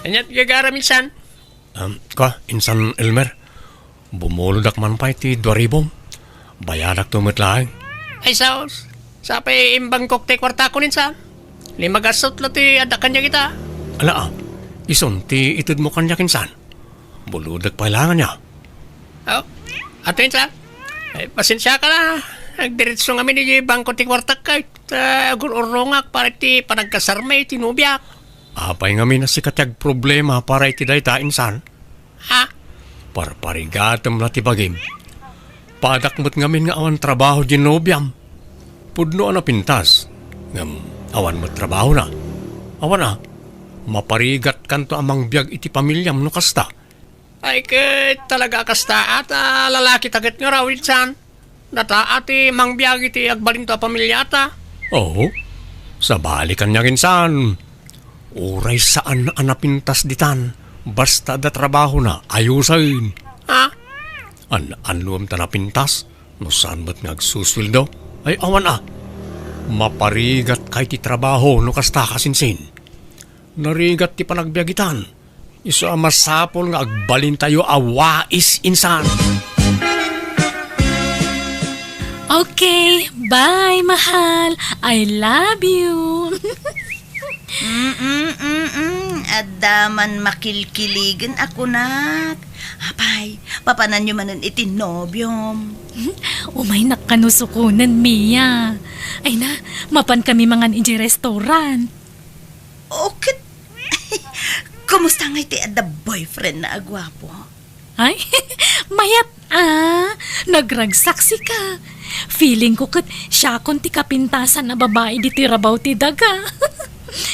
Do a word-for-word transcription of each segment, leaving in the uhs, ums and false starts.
Ania ti gagaram, insan? Um, ka, insan Elmer, bumulodak man pay ti dua ribu. Bayadakto met laeng. Ay, saos. Sapay imbangkok ti kuartakon, insan. Lima gasut la ti adda kaniak ita. Ala, ah. Isun ti itedmo kaniak, insan. Bulodek pay laeng ania. Oh, ato, insan. Ay, pasensiaka la. Agdiretso ngamin iti bangko ti kuartak, ket, ah, agur-urrongak para iti panagkasarmi iti nobiak. Apay ngamin a sika ti agproblema para iti dayta, insan? Ha? Parparigatem la ti bagim. Padak met ngamin nga awan trabaho diay nobiam. Pudno a napintas, ngem awan met trabahona. Awan a, maparigatkanto a mangbiag iti pamiliam no kasta. Ay, ket talaga a kasta, a, ta lalaki ta ket nga raw, insan. Data a ti mangbiag iti agbalinto a pamiliata. Oo. Sabali kaniak, insan. Uray saan a napintas ditan, basta adda trabahona, ayusen. Ha? An-, annuem ta napintas, no saan met nga agsusueldo? Ay, awan a. Maparigatka iti trabaho no kasta, kasinsin. Narigat ti panagbiag itan. Isu a masapul nga agbalintayo a wais, insan. Okay, bye, mahal. I love you. Mm-mm, mm-mm. Adda man makilkiligen a kunak. Apay, papananyo manen iti nobiom. Umaynak kano sukonen, Mia. Ay na, mapan kami mangan idiay restaurant. O ket, kumusta ngay ti adda boyfriend na a guapo? Ay, mayat a. Nagragsaksika. Feeling ko ket siakon ti kapintasan a babai ditoy rabaw ti daga.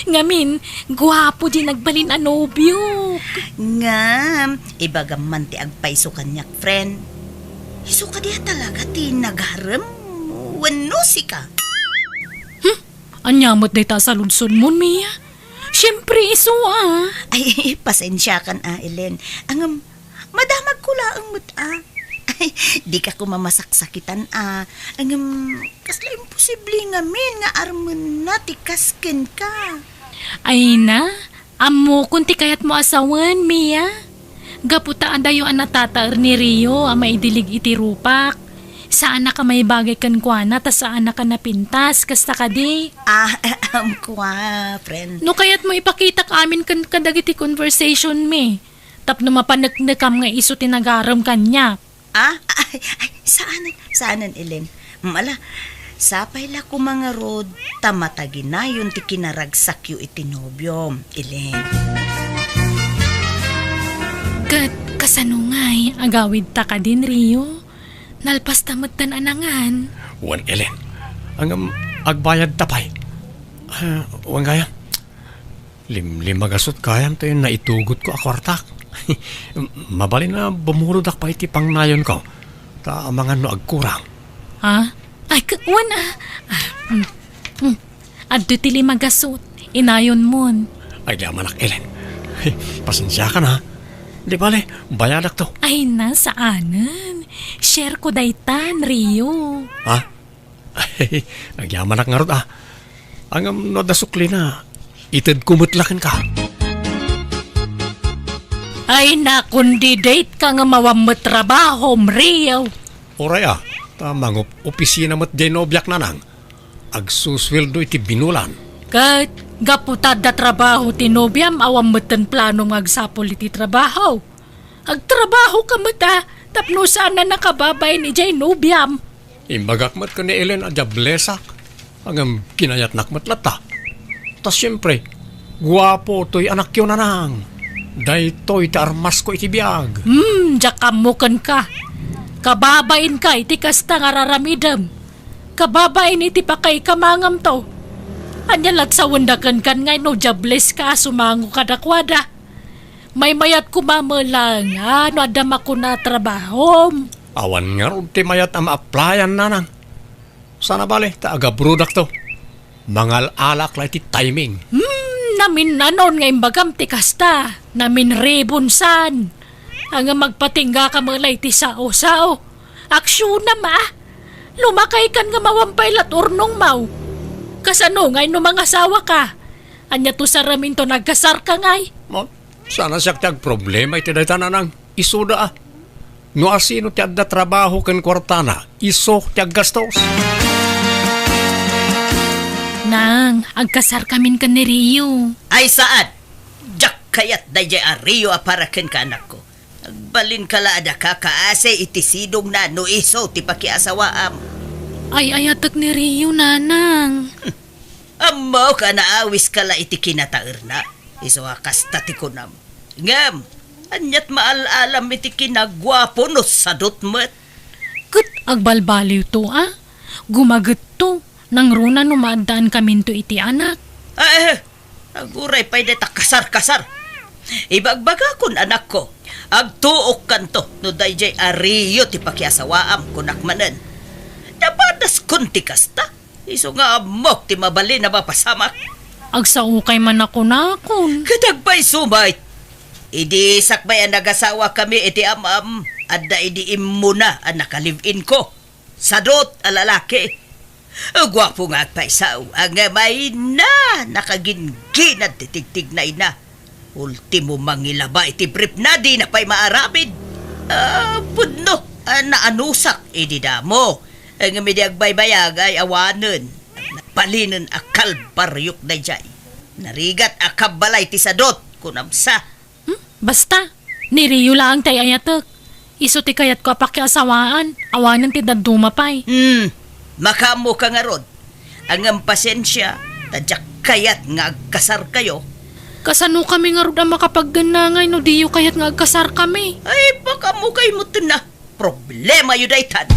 Ngamin, guapo diay nagbalin a nobiok. Ngem, ibagam man ti agpayso kaniak, friend. Isu kadi a talaga ti nagarem wenno sika? Hmm? Ania met dayta a saludsodmon, Mia? Siempre, isu a. Ay, pasensiakan a, Ellen. Ngem, madamagko laeng met a. Ay, dika koma masaksakitan a. Ngem, kasla imposible ngamin nga armenna ti kas kenka. Ay na, ammokon ti kayatmo a sawen, Mia. Gapu ta adayo a natataer ni Rio a maidilig iti rupak. Saanak a maibagay kenkuana ta saanak a napintas, kasta kadi? Ah, ammok a, friend. No kayatmo, ipakitak amin ken kadagiti conversation mi, tapno mapaneknekam nga isu ti nagarem kaniak. Ah, ay, ay, saanen, saanen, Ellen. Mala, sapay la koma ngarud ta mataginayon ti kinaragsakyo iti nobiom, Ellen. Ket kasano ngay, agawidta kadin, Rio? Nalpasta metten a nangan. Wen, Ellen. Ngem, agbayadta pay. Ah, wen gayam. Limlimagasut gayam ta naitugotko a kuartak. Mabalin a bumulodak pay iti pangnayonko. Ta amangan no agkurang. Ha? Ay, k-, wen a. Ah, mm, mm. Adda ti limagasut. Inayonmon. Ay, di amanak, Ellen. Pasensiakan, ha? Di bale, bayadakto. Ay na, saanen. Share ko daytan, Rio. Ha? Agyamanak ngarud, a. Ngem no adda suklina, itedko met la kenka. Ay, nakon di date ka nga awan met trabahom, Rio. Uray, a, ta mangup-opisina met diay nobiak, nanang. Agsusueldo iti binulan. Ket gapu ta adda trabaho ti nobiam, awan metten planom nga agsapul iti trabaho. Agtrabahoka met, a, tapno saan a nakababain idiay nobiam. Imbagak met ken ni Ellen a diablesak. Ngem kinayatnak met latta. Ta siempre, guapo toy anakyo, nanang. Daytoy ti armasko iti biag. Hmm, diak ammo kenka. Kababainka iti kasta nga raramidem. Kababain iti pakaikamangam to. Ania lat sawenda kenkan nga no diableska a sumango kadakuada? Maymayat koma met laeng a no adda makuna a trabahom. Awan ngarud ti mayat a ma-applyan, nanang. Sana bale ta agabrodakto. Mangal-alak la iti timing. Hmm, naminnanon nga imbagam ti kasta. Naminribon san. Ngem agpatinggaka met la iti sao-sao. Aksionam a. Lumakaykan nga awan pay lat urnongmaw. Kasano ngay no mangasawaka? Ania to sa raminto nagkasarka ngay? Mo, Saan a siak ti agproblema iti dayta, Nanang. Isuda a. No asino ti adda trabaho ken kuartana, isu ti aggastos. Nang, agkasarkamin ken ni Rio. Ay, saan? Diak kayat daydiay a Rio a para kenka, anakko. Agbalinka la a daka kaasi iti sidongna no isu ti pakiasawaam. Ay-ayatek ni Rio, Nanang. Ammok a naawiska la iti kinataerna. Isu a kasta ti kunam. Ngem, aniat maal-alam iti kinaguapo no sadot met? Ket agbalbaliwto a. Gumagetto. Nangruna no maaddaankaminto iti anak. Ah, eh, aguray pay dayta kasar-kasar. Ibagbagakon, anakko, agtuokkanto no daydiay a Rio ti pakiasawaam, kunak manen. Napadaskon ti kasta. Isu nga ammok ti mabalin a mapasamak. Agsaokay man a kunakon. Ket agpayso met. Idi sakbay a nagasawakami iti am-am, adda idi immuna a naka-live-in ko. Sadot a lalaki. Guapo nga agpayso, ngem ay na, nakagingginad ti tigtignayna. Ultimo mangilaba iti briefna, dina pay maaramid. Ah, pudno, ah, naanusak idi damo. Ngem idi agbaybayag ay awanen. Nabalinen a kalbariok daydiay. Narigat a kabbalay ti sadot, kunamsa. Hmm? Basta, ni Rio laeng ti ay-ayatek. Isu ti kayatko a pakiasawaan, awanen ti dadduma pay. Hmm, makaammoka ngarud. Ngem pasensia, ta diak kayat nga agkasarkayo. Kasanokami ngarud a makapagdennangay no diyo kayat nga agkasarkami? Ay, pakaammokayo metten a. Problemayo daytan.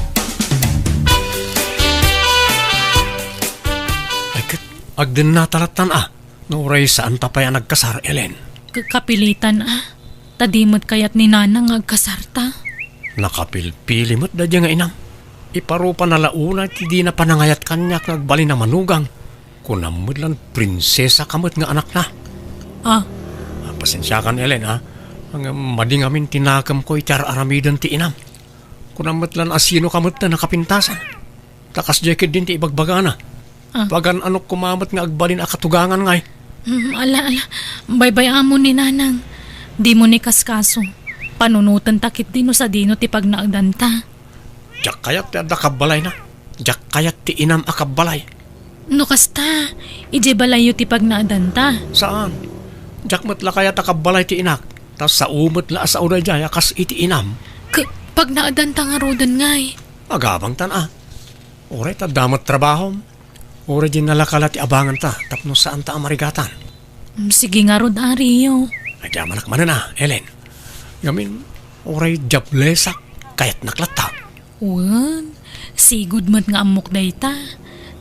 Ay, ket agdennata lattan a. No uray saanta pay a nagkasar, Ellen. Ka-, kapilitan a. Ta di met kayat ni Nanang nga agkasarta. Nakapilpili met daydiay nga inam. Iparupana la unay ti dina panangayat kaniak nga agbalin a manugang. Kunam met lan prinsesaka met nga anakna. Ah. Ah, pasensiakan, Ellen, a. Ngem madi ngamin ti nakemko iti ar-aramiden ti inam. Kunam met lan a sinoka met ti nakapintasan. Ta kasdiay ketdin ti ibagbagana. Ah. Pagan-anok koma met nga agbalin a katugangan ngay. Mm, ala, ala. Baybay-amon ni Nanang. Dimo ni kaskaso. Panunotenta ketdi no sadino ti pagnaedanta. Diak kayat ti adda kabbalayna. Diak kayat ti inam a kabbalay. No kasta, idiay balayyo ti pagnaedanta. Saan? Diak met la kayat a kabbalay ti inak. Ta sao met la a sao daydiay a kas iti inam. K-, pagnaedanta ngaruden ngay. Agabangtan a. Uray ta adda met trabahom. Uray diay nalaka la ti abanganta tapno saanta a marigatan. Mm, sige ngarud a, Rio. Agyamanak manen a, Ellen. Ngamin, uray diablesak, kayatnak latta. Wen, sigud met nga ammok dayta.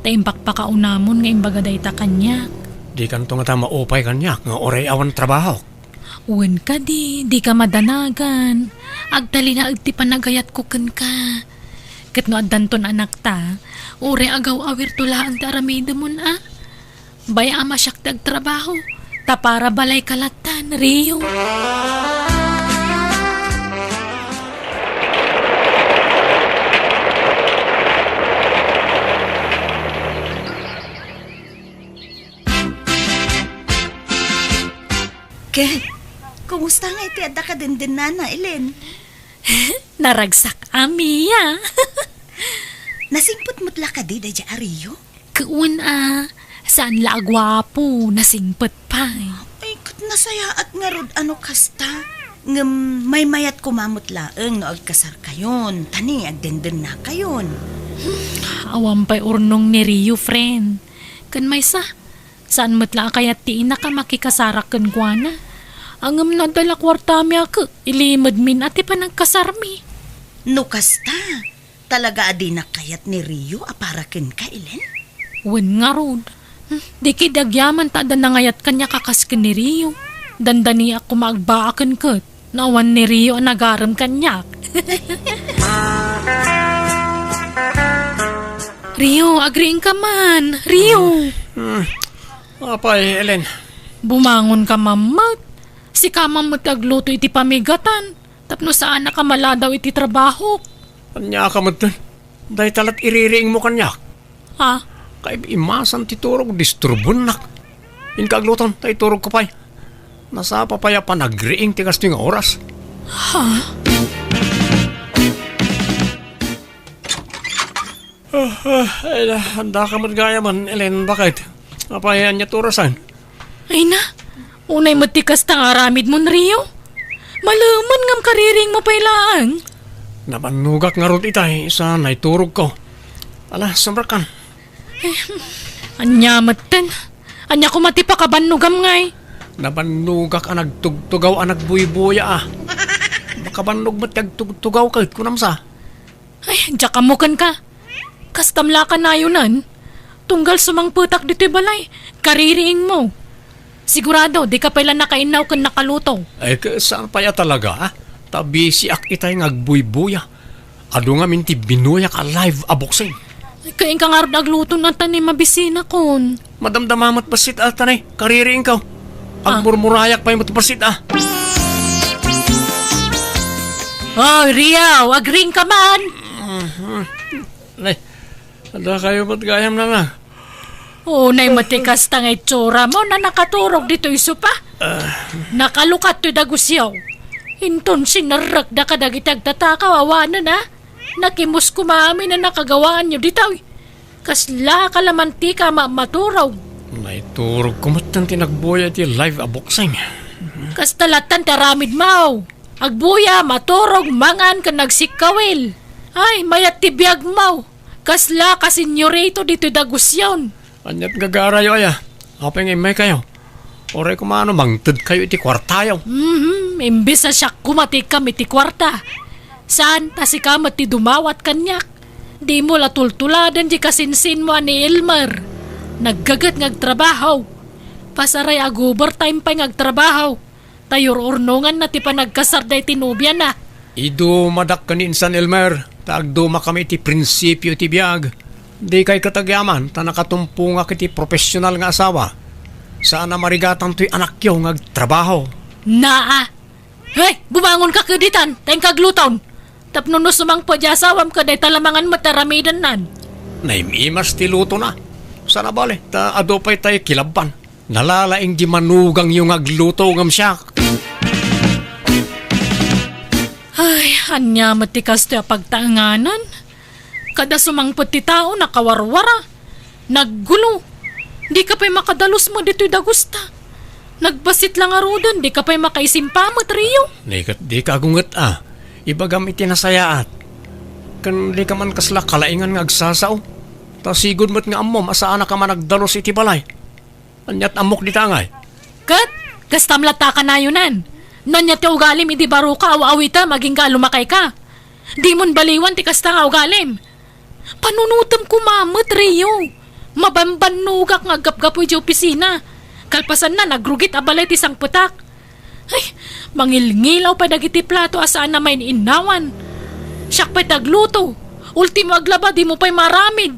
Ta impakpakaunamon nga imbaga dayta kaniak. Dikanto ngata maupay kaniak nga uray awan trabahok. Wen kadi, dika madanagan. Agtalinaed ti panagayatko kenka. Ket no addanton anakta, uray agaw-awirto laeng ti aramidemon a. Bay-am a siak ti agtrabaho, ta para balayka lattan, Rio. Ket, kumusta ngay ti adda kadendennana, Ellen? Naragsak a, Mia. Nasingpet met la kadi daydiay a Rio? Wen a, saan la a guapo, nasingpet pay. Ay, ket nasayaat ngarud a no kasta. Ngem maymayat koma met laeng no agkasarkayon, ta ni agdendennakayon. Awan pay urnong ni Rio, friend. Ken maysa, saan met la a kayat ti inak a makikasarak kenkuana. Ngem no adda la kuartami a ket, ilimedmin a ti panagkasarmi. No kasta, talaga a dinak kayat ni Rio a para kenka, Ellen? Wen ngarud. Hmm, di ketdi agyaman ta adda nangayat kaniak a kas ken ni Rio. Dandaniak koma agbaaken ket no awan ni Rio a nagarem kaniak. Rio, agriingka man. Rio! Hmm. Apay, Ellen? Bumangonka man met. Sika man met ti agluto iti pamigatan. Tapno saanak a maladaw iti trabahok. Ania ka metten? Dayta lat iririingmo kaniak. Ha? Kaimasan ti turog, disturbonak. Inka agluton, ta iturogko pay. Nasapa pay a panagriing ti kastoy nga oras? Ha? Ah, ah, ay, andaka met gayamen, Ellen, baket? Apay, ania ti orasan? Ay na, unay met ti kasta nga aramidmon, Rio. Malemen ngem kaririingmo pay laeng. Nabannogak ngarud itay, sa naiturogko. Ala, sumrekkan. Eh, ania metten? Ania koma ti pakabannogam ngay? Nabannogak a nagtugtugaw a nagbuybuya a. Makabannog met ti agtugtugaw ket kunam sa. Ay, diak ammo kenka. Kastam la a kanayonen. Tunggal sumangpetak ditoy balay, kaririingmo. Sigurado, dika pay la nakainnaw ken nakaluto. Ay, ket saan pay a talaga, ah? Ta bisiak itay nga agbuybuya. Adu ngamin ti binuyak a live a boxing. Ay, kainka ngarud agluto na ta ni mabisinakon. Madamdama met bassit a ta ni, kaririingko. Ah. Agmurmurayak pay met bassit a. Oh, Rio, agriingka man. Mhm. Nay, adda kayo met gayam nana. Unay met ti kasta nga itsura mo na nakaturog ditoy sopa. Ah. Nakalukat toy dagusyo. Inton sinerrekda kadagiti agtatakaw awanen, a? Nakimus koma amin a nakagawaanyo ditoy. Kasla kalamantika a ma-, maturog. Naiturogko met ti nagbuya iti live a boxing. Kasta lattan ti aramidmo. Agbuya, maturog, mangan, ken nagsikkawil. Ay, mayat ti biagmo. Kasla kasenyorito ditoy dagusyon. Aniat gagarayo aya? Apay nga immaykayo? Uray koma no mangtedkayo iti kuartayo. Mhm, imbes a siak koma ti ikam iti kuarta. Saan ta sika met ti dumawat kaniak. Dimo la tultuladen ti kasinsinmo a ni Elmer. Naggaget nga agtrabaho. Pasaray ag-overtime pay nga agtrabaho. Ta yur-urnonganna ti panagkasarda iti nobiana. Idumadak ken ni insan Elmer, ta agdumakami iti prinsipio iti biag. Dikay ket agyaman, ta nakatumpongak iti profesional nga asawa. Saan a marigatan toy anakyo nga agtrabaho. Naa! Hey, bumangonka ket ditan, ta inka agluton. Tapno no sumangpet ti asawam ket dayta la mangan met ti aramidennan. Naim-imas ti lutona. Saan a bale, ta adu pay tay kilabban. Nalalaing di manugangyo nga agluto ngem siak. Ay, ania met ti kastoy a pagtaenganan? Kada sumangpet ti tao, nakawarwara. Naggulo. Dika pay makadalus met ditoy dagusta. Nagbassit la ngaruden, dika pay makaisimpa met, Rio. Ni ket dika agunget a. Ibagam iti nasayaat. Ken dika man kasla kalaingan nga agsasao. Ta sigud met nga ammom a saanaka man agdalus iti balay. Aniat ammok dita ngay? Ket, kastam latta a kanayonan. No ania ti ugalim idi baroka, aw-awitem, agingga a lumakayka. Dimon baliwan ti kasta nga ugalim. Panunotem koma met, Rio. Mabambannogak nga aggapgapu idiay opisina. Kalpasanna, nagrugit a balay ti sangpetak. Ay, mangilngilaw pay dagiti plato a saan a main-innawan. Siak pay ti agluto. Ultimo aglaba, dimo pay maaramid.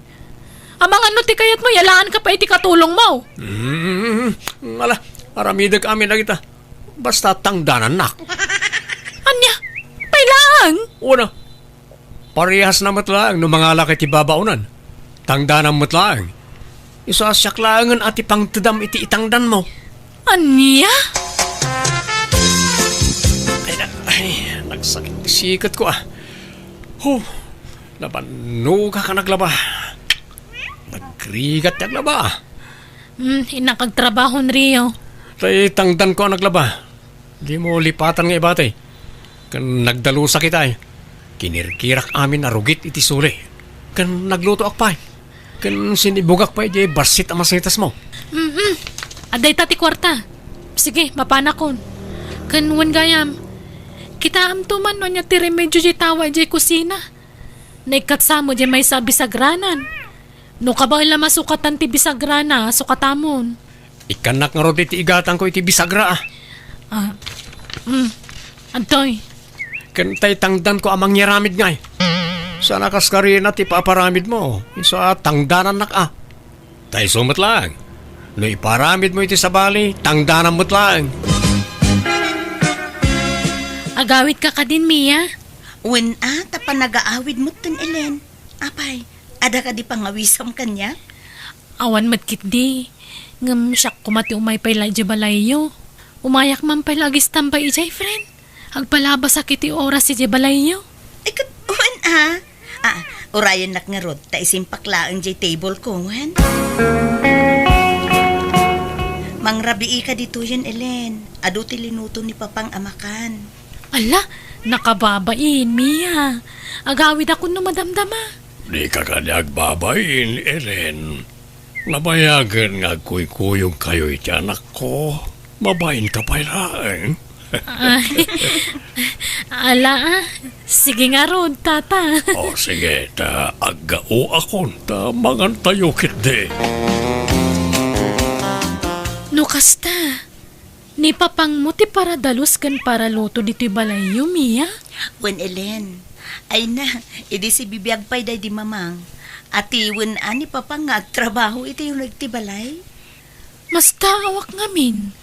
Amangan no ti kayatmo, yalaanka pay iti katulongmo. Mm, ala, aramidek amin dagita. Basta tangdanannak. Ania? Pay laeng? Una, parehasna met laeng no mangalak iti babaonan. Tangdanam met laeng. Isu a siak laengen a ti pangtedam iti itangdanmo. Ania? Ay, na-, ay, nagsakit ti siketko, ah. Huh, nabannogak a naglaba. Nagrigat ti aglaba, ah. Hmm, innak agtrabaho, Rio. Tay tangdanko a naglaba. Dimo lipatan nga ibati. Ken nagdalusak itay. Kinirkirak amin a rugit iti suli. Ken naglutoak pay. Ken sinibugak pay diay bassit a masitasmo. Mm-mm. Adda ita ti kuarta. Sige, mapanakon. Ken wen gayam, kitaamto man no ania ti remedio diay tawa idiay kusina. Naikkatsa met diay maysa a bisagranan. No kabaella masukatan ti bisagrana, sukatamon. Ikkannak ngarud iti igatangko iti bisagra, ah. Ah, mm, adtoy. Ken tay tangdanko a mangyaramid ngay. Saan a kaskarina ti paparamidmo. Isu a tangdanannak, ah. Tay isu met laeng. No iparamidmo iti sabali, tangdanam met laeng. Agawidka kadin, Mia? Wen a, ta panagaawid metten, Ellen. Apay, adda kadi pangawisam kaniak? Awan met ketdi. Ngem siak koma ti umay pay la idiay balayyo. Umayak man pay la agistambay idiay, friend. Agpalabasak iti oras idiay balayyo. Ay, ket, wen a. Ah, urayennak ngarud, ta isimpak laeng diay table ko, wen? Mangrabiika ditoyen, Ellen. Adu ti linuto ni Papang a makan. Ala, nakababain, Mia. Agawidakon no madamdama. Dika kadi agbabain, Ellen. Nabayagen nga agkuykuyogkayo iti anakko. Babainka pay laeng. Ay, ala, ah. Sige ngarud, tata. O, sige, ta aggaoakon, ta mangantayo ketdi. No kasta, ni Papangmo ti paradalus ken paraluto ditoy balayyo, Mia? Wen, Ellen. Ay na, idi sibibiag pay daydi Mamang. Atiwen a ni Papang nga agtrabaho iti uneg ti balay? Mastaawak ngamin.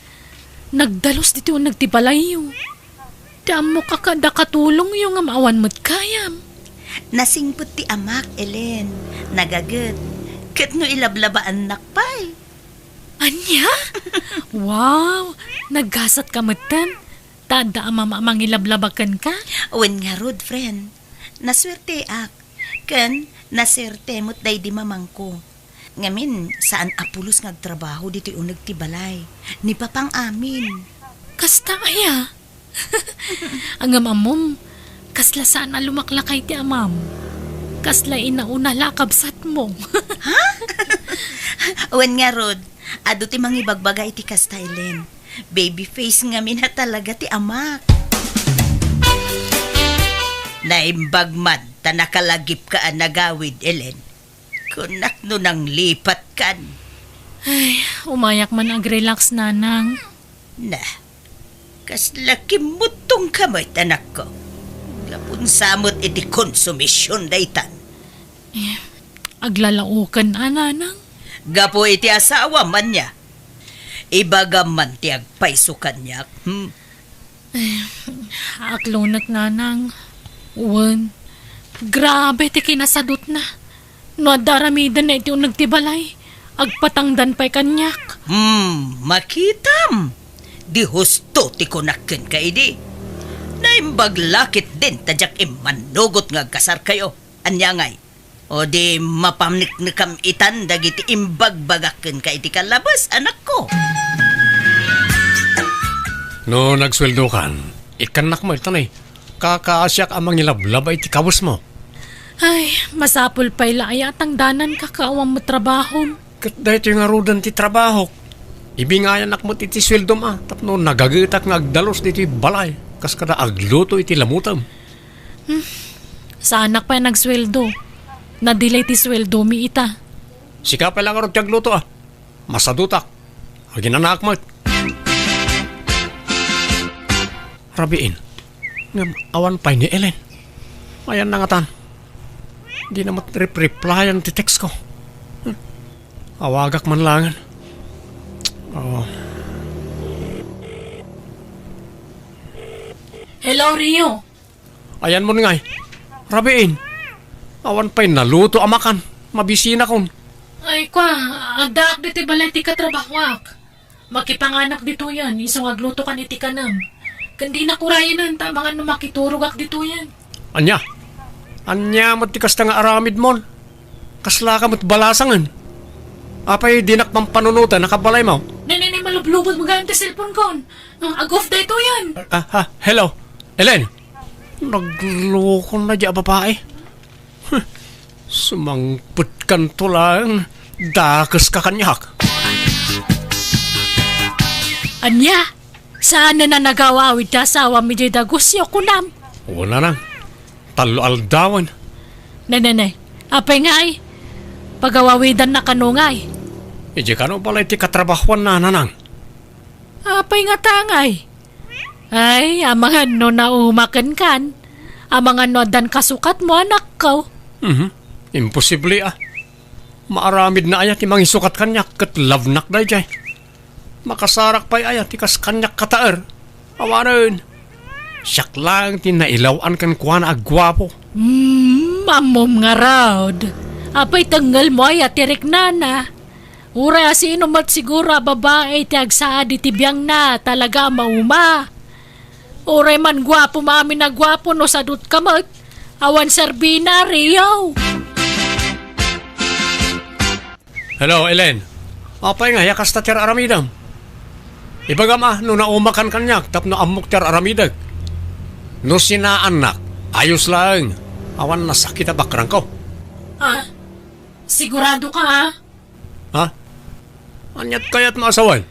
Nagdalus ditoy uneg ti balayyo. Ti ammok a kada katulongyo ngem awan met kayam. Nasingpet ti amak, Ellen. Nagaget. Ket no ilablabaannak pay. Ania? Wow! Naggasatka metten. Ta adda a mama a mangilablaba kenka? Wen ngarud, friend. Nasuerteak. Ken nasuerte met daydi mamangko. Ngamin, saan a pulos nga agtrabaho ditoy uneg ti balay. Ni Papang amin. Kasta aya? Ngem ammom, kasla saan a lumaklakay ti amam. Kasla inauna la a kabsatmo. Ha? Wen ngarud, adu ti mangibagbaga iti kasta, Ellen. Baby face ngamin a talaga ti amak. Naimbag man ta nakalagipka a nagawid, Ellen. Kunak no nanglipatkan. Ay, umayak man agrelax, nanang. Na, kasla kimmuttongka met, anakko. Gapu sa met iti konsumision daytan. Eh, aglalaoken a, nanang? Gapu iti asawam, ania? Ibagam man ti agpayso kaniak, hmm? Eh, aklonek, nanang. Wen, grabe ti kinasadutna. No adda aramidenna iti uneg ti balay, agpatangdan pay kaniak. Hmm, makitam. Di husto ti kunak kenka idi. Naimbag la ketdin ta diak immanugot nga agkasarkayo. Ania ngay? O di mapaneknekam itan dagiti imbagbagak kenka iti kalabes, anakko. No nagsueldokan, ikkannak met, ta nay, kakaasiak a mangilablaba iti kawesmo. Ay, masapul pay la aya a tangdananka ket awan met trabahom. Ket daytoy ngaruden ti trabahok. Ibingayanak met iti sueldom a, tapno nagagetak nga agdalus ditoy balay, kas kada agluto iti lamutem. Hmm. Saanak pay nagsueldo. Nadilay ti sueldomi ita. Sika pay la ngarud ti agluto a. Masadutak. Aginanaak met. Rabiin. Ngem awan pay ni Ellen. Ayanna ngatan. Dina met rep-replyan ti text ko. Hmm. Awagak man laengen. Oh. Hello, Rio. Ayanmon ngay. Rabiin. Awan pay naluto a makan. Mabisinakon. Ay, kwa, addaak ditoy balay ti katrabahoak. Makipanganak ditoyen, isu nga aglutokan iti kanem. Ken dinak urayenen, ta amangan no makiturogak ditoyen. Ania? Ania met ti kasta nga aramidmon? Kaslaka met balasangen. Apay dinak pampanunoten a kabalaymo? Ne, ne, ne, malublubod mo gayam ti cellphone-kon. Ag-off daytoyen. Ah, ah, hello. Ellen, naglokon na di a babae. Huh, sumangpetkanto laeng, dakeska kaniak. Ania? Saan a nagawawid ti asawam idiay dagusyo, kunam? Wen, nanang. Tallo aldawen. Ne, ne, ne. Apay ngay? Pagawawidanna kano ngay? Idiay kano balay ti katrabahoanna, nanang. Apay ngata ngay? Ay, amangan no naumaken kan. Amangan no addan kasukatmo, anakko. Mhm. Imposible a. Maaramidna aya ti mangisukat kaniak ket love-nak daydiay? Makasarak pay aya ti kas kaniak kataer? Awanen. Siak laeng ti nailaw-an kenkuana a guapo. Hmm, ammom ngarud. Apay tengngelmo aya ti riknana? Uray a sino met siguro a babae ti agsaad iti biangna, talaga a mauma. Uray man guapo, maamin a guapo, no sadut ka met, awan serbina, Rio. Hello, Ellen. Apay nga, ya kasta ti ar-aramidem? Ibagam a, no naumakan kaniak tapno ammok ti ar-aramidek. No sinaannak, ayos laeng. Awan nasakit a bakrangko. Ah, sigurado ka, ah? Ha? Aniat kayat maasawan?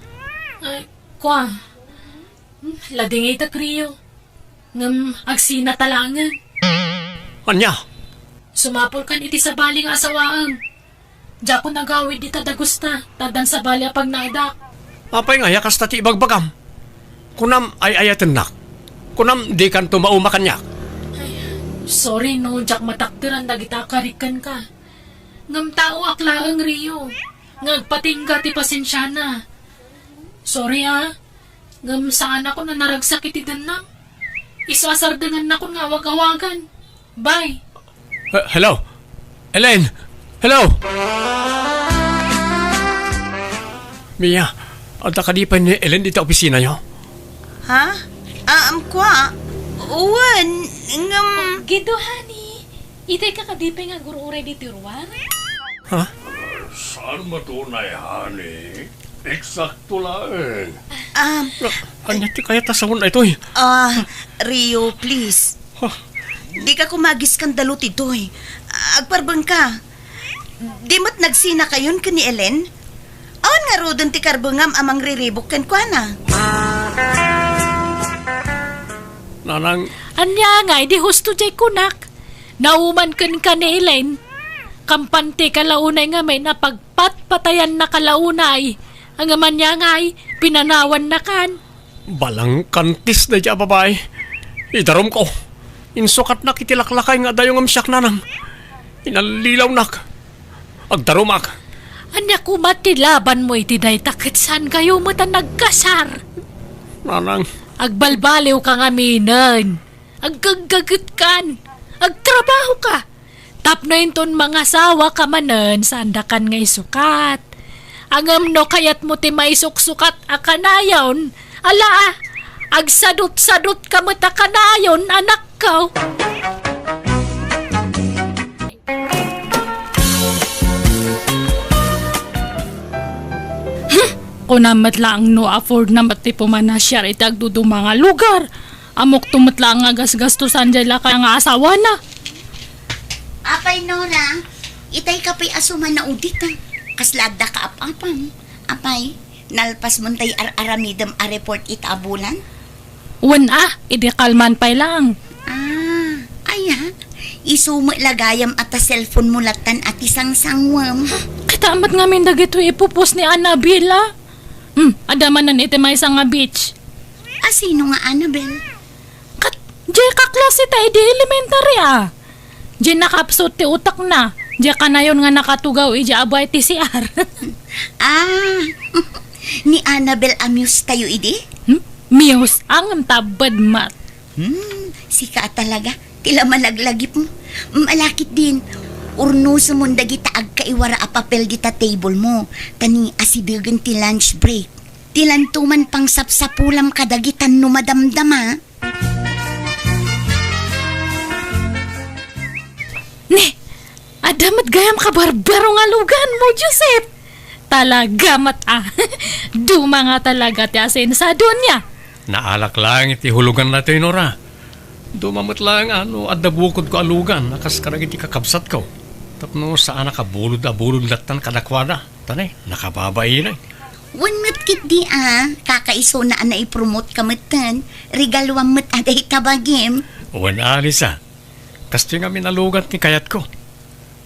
Ay, kwa. Hmm, ladingitek, Rio. Ngem agsina ta laengen. Ania? Sumapulkan iti sabali nga asawaem. Diakon agawid dita dagusta, ta addan sabali a pagnaedak. Apay nga, ya kasta ti ibagbagam? Kunam ay-ayatennak. Kunam dikanto mauma kaniak. Ay, sorry no, diak matakderan dagita a karikkenka. Ngem taoak laeng, Rio, nga agpatingga ti pasensiana. Sorry, ah. Ngem saanakon a naragsak iti dennam. Isu a sardengannakon nga awag-awagan. Bye. He-, hello? Ellen? Hello? Mia, adda kadi pay ni Ellen dita opisinayo? Ha? Ah, um, kwa? Wen, ngem Gido, honey. Itay ka kadi pay nga agur-uray ditoy ruar? Ha? Saan matunay, honey? Eksakto laeng. Ah, Ania ti kayat a sawen daytoy? Ah, Rio, please. Huh. Dika koma agiskandalu ditoy. Agparbengka. Di met nagsinakayon ken ni Ellen? Awan ngaruden ti karbengam a mangriribuk kenkuana? Nanang. Ania ngay, di husto diay kunak? Nauman kenka ni Ellen? Kampante ka la unay ngamin a pagpatpatayanna ka la unay. Ngem ania ngay, pinanawannakan? Balangkantis daydiay a babai. Idarumko. Insukatnak iti laklakay nga adayo ngem siak, nanang. Inallilawnak. Agdarumak. Ania koma ti labanmo iti dayta ket saankayo met a nagkasar? Nanang. Agbalbaliwka ngaminen. Aggaggagetkan. Agtrabahoka. Tapno inton mangasawaka manen, saandakan nga isukat. Ngem no kayatmo ti maisuksukat a kanayon, ala, agsadutsadutka met a kanayon, anakko. Hmm, kunam met laeng no affordna met ti pumanasiar iti agduduma nga lugar. Ammokto met laeng nga gasgastosan diay lakay nga asawana. Apay, Nora, itay ka pay a sumanaudit, a. Kasla adda kaap-apam. Apay, nalpasmon tay ar-aramidem a report ita a bulan? Wen a, idi kalman pay laeng. Ah, aya, isu met la gayam a ta cellphone mo lattan a ti sangsangwem. Kita met ngamin dagitoy ipupos ni Annabel, a. Hmm, adda manen iti maysa nga beach. A, sino nga Annabel? Ket, diay kaklase ta idi elementary, a. Diay nakaapsut ti utekna. Diay kanayon nga nakatugaw idiay abay ti C R. Ah, ni Annabel a muse tayo idi? Hmm? Muse? Ngem tabbed met. Hmm, sika a talaga. Ti la malaglagipmo. Malakit din. Urnosem mon dagita agkaiwara a papel dita table mo. Ta ni asidegen ti lunch break. Ti lanto man pangsapsapulam kadagita no madamdama. Ni, adda met gayam kabarbaro nga luganmo, Joseph. Talaga met, a. Duma nga talaga ti asensadonia. Naalak laeng iti hulugan daytoy, Nora. Duma met laeng a no adda bukodko a lugan a kas kadagiti kakabsatko. Tapno saanak a bulod a bulod lattan kadakuada. Ta ne, nakababain. Wen met ketdi a, kakaisuna a naipromote ka metten, regaluam met a dayta bagim. Wen a, Lisa. Kastoy ngamin a lugan ti kayatko.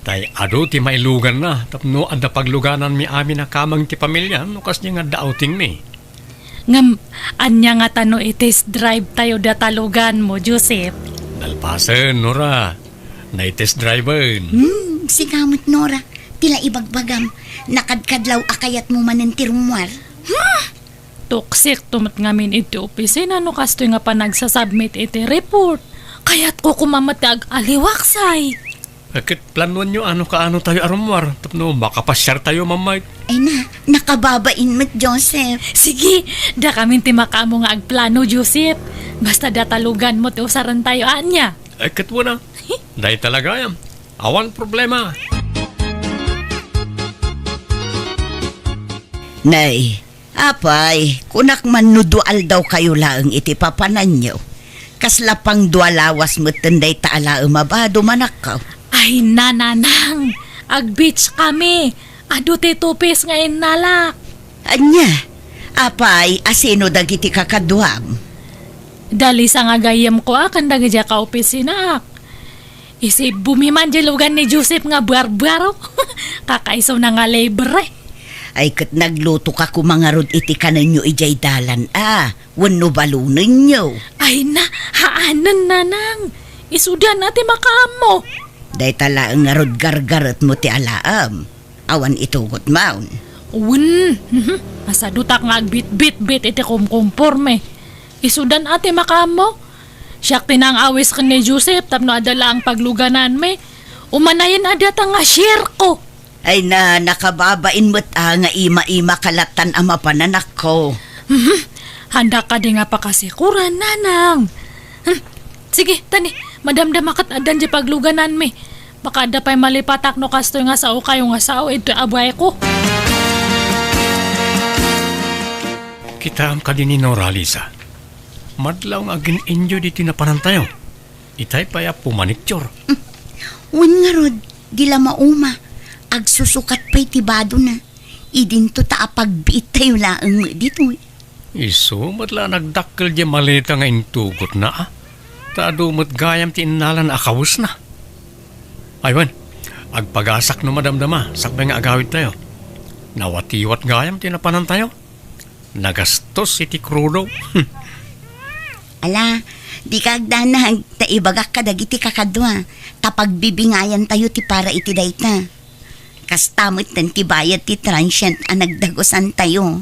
Tay adu ti mailuganna tapno adda paglugananmi amin a kameng ti pamilya no kasdi nga adda outingmi. Ngem, ania ngata no i-test drive tayo data luganmo, Joseph? Nalpasen, Nora. Nai-test driven. Hmm, sika met, Nora. Ti la ibagbagam, nakadkadlaw a kayatmo manen ti rummuar. Hmm! Tuksekto met ngamin iti opisina no kastoy nga panagsasubmit iti report. Kayatko koma met ti ag-aliwaksay. Ket planoenyo no kaano tayo a rummuar tapno makapasiar tayo, Ma'am Mike. Ay na, nakababain met, Joseph. Sige, dakamin ti makaammo nga agplano, Joseph. Basta datalugan mo ti usaren tayo, ania? Ay, ket wen a. Dayta la gayam. Awan problema. Nay, apay, kunak man no dua aldawkayo laeng iti papananyo. Kasla pang dua lawas metten dayta a laem a bado, manakkaw. Ay, nanang, ag-beach kami. Adu ti tupis nga innalak. Ania? Apay, asino dagiti kakaduam? Da Lisa nga gayyemko a ken dagiti kaopisinaak. Isibbomi man di lugan ni Joseph nga buarbuaro. Kakaisuna nga libre. Ay, ket naglutoka koma ngarud iti kanenyo idiay dalan a, wenno balonenyo. Ay na, haanen, nanang. Isudan a ti makaammo. Dayta laeng ngarud gargaretmo ti alaem. Awan itugotmon. Wen, mhm. Masadutak nga agbitbitbit iti kumkumporme. Isudan a ti makaammo. Siak ti nangawis ken ni Joseph tapno adda laeng paglugananmi. Umanayen a data nga share ko. Ay na, nakababain met a nga ima-ima ka lattan a mapan, anakko. Mhm. Handa kadi nga pakasikuran, nanang. Hmm. Sige, tani, madamdama ket addan di paglugananmi. Baka adda pay malipatak no kastoy nga sao kayo nga sao, ito abuay ko. Kitaem kadi ni Nora, Lisa. Madlaw nga agin-enjoy ditoy napanantayo. Itay pay a pumaniktior. Wen ngarud, di la mauma. Agsusukat pay ti badona. Idinto ta apagbiit tayo laeng met ditoy. Isu met la nagdakkel di maleta nga intugotna, a. Ta adu met gayam ti innalana a kawesna. Ay wen, agpagasak no madamdama, sakbay nga agawid tayo. Nawatiwat gayam ti napanantayo. Nagastos iti krudo. Ala, dika agdanag, ta ibagak kadagiti kakadua, ta pagbibingayan tayo ti para iti dayta. Kasta metten ti bayad ti transient a nagdagusan tayo.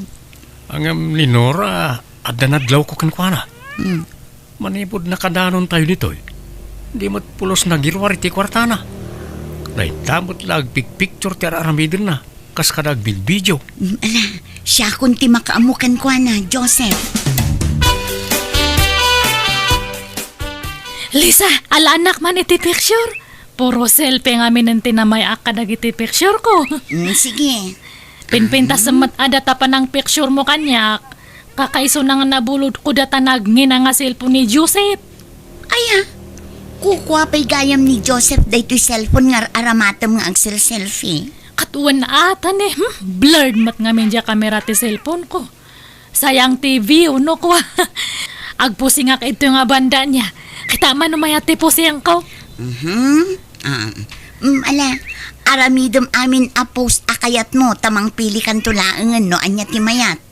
Ngem ni Nora, adda nadlawko kenkuana. Hmm. Manipud nakadanon tayo ditoy, di met pulos nagiruar iti kuartana. Dayta met la agpikpiktur ti ar-aramidenna, kas kada agvidvideo. Mm, ala, siakon ti makaammo kenkuana, Joseph. Lisa, alaannak man iti picture. Puro selfie ngamin ti namay-ak kadagiti picture ko. Mm, sige. Pinpintas met adda ta panang picture mo kaniak. Kakaisuna nga nabulod ko data nagngina nga cellphone ni Joseph. Aya, kukua pay gayam ni Joseph daytoy cellphone nga ar-aramatem nga agsel-selfie. Ket wen a, tani, hmm? Blurred met ngamin diay kamera ti cellphone ko. Sayang ti view, no, kua. Agpusingak ito nga banda niya. Kita man no mayat ti pusingko. Mhm. Ah, mm, ala, aramidem amin a post a kayatmo, ta mangpilikanto laengen no ania ti mayat.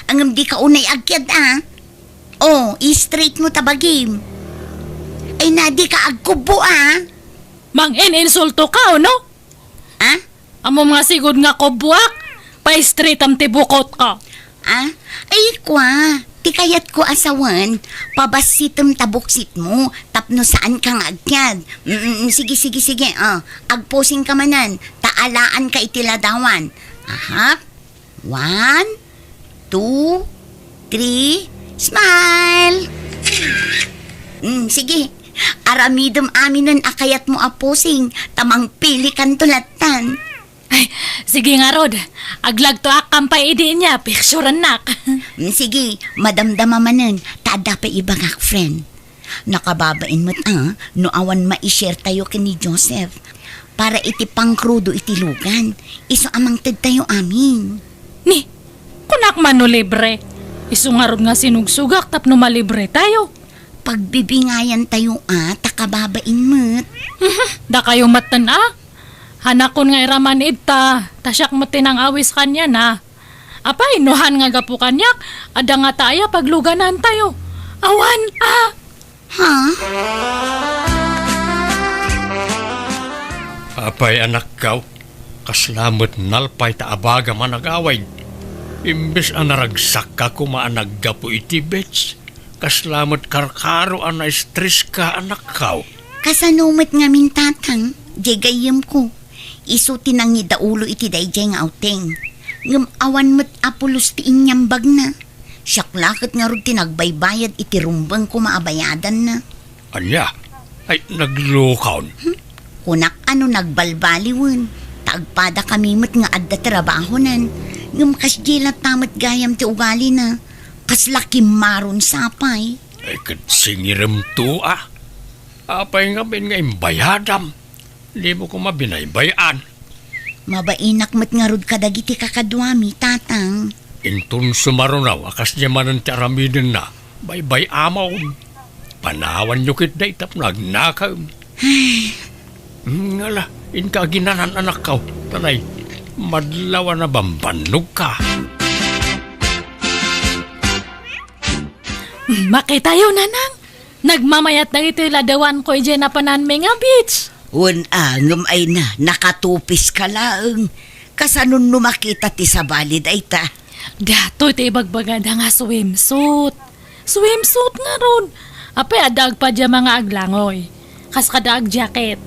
Ngem dika unay agkiad, a. Oh, i-straight mo ta bagim. Ay na, dika agkubbo, a. Mangin-insulto ka, no? A? Ammom nga sigud nga kubboak, pa-straightam ti bukotko. A? Ay, kua, ti kayatko a sawen, pabassitem ta buksitmo, tapno saanka nga agkiad. Mm, mm, sige, sige, sige, a. Agpusingka manen, ta alaanka iti ladawan. Aha. One, two, three, smile! Mm, sige, aramidem aminen a kayatmo a pusing, ta mangpilikanto lattan. Ay, sige ngarud, aglagtoak kam pay idi nia, picturennak. Mm, sige, madamdama manen, ta adda pay ibagak, friend. Nakababain met a no awan mai-share tayo ken ni Joseph para iti pangkrudo iti lugan, isu a mangted tayo amin. Ni, kunak man no libre. Isu ngarud nga sinugsugak tapno malibre tayo. Pagbibingayan tayo a, ta kababain met. Mhm, dakayo metten a. Hanakon nga iraman ita, ta siak met ti nangawis kaniana. Apay, no han nga gapu kaniak, adda ngata aya pagluganan tayo. Awan, a! Ha? Apay, anakkaw, kasla met nalpay ta abagam a nagawid. Imbes a naragsakka koma a naggapu iti beach, kasla met karkaro a na-stress ka, anakkaw. Kasano met ngamin, tatang? Diay gayyemko, isu ti nangidaulo iti daydiay nga awteng. Ngem awan met a pulos ti inyambagna. Siak la ket ngarud ti nagbaybayad iti rumbeng koma a bayadanna. Ania? Ay, naglukon. Hmm? Kunak a no nagbalbaliwen, ta agpadakami met nga adda trabahonan. Ngem kasdiay latta met gayam ti ugalina. Kasla kimmaron sapay. Ay, ket singiremto, a. Apay ngamin nga imbayadam? Dimo koma binaybay-an. Mabainak met ngarud kadagiti kakaduami, Tatang. Inton sumarunaw a kasdiay manen ti aramidenna, baybay-amon. Panawanyo ketdi tapno agnakam. Ngala, inka aginanan, anakko. Tanay, madlaw a nabambannogka. Makitayo, Nanang. Nagmamayat dagiti ladawanko idiay napananmi nga beach. Wen a, ngem ay na, nakatupiska laeng. Kasano no makita ti sabali dayta? Datoy ti ibagbagada nga swimsuit. Swimsuit ngarud. Apay, adda agpajama nga aglangoy. Kas kada agjacket.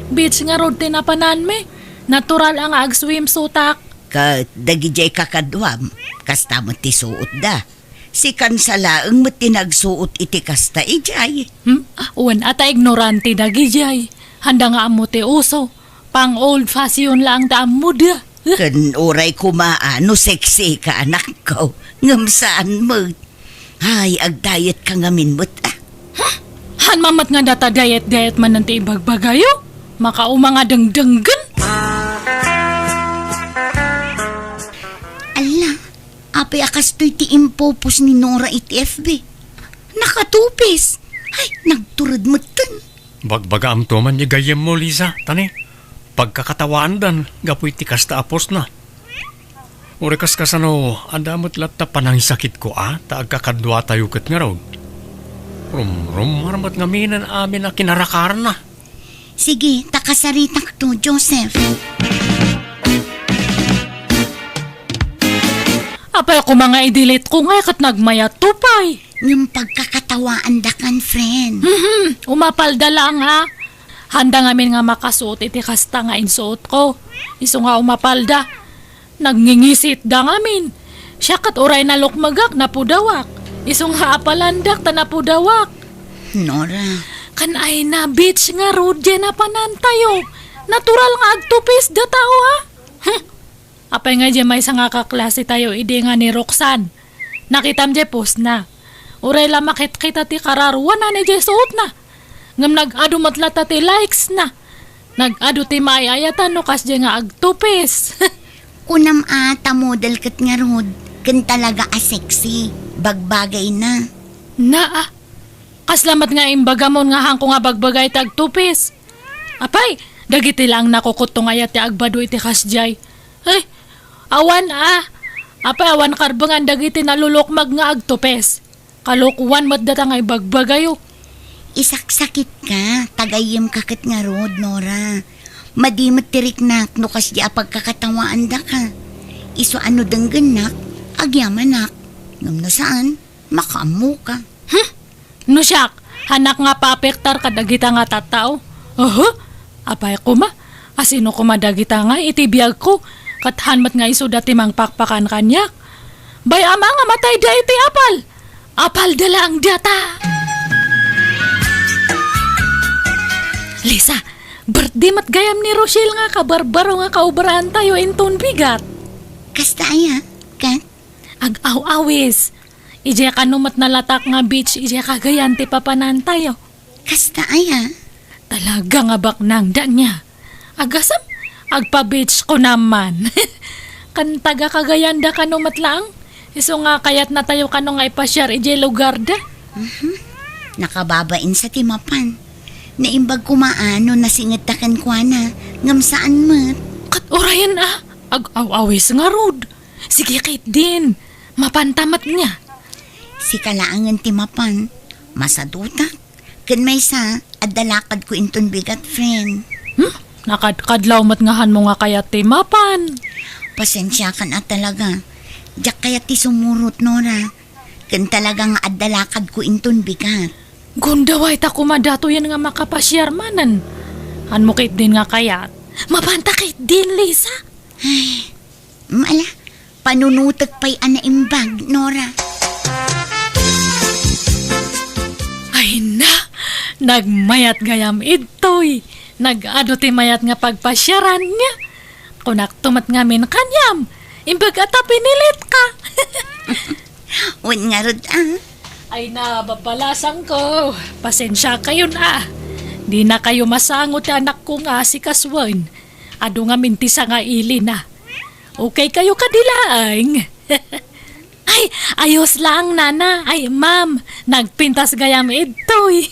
Beach ngarud ti napananmi. Natural a nga agswimsuitak. Ket dagidiay kakaduam, kasta met ti suotda. Si Kansa laeng met ti nagsuot iti kasta idiay. Hmm? Ah, wen a ta ignorante dagidiay. Handa nga ammo ti uso. Pang old fashion laeng ti ammoda. Ken uray koma a no sexy ka, anakko. Ngem saan met. Ay, agdiet ka ngamin met, a. Huh? Han mamet nga data diet-diet manen ti ibagbagayo? Makauma nga dengdenggen? Alla, apay a kastoy ti impopost ni Nora iti F B? Nakatupis! Ay, nagtured metten. Bagbagaamto man ni gayyemmo, Liza, tani, pagkakatawaandan gapu iti kasta a postna. Uray kaskasano, adda met latta panangisakitko a ta agkakaduatayo ket ngarud. Rumrumar met ngaminen amin a kinarakaranna. Sige, ta kasaritakto, Joseph. Apay koma nga i-delete ko ngay ket nagmayatto pay. Ngem pagkakatawaandakan, friend. Mhm, umapalda laeng a. Handa ngamin nga makasuot iti kasta nga insuotko. Isu nga umapalda. Nagngingisitda ngamin. Siak ket uray nalukmegak, napudawak. Isu nga apalandak ta napudawak. Nora. Kan ay na beach ngarud diay napanantayo. Natural nga agtupis da tao, a. Huh. Apay nga diay maysa nga kaklasetayo idi nga ni Roxanne? Nakitam diay postna. Uray la makitkita ti kararuanan idiay suotna. Ngem nag-adu met latta ti likesna. Nag-adu ti maay-ayatan no kasdiay nga agtupis. Kunam a ta model ket ngarud, ken talaga a sexy. Bagbagayna. Naa, kasla met nga imbagamon nga hanko nga bagbagay ti agtupis. Apay, dagiti laeng nakukutto nga ayat ti agbado iti kasdiay. Ay, awan a. Apay, awan karbengan dagiti nalulukmag nga agtupis. Kalokoan met data nga ibagbagayo. Isaksakitka, ta gayyemka ket ngarud, Nora. Madi met ti riknak no kasdiay a pagkakatawaandaka. Isu a no denggennak, agyamanak. Ngem no saan, makaammoka. Hmm? No siak, hanak nga paapektar kadagita nga tattao. Oho, apay koma, asino koma dagita nga iti biagko, ket han met nga isuda ti mangpakpakan kaniak. Bay-am a nga matayda iti apal. Apalda laeng data. Lisa, birthday met gayam ni Rochelle nga kabarbaro nga kaobraantayo inton bigat. Kasta aya, ket? Ag-aw-awis. Idiay kano met nalatak nga beach idiay Cagayan ti papanantayo. Kasta aya? Talaga nga baknang, Dania. Agasem, agpa-beach ko naman. Kan taga-Cagayan da kano met laeng. Isu nga kayatnatayo kano nga ipasiar idiay lugarda. Mhm. Nakababain sa ti mapan. Naimbag koma a no nasingedta kenkuana, ngem saan met. Ket urayen a, ag-aw-awis ngarud. Sige ketdin, mapanta met nia. Sika laengen ti mapan, masadutak. Ken maysa, adda lakadko inton bigat, friend. Hmm? Nakadkadlaw met nga hanmo nga kayat ti mapan. Pasensiakan a talaga. Diak kayat ti sumurot, Nora. Ken talaga nga adda lakadko inton bigat. Gundaway ta koma datoyen nga makapasiar manen. Anmo ketdin nga kayat? Mabanta ketdin, Lisa. Ay, mm, ala, panunutek pay a naimbag, Nora. Ay na, nagmayat gayam idtoy. Nag-adu ti mayat nga pagpasiaran niya. Kunakto met ngamin kaniam, imbag a ta pinilitka. Wen ngarud, ah. Ay na, babalasangko. Pasensiakayon, ah. Dinakayo masango ti anakko nga asikasuen. Adu ngamin ti sangailina. Okay kayo kadi laeng? Ay, ayos laeng, nana. Ay, ma'am, nagpintas gayam idtoy.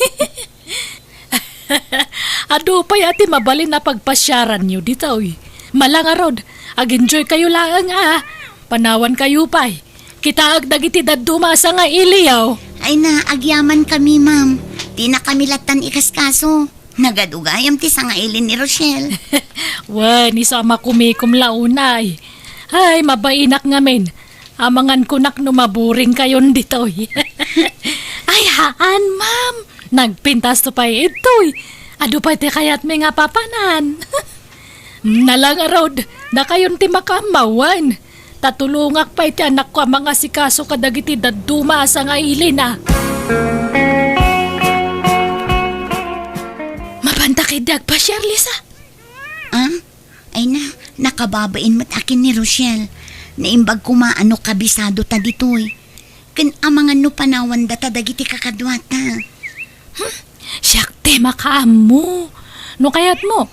Adu pay a ti mabalin a pagpasiaranyo ditoy. Mala ngarud, ag-enjoy kayo laeng, ah. Panawan kayo pay. Kitaek dagiti dadduma a sangailiyo. Ay na, agyamankami, ma'am. Dinakami lattan ikaskaso. Nagadu gayam ti sangaili ni Rochelle. Wen, isu a makumikom la unay. Ay, mabainak ngamin. Amangan kunak no maburing kayon ditoy. Ay, haan, ma'am. Nagpintasto pay idtoy. Adu pay ti kayatmi nga papanan. Nala ngarud, dakayon ti makaammawen. Ta tulongak pay ti anakko a mangasikaso kadagiti dadduma a sangailina. Mabanta ketdi agpasiar, Lisa? Ah? Ay na, nakababain met a ken ni Rochelle. Naimbag koma a no kabisado ta ditoy. Ken amangan no panawanda ta dagiti kakaduata. Hmm, siak ti makaammo. No kayatmo,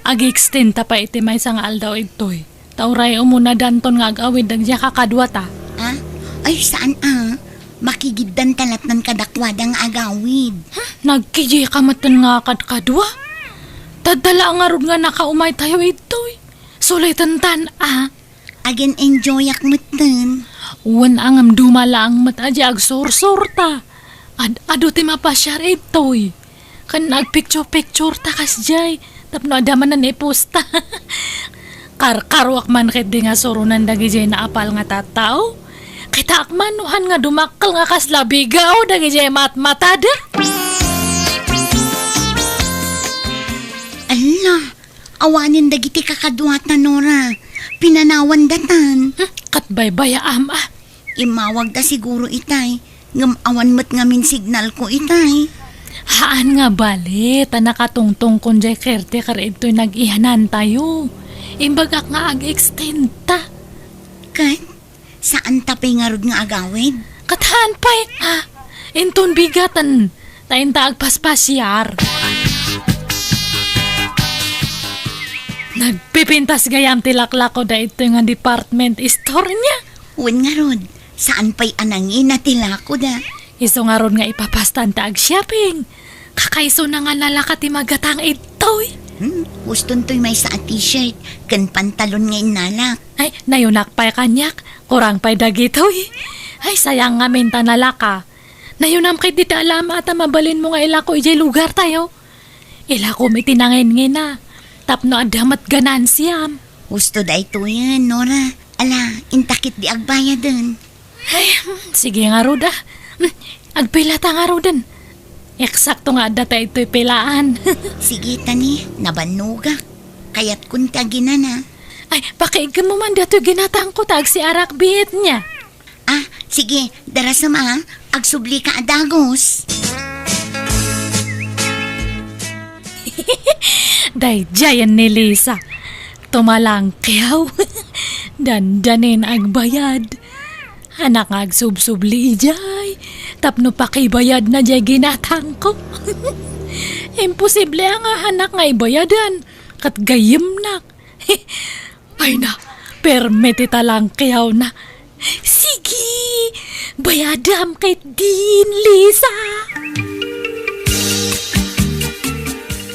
ag-extend ta pay iti maysa nga aldaw idtoy. Ta uray umuna danton nga ag-awid dagiti kakaduata. Ah? Ay, saan a? Makigiddan ta lattan kadakuada nga agawid. Hmm, nagkidika metten nga kadkadua? Tadda la ngarud nga nakaumay tayo idtoy. Sulitan tan, ah. Agin-enjoyak metten. Wen a ngem duma laeng met a di agsursurta. Ad-adu ti mapasiar idtoy. Ken agpicture-pictureta kasdiay tapno adda manen iposta. Karkaruak man ketdi nga suronen dagidiay naapal nga tattao. Kitaak man no han nga dumakkel nga kasla bigaw dagidiay matmatada. Ala, awanen dagiti kakaduata, Nora. Pinanawandatan. Hmm, ket baybayaam, a. Immawagda siguro itay, ngem awan met ngamin signalko itay. Haan nga bale, ta nakatungtongkon diay caretaker idtoy nag-iyanantayo. Imbagak nga ag-extend ta. Ket? Saan ta pay ngarud nga agawid? Ket haan pay, a, inton bigaten, ta inta agpaspasiar. Nagpipintas gayam ti laklako daytoy nga department store niya. Wen ngarud, saan pay a nangina ti lakoda? Isu ngarud nga ipapastan ta ag-shopping. Kakaisuna nga nalaka ti magatang idtoy. Hmm, guston toy maysa a t-shirt ken pantalon nga innalak. Ay, nayunak pay kaniak, kurang pay dagitoy. Ay, sayang ngamin ta nalaka. Nayunam ketdi ti alama ta mabalinmo nga ilako idiay lugartayo. Ilakom iti nanginngina, tapno adda met ganansiam. Gusto daytoyen, Nora. Ala, inta ketdi agbayaden. Ay, hmm, sige ngarud, a. Hmm, agpilata ngaruden. Eksakto nga adda ta itoy pilaan. Sige, tani, nabannogak. Kayatkon ti aginana. Ay, pakiigkemmo man datoy ginatangko ta agsiarak biit niya. Ah, sige, darasem a, agsublika a dagus. Daydiayen ni Lisa. Tumalangkiaw. Dandanin agbayad. Anak nga agsubsubli idiay. Tapno pakibayadna diay ginatangko. Imposible a nga anak nga ibayadan. Ket gayyemnak. Ay na, permi ti talangkiawna. Sige, bayadam ketdin, Lisa.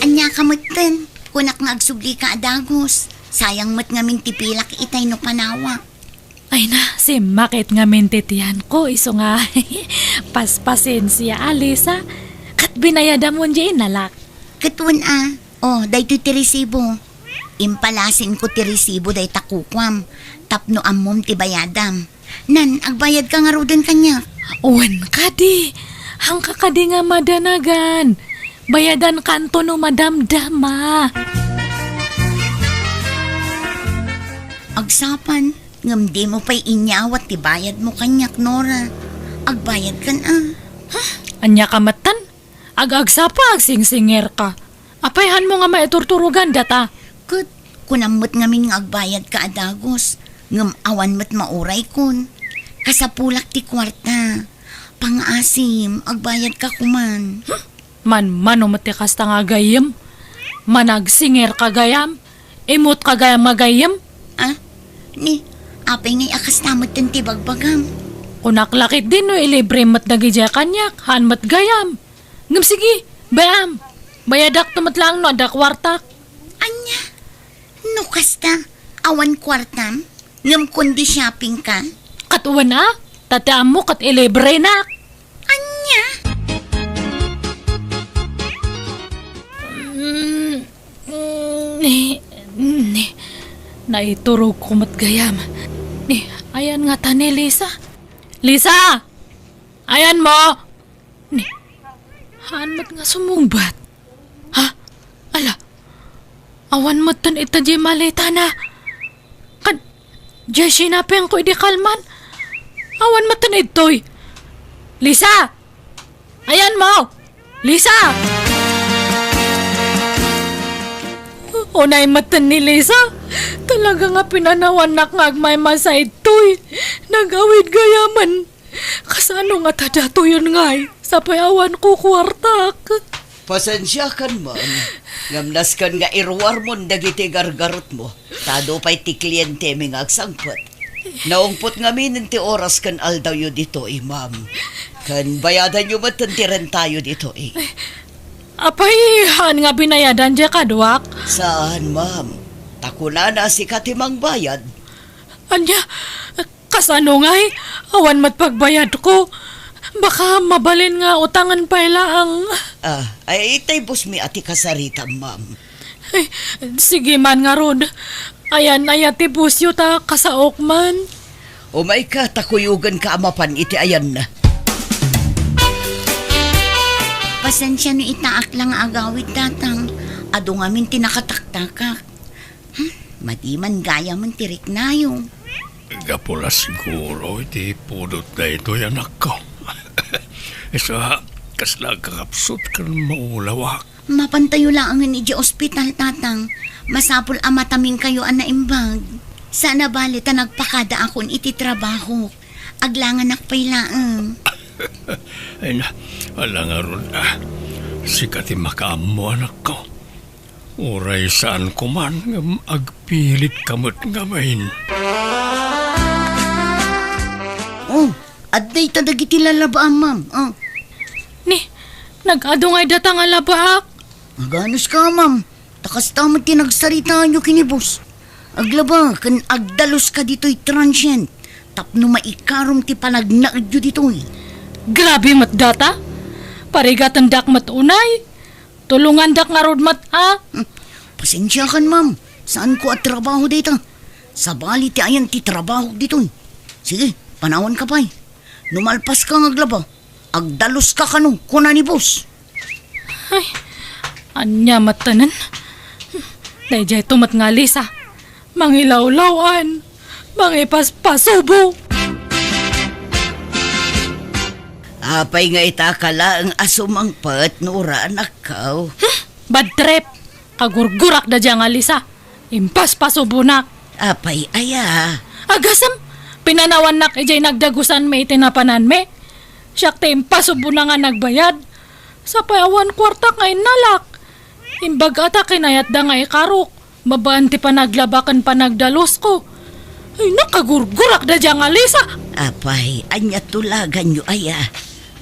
Ania ka metten, kunak nga agsublika a dagus. Sayang met ngamin ti pilak itay no panawak. Ay na, simmakit ngamin ti tiyanko, isu nga paspasensia, a, Lisa. Ket binayadam wen diay innalak. Ket wen a, o, daytoy ti resibo. Impalasinko ti resibo dayta kukuam, tapno ammom ti bayadam. Nan, agbayadka ngaruden kaniak. Wen kadi, haanka kadi nga madanagan. Bayadankanto no madamdama. Agsapan, ngem dimo pay inyawat ti bayadmo kaniak, Nora. Agbayadkan a. Ania ka metten? Ag-agsapa, agsingsingerka. Apay, haanmo nga maiturturogan data? Ket kunam met ngamin nga agbayadka a dagus, ngem awan met mauraykon. Kasapulak ti kuarta. Pangaasim, agbayadka koman. Hmm? Manmano met ti kasta nga gayyem? Managsingerka gayam? Immotka gayam nga gayyem? Ah, ni, apay ngay a kasta metten ti bagbagam? Kunak la ketdi no ilibre met dagidiay kaniak, haan met gayam. Ngem sige, bay-am. Bayadakto met laeng no adda kuartak. Ania? No kasta, awan kuartam? Ngem kundi shoppingka? Ket wen a, ta ti ammo ket ilibrenak. Ania? Mm, mm, ni, ni, naiturogko met gayam. Ni, ayan ngata ni Lisa. Lisa! Ayanmo! Ni, haan met nga sumungbat. Ha? Ala, awan metten ita diay maletana. Ken, diay shoppingko idi kalman. Awan metten idtoy. Lisa! Ayanmo! Lisa! Unay metten ni Lisa. Talaga nga pinanawannak nga agmaymasa idtoy. Nag-awid gayamen. Kasano ngata datoyen ngay? Sapay awan ko kuartak. Pasensiakan, ma'am. Ngem nasken nga iruarmon dagiti gargarotmo. Ta adu pay ti klientemi nga agsangpet. Naungpot ngamin ti oras ken aldawyo ditoy, ma'am. Ken bayadanyo met ti rentayo ditoy. Apay, haan nga binayadan diay kaduak? Saan, ma'am. Ta kunana sika ti mangbayad. Ania? Kasano ngay? Awan met pagbayadko. Baka mabalin nga utangen pay laeng. Ah, ay, itay busmi a ti kasaritam, ma'am. Ay, sige man ngarud. Ayan aya ti busyo ta kasaok man. Umayka ta kuyogenka a mapan iti ayanna. Pasensia no itaak la nga agawid, Tatang. Adu ngamin ti nakataktakak. Hmm, madi man gayamen ti riknayo. Gapu la siguro iti pudot daytoy, anakko. Isu a, kasla agkakapsut ken maulawak. Mapantayo laengen idiay ospital, Tatang. Masapul a matamingkayo a naimbag. Saan a bale ta nagpakadaakon iti trabahok. Aglanganak pay laeng. Ay na, ala ngarud a. Sika ti makaammo, anakko. Uray saanko man ngem agpilitka met ngamin. Oh, adda ita dagiti lalabaam, ma'am. Oh. Ni, nag-adu ngay data nga labaak? Aganuska, ma'am. Ta kasta met ti nagsaritaanyo ken ni boss. Aglaba ken agdaluska ditoy transient tapno maikarom ti panagnaedyo ditoy. Grabe met data. Parigatendak met unay. Tulongandak ngarud met a. Hmm. Pasensiakan, ma'am. Saanko a trabaho dayta. Sabali ti ayan ti trabahok ditoy. Sige, panawanka pay. No malpaska nga aglaba, agdaluska kano, kuna ni boss. Ay, ania met tanan? Daydiay to met nga Lisa. Mangilawlaw-an, mangipaspasubo. Apay nga ita ka laeng a sumangpet, Nora, anakko? Hmm, bad trip. Kagurgurak da dia nga Lisa. Impaspasubonak. Apay aya? Agasem, pinanawannak idiay nagdagusanmi iti napananmi. Siak ti impasubona nga nagbayad. Sapay awan kuartak nga innalak. Imbag-atak kinayatda nga ikarok. Babaen ti panaglaba ken panagdalusko. Ay, nakagurgurak da dia nga Lisa. Apay, ania tulaganyo aya?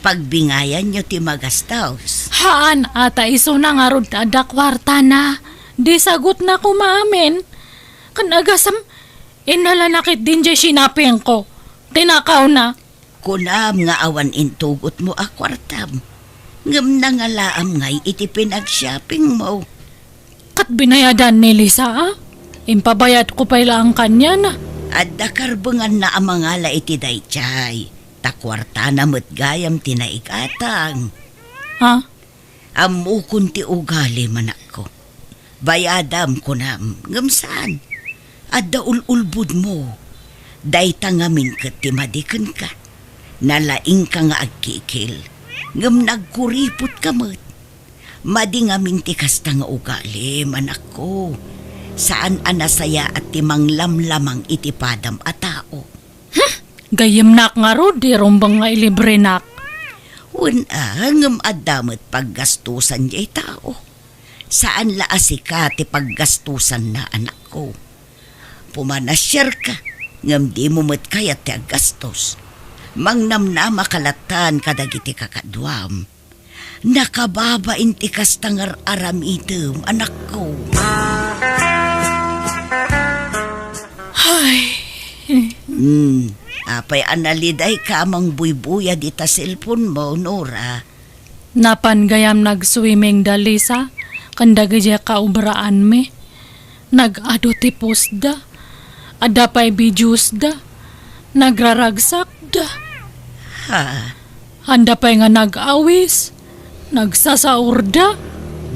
Pagbingayanyo ti magastos. Haan, a ta isuna ngarud ta adda kuartana. Di sagutna koma amin. Ken agasem, innalanak iti dindiay sinapingko. Tinakawna. Kunam nga awan intugotmo a kuartam, ngem nangalaam ngay iti pinagshoppingmo. Ket binayadan ni Lisa, a? Impabayadko pay laeng kaniana. Adda karbenganna a mangala iti daydiay, ta kuartana met gayam ti naigatang. Ha? Ammokon ti ugalim, anakko. Bayadam, kunam, ngem saan. Adda ul-ulbodmo. Dayta ngamin ket ti madi kenka. Nalaingka nga agkikil, ngem nagkuripotka met. Madi ngamin ti kasta nga ugalim, anakko. Saan a nasayaat ti manglamlamang iti padam a tao. Gayyemnak ngarud ti rumbeng nga ilibrenak. Wen a, ngem adda met paggastusan diay tao. Saan la a sika ti paggastusanna, anakko. Pumanasierka, ngem dimo met kayat ti aggastos. Mangnamnamaka lattan kadagiti kakaduam. Nakababain ti kasta nga ar-aramidem, anakko. Ay. Hmm, apay a nalidayka a mangbuybuya dita cellphone mo, Nora? Napan gayam nag-swimming da, Lisa, ken dagidiay kaobraanmi. Nag-adu ti postda. Adda pay videosda. Nagraragsakda. Ha? Anda pay nga nag-awis. Nagsasaurda.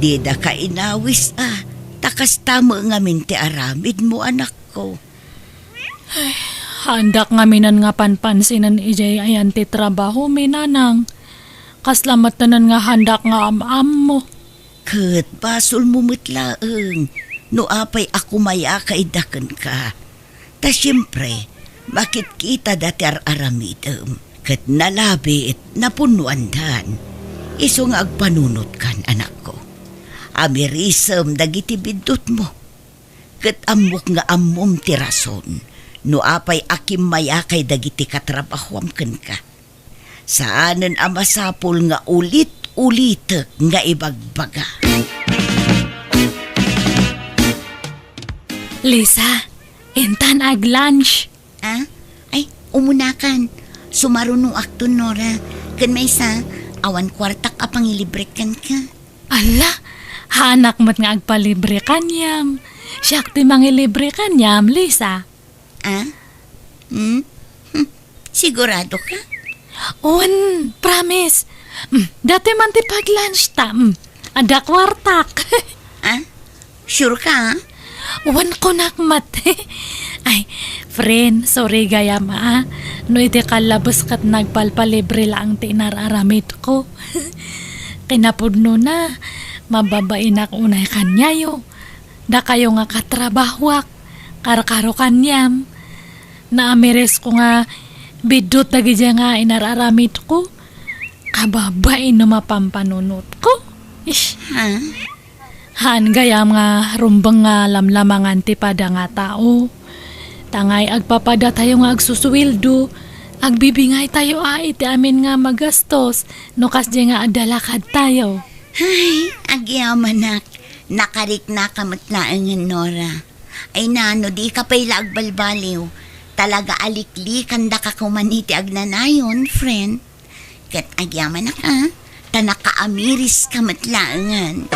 Didaka inawis a. Ta kasta met ngamin ti aramidmo, anakko. Ay, haandak ngaminen nga panpansinen idiay ayan ti trabahomi, nanang. Kasla metten nga haandak nga am-ammo. Ket basolmo met laeng no apay a kumayaka ida kenka. Ta siempre, makitkitada ti ar-aramidem. Ket nalabit, napunnoandan. Isu nga agpanunotkan, anakko. Amirisem dagiti biddutmo. Ket ammok nga ammom ti rason no apay a kimmayakay dagiti katrabahoam kenka. Saanen a masapul nga ulit-ulitek nga ibagbaga. Lisa, intan ag-lunch. Ah? Ay, umunakan. Sumarunoakton, Nora. Ken maysa, awan kuartak a pangilibrek kenka. Ala, haanak met nga agpalibre kaniam. Siak ti mangilibre kaniam, Lisa. Ah? Hmm? Hmm. Sigurado ka? Wen, promise. Hmm, datoy man ti pag-lunch ta. Hmm, adda kuartak. Ah? Sure ka, ah? Wen, kunak met. Ay, friend, sorry gayam, ah. No iti kallabes ket nagpalpalibre laeng ti inar-aramidko. Kinapudnona, mababainak unay kaniayo. Dakayo nga katrabahoak, karkaro kaniam. Naamirisko nga biddut dagidiay nga inar-aramidko. Kababain no mapampanunotko. Ish. Ha? Haan gayam nga rumbeng nga lamlamangan ti pada nga tao. Tangay agpapadatayo nga agsusueldo, agbibingaytayo a iti amin nga magastos no kasdiay nga adda lakadtayo. Ay, agyamanak, nakariknaka met laengen, Nora. Ay na, no dika pay la agbalbaliw, talaga a liklikandaka koman iti agnanayon, friend. Ket agyamanak a, ta nakaamiriska met laengen.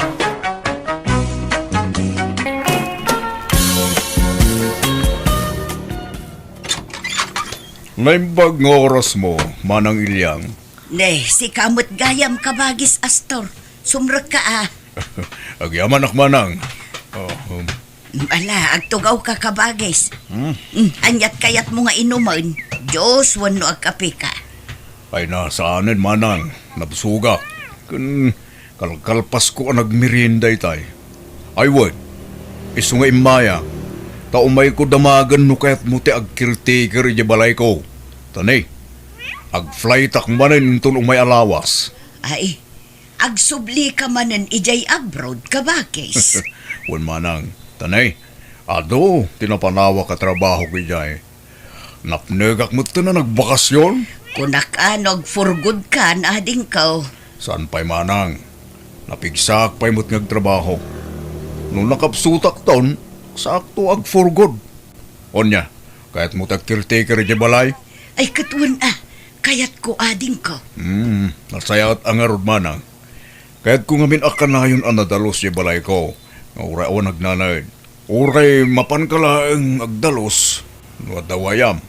Naimbag nga orasmo, Manang Ilyang. Ne, sika met gayam, Kabagis Astor. Sumrekka a. Agyamanak, Manang. Oh, um, Ala, agtugawka, Kabagis. Hmm? Hmm, aniat kayatmo nga inumen? Juice wenno agkapeka? Ay na, saanen, Manang. Nabsogak. Ken kalkalpasko a nagmerienda itay. Ay wen, isu nga immaya, ta umayko damagen no kayatmo ti agcaretaker idiay balayko. Ta ne, agflightak manen inton umay a lawas. Ay, agsublika manen idiay abroad, Kabagis. Wen, Manang. Ta ne, adu ti napanawak a trabahok idiay. Napnekak metten a nagbakasyon. Kunak a no agforgodkan, adingko. Saan pay, Manang. Napigsaak pay met nga agtrabaho. No nakapsutakton, saakto agforgod. Onya, kayatmo ti agcaretaker idiay balay? Ay, ket wen a, kayatko, adingko. Hmm, nasayaat a ngarud, Manang. Kayatko ngamin a kanayon a nadalus idiay balayko, nga uray awan agnanaed. Uray mapanka laeng agdalus no adda wayam.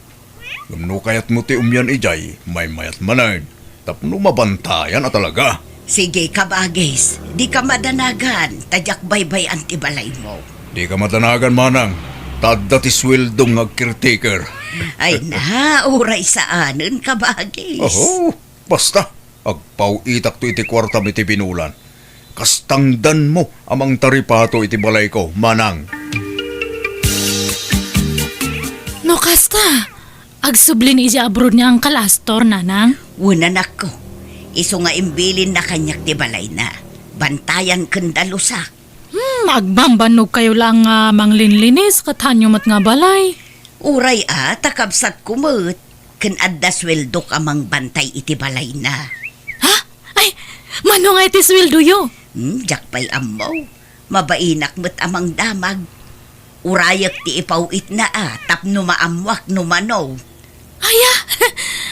Ngem no kayatmo ti umian idiay, maymayat manen, tapno mabantayan a talaga. Sige, kabagis, dika madanagan, ta diak baybay-an ti balaymo. Dika madanagan, manang, ta adda ti suweldong agcaretaker. Ay na, uray saanen, kabagis. Oho, basta, agpaw-itakto iti kuartam iti binulan. Kas tangdanmo a mangtaripato iti balayko, manang. No kasta, agsubli ni idiay abroad ni Uncle Astor, nanang? Wen, anakko. Isu nga imbilinna kaniak ti balayna. Bantayan ken dalusak. Hmm, agbambannog kayo lang nga manglinlinis, ket haanyo met nga balay. Uray a, ta kabsatko met, ken adda suweldok a mangbantay iti balayna. Ha? Ay, mano nga iti suweldoyo? Hmm, diak pay ammo. Mabainak met a mangdamag. Urayek ti ipaw-itna a, tapno maammoak no mano. Aya,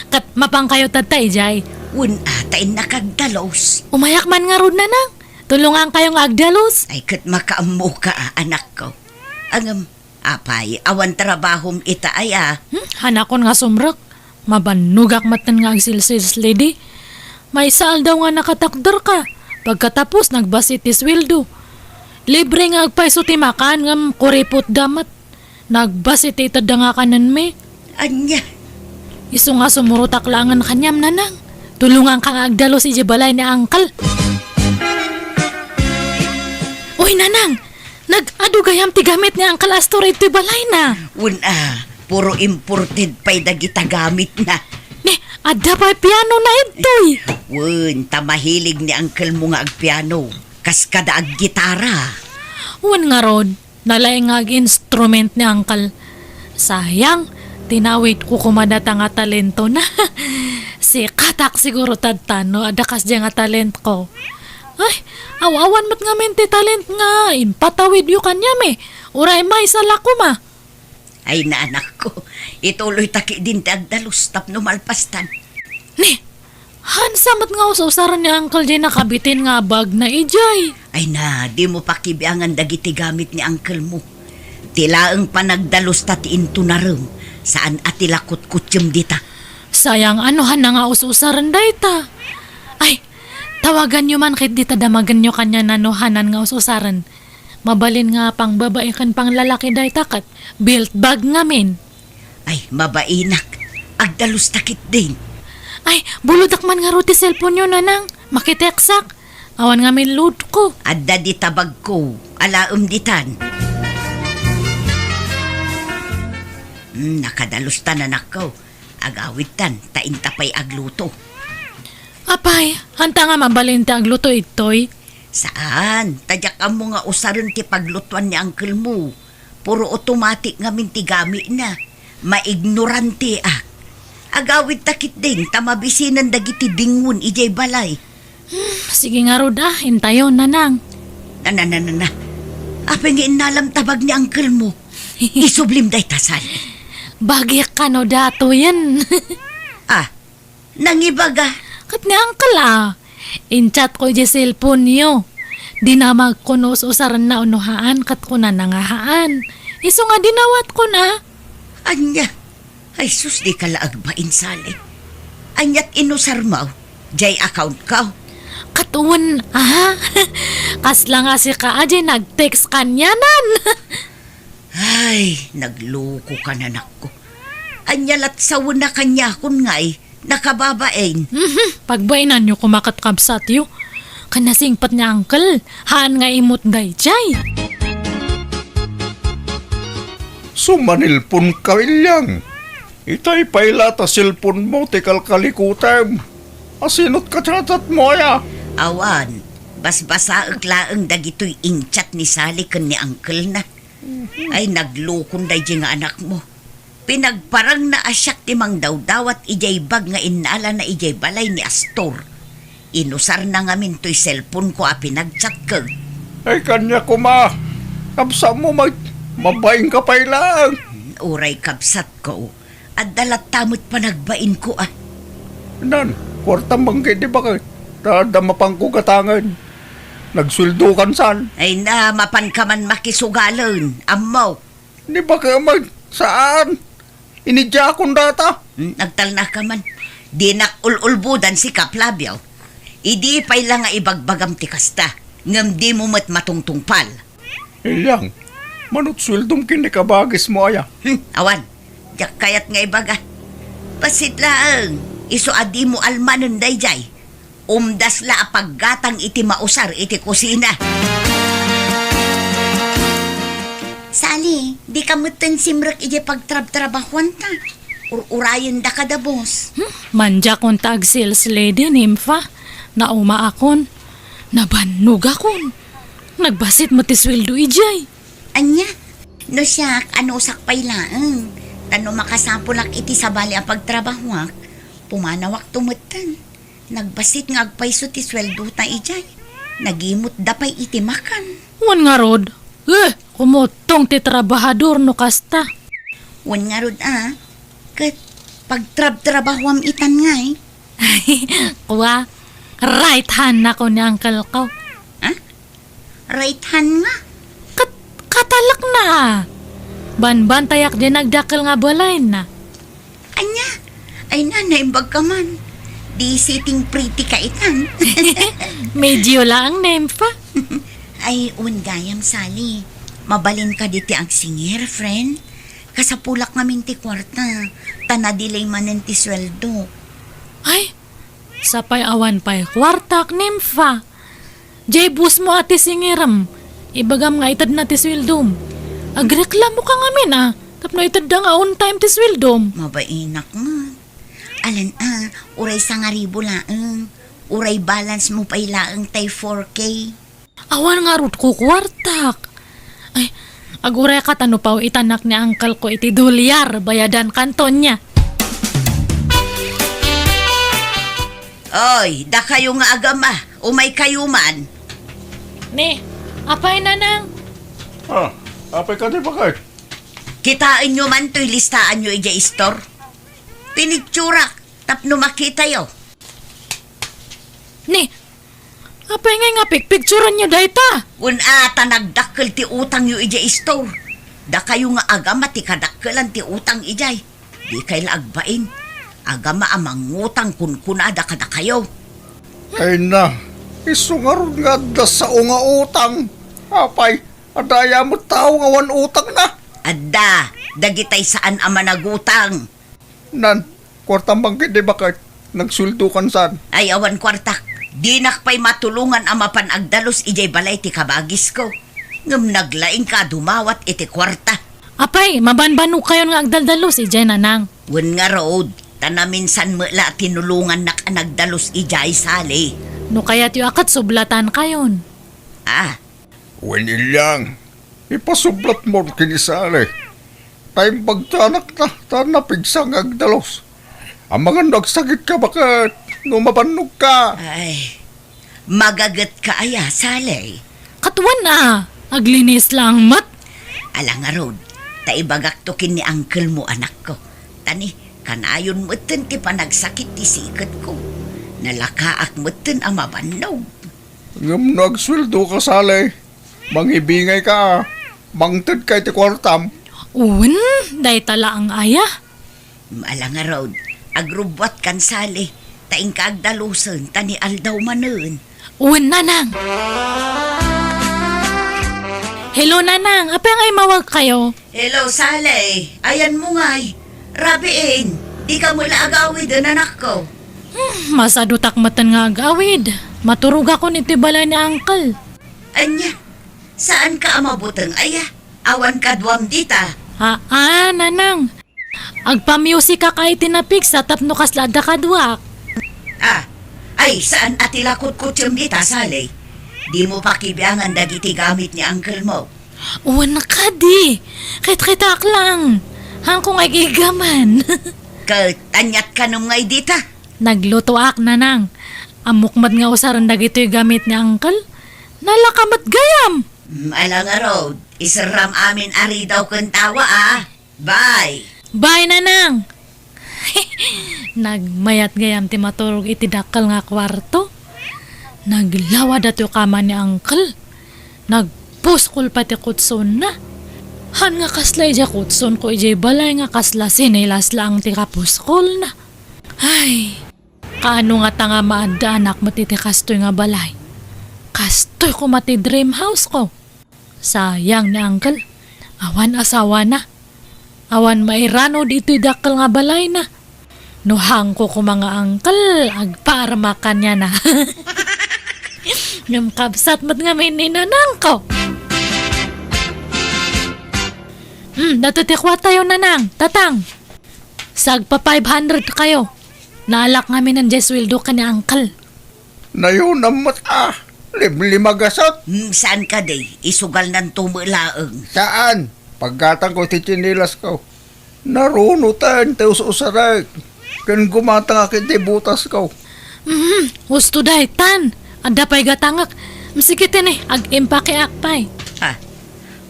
ket mapankayo tatta idiay? Wen a, ta innak agdalus. Umayak man ngarud, nanang. Tulongankayo nga agdalus. Ay, ket makaammoka a, anakko. Ngem, apay, awan trabahom ita aya? Hmm, hanakon nga sumrek. Mabannogak maten nga agsilsilslidi. Maysa aldaw nga nakatakderka. Pagkatapos, nagbasi ti suweldo. Libre nga agpayso ti makan, ngem kuripotda met. Nagbasi ti itedda nga kanenmi. Ania? Isu nga sumurotak laengen kaniam, nanang. Tulonganka nga agdalus idiay balay ni Uncle. Uy, nanang! Nag-adu gayam ti gamit ni Uncle Astor iti balayna. Wen a, puro imported pay dagita gamitna. Ni, adda pay pianona idtoy. Wen, ta mahilig ni uncle mo nga agpiano. Kas kada aggitara. Wen ngarud, nalaing nga ag-instrument ni Uncle. Sayang, tinawidko koma data nga talentona. Sikatak siguro tatta no adda kasdiay nga talentko. Ay, aw-awan met ngamin ti talent nga impatawidyo kaniam, eh. Uray maysa la koma. Ay, na, anakko, ituloyta ketdin ti agdalus tapno malpastan. Ni, haan sa met nga us-usaren ni Uncle diay nakabitin nga bagna idiay. Ay na, dimo pakibiangan dagiti gamit ni uncle mo. Ti laeng panagdalusta ti intunarem, saan a ti lakutkutiem dita. Sayang, ano han nga us-usaren dayta? Ay, tawaganyo man ketdi ta damagenyo kaniana no hanan nga us-usaren. Mabalin nga pangbabai ken panglalaki dayta ket belt bag ngamin. Ay, mabainak. Agdalusta ketdin. Ay, bulodak man ngarud ti cellphone-yo, nanang. Makitekstak. Awan ngamin load-ko. Adda dita bagko. Alaem ditan. Hmm, nakadalusta, anakko. Agawidtan, ta inta pay agluto. Apay, haanta nga mabalin ti agluto, ittoy? Saan, ta diak ammo nga usaren ti paglutuan ni uncle mo. Puro automatic ngamin ti gamitna. Maignorante ak. Agawidta ketdin ta mabisinen dagiti dingon idiay balay. Hmm, sige ngarud a, intayon, nanang. Na, na, na, na, na. Apay nga innalam ta bag ni uncle mo? Isublim dayta, Sal. Bagik kano datoyen. Ah, nangibaga. Ket ni uncle a, in-chat-ko idiay cellphone-yo. Dinamagko no us-usarenna wenno haan, ket kunana nga haan. Isu nga dinawatko na. Ania? Ay sus, dika la agbain, Sally. Aniat inusarmo? Diay account-ko? Ket wen a. Kasla nga sika a diay nag-text kanianan. Ay, naglokokan, anakko. Ania lat sawen a kaniakon ngay, nakababain. Mhm, pagbainanyo koma ket kabsatyo. Ken nasingpet ni uncle, haan nga immut daydiay. Sumanilpon ka, William. Itay pay la ta cellphone mo ti kalkalikutem. Asinot ka chat-chat mo aya? Awan, basbasaek laeng dagitoy in-chat ni Sally ken ni uncle-na. Ay, naglokon daydiay nga anak mo. Pinagparangna a siak ti mangdawdawat idiay bag nga innalana idiay balay ni Astor. Inusarna ngamin toy cellphone-ko a pinagchat-ko. Ay, kaniak koma. Kabsatmo, mag-, mabain ka pay laeng. Uray kabsatko, adda latta met panagbainko a. Nan, kuartam man ketdi baket, ta adda mapanko gatangen. Nagsueldokan, saan? Ay na, mapanka man makisugalen. Ammo. Ni baket met, saan? Inidiakon data. Hmm, nagtalnaka man. Dinak ul-ulbodan sika, Flavio. Idi pay la nga ibagbagam ti kasta, ngem dimo met matungtungpal. Ilyang, manut sueldom ken ni kabagismo aya? Hmm, awan. Diak kayat nga ibaga. Bassit laeng, isu a dimo almanen daydiay. Umdas la a paggatang iti mausar iti kusina. Sally, dika metten simrek idiay pagtrabtrabahuanta. Ur-urayendaka da, boss. Hmm, mandiakon ta ag-sales lady, Nympha. Naumaakon. Nabannogakon. Nagbassit met ti sueldo idiay. Ania? No siak, anusak pay laeng. Ta no makasapulak iti sabali a pagtrabahuak, pumanawakto metten. Nagbassit nga agpayso ti sueldota idiay. Nagimutda pay iti makan. Wen ngarud, eh, kumuttong ti trabahador no kasta. Wen ngarud a, ket pagtrabtrabahuam itan ngay. Kua, right hand nako ni uncle ko. Ha? Right hand nga? Kat-, katalakna. Banbantayak diay nagdakkel nga balayna. Ania? Ay na, naimbag ka man. Di sitting pretty ka itan. Medyo laeng, Nympha. Ay, wen gayam, Sally. Mabalin ka diti agsingir, friend. Kasapulak ngamin ti kuarta. Ta na-delay manen ti sueldo. Ay, sapay awan pay kuartak, Nympha. Jay boss mo a ti singirem. Ibagam nga itedna ti sueldom. Agreklamo ka ngamin a, tapno itedda nga on time ti sueldom. Mabainak nga. Alan a, uray sangaribu laeng. Uray balance mo pay laeng tay four K. Awan ngarud ko kuartak. Ay, agurayka ta no pay itanak ni uncle ko iti dolyar, bayadan kanto nia. Oy, dakayo nga agama, umay kayo man. Ni, apay, Nanang? Ah, apay kadi, baket? Kitaenyo man toy listaanyo idiay istor. Pinicturak tapno makitayo. Ni, apay ngay nga pikpicturanyo dayta? Wen a, ta nagdakkel ti utangyo idiay istor. Dakayo nga agama ti kadakkelan ti utang idiay. Dikay la agbain. Agama a mangutang kunkunada kadakayo. Ay na, isu ngarud nga adda sao nga utang. Apay, adda aya met tao nga awan utangna? Adda, dagitay saan a managutang. Nan, kuartam man ketdi, baket, nagsueldokan saan? Ay, awan kuartak. Dinak pay matulongan a mapan agdalus idiay balay ti kabagisko. Ngem naglaingka a dumawat iti kuarta. Apay, mabanbanogkayon nga agdaldalus idiay, Nanang? Wen ngarud, ta naminsan met la a tinulongannak a nagdalus idiay, Sally. No kayatyo a ket sublatankayon. Ah, Wen, Ilyang, ipasublatmo ken ni Sally. Ta imbag ti anakna, ta napigsa nga agdalus. Amangan no agsakitka, baket, no mabannogka. Ay, magagetka aya, Sally? Ket wen a, aglinis laeng met. Ala ngarud, ta ibagakto ken ni uncle mo, anakko. Ta ni, kanayon metten ti panagsakit ti siketko. Nalakaak metten a mabannog. Ngem no agsueldoka, Sally, mangibingayka, mangtedka iti kuartam. Wen, dayta laeng aya. Ala ngarud, agrubbuatkan, Sally, ta inka agdalusen, ta ni aldaw manen. Wen, Nanang. Hello, Nanang. Apay nga immawagkayo? Hello, Sally. Ayanmo ngay. Rabiin, dika met la agawiden, anakko. Hmm, masadutak metten nga agawid. Maturogakon iti balay ni uncle. Ania? Saanka a mabuteng aya? Awan kaduam dita? Aa, Nanang. Agpamusikak iti napigsa tapno kasla adda kaduak. Ah, ay, saan a ti la kutkutsem dita, Sally? Dimo pakibiangan dagiti gamit ni uncle mo. Wen kadi, kitkitaak laeng. Haanko nga igigaman. Ket aniat kanem ngay dita? Naglutoak, Nanang. Ammok met nga usaren dagitoy gamit ni uncle. Nalaka met gayam. Mm, ala ngarud, iserram amin a ridaw ken tawa, a. Bye. Bye, Nanang. Nagmayat gayam ti maturog iti dakkel nga kuarto. Naglawad datoy kama ni uncle. Nagpuskol pay ti kutsonna. Haan nga kasla idiay kutsonko idiay balay nga kasla sinelas laeng ti kapuskolna. Ay, Kaano ngata nga maaddaanak met iti kastoy nga balay? Kastoy koma ti dream house ko. Sayang ni Uncle. Awan asawana. Awan mairano ditoy dakkel nga balayna. No hangko koma nga Uncle, agparmak kaniana. Ngem kabsat met ngamin ni nanangko. Hmm, datoy ti kuartayo, Nanang, Tatang. Sagpa five hundred kayo. Naalak ngamin diay sueldo ken ni Uncle. Nayonam met a, limlimagasat. Hmm, saan kadi? Isugalnanto met laeng. Saan? Paggatangko iti tsinilasko. Narunoten ti us-usarek. Ken gumatangak iti butasko. Hmm, husto daytan. Adda pay gatangek. Hmm, sige tini, ag-impakeak pay. Ah,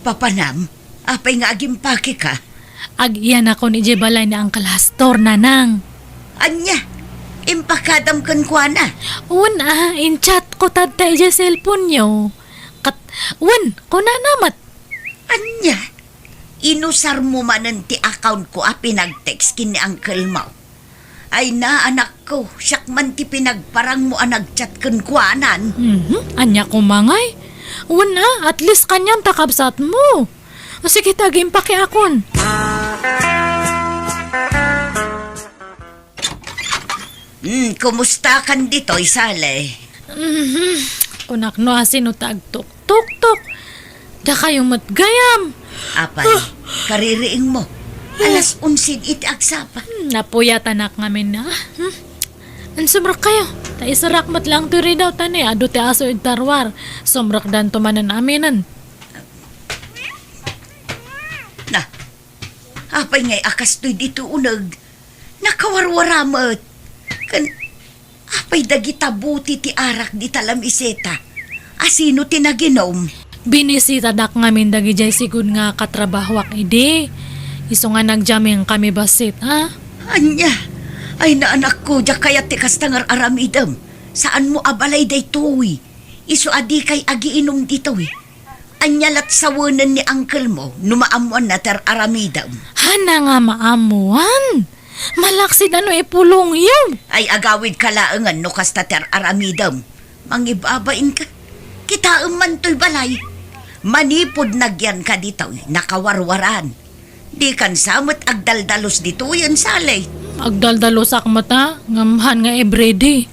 papanam? Apay nga agimpakeka? Agiyanakon idiay balay ni Uncle Astor, Nanang. Ania? Impakadam kenkuana? Wen a, in-chat ko tatta idiay cellphone-yo. Ket, wen, kunana met. Ania? Inusarmo manen ti account ko a pinag-text ken ni uncle mo? Ay na, anakko, siak man ti pinagparangmo a nag-chat kenkuanan. Mhm, ania koma ngay? Wen a, at least kanian ta kabsatmo. O sige ta, agimpakeakon. Hmm, kumusta kan ditoy, Sally? Mhm, kunak no asino ta agtuktuktok. Dakayo met gayam. Apay, kaririingmo. Alas onse iti agsapa. Hmm, napuyatanak ngamin na. Hmm? Ansumrek kayo. Ta iserak met lang ti ridaw ta ni, adu ti aso iti ruar. Sumrekdanto manen aminen. Na, apay ngay a kastoy ditoy uneg? Nakawarwara met. Ken, apay dagita buti ti arak dita lamiseta? Asino ti naginom? Binisitadak ngamin dagidiay sigud nga katrabahoak idi. Isu nga nagjamming kami bassit, ha? Ania? Ay na, anakko, diak kayat ti kasta nga ar-aramidem. Saanmo a balay daytoy. Isu a dikay agiinum ditoy. Ania lat sawenen ni uncle mo no maammoanna ti ar-aramidem? Hana nga maammoan? Malaksid a no ipulongyo. Ay, agawidka laengen no kasta ti ar-aramidem. Mangibabainka. Kitaem man toy balay. Manipud nagyanka ditoy, nakawarwaran. Dikan sa met agdaldalus ditoyen, Sally. Agdaldalusak met a, ngem han nga everyday.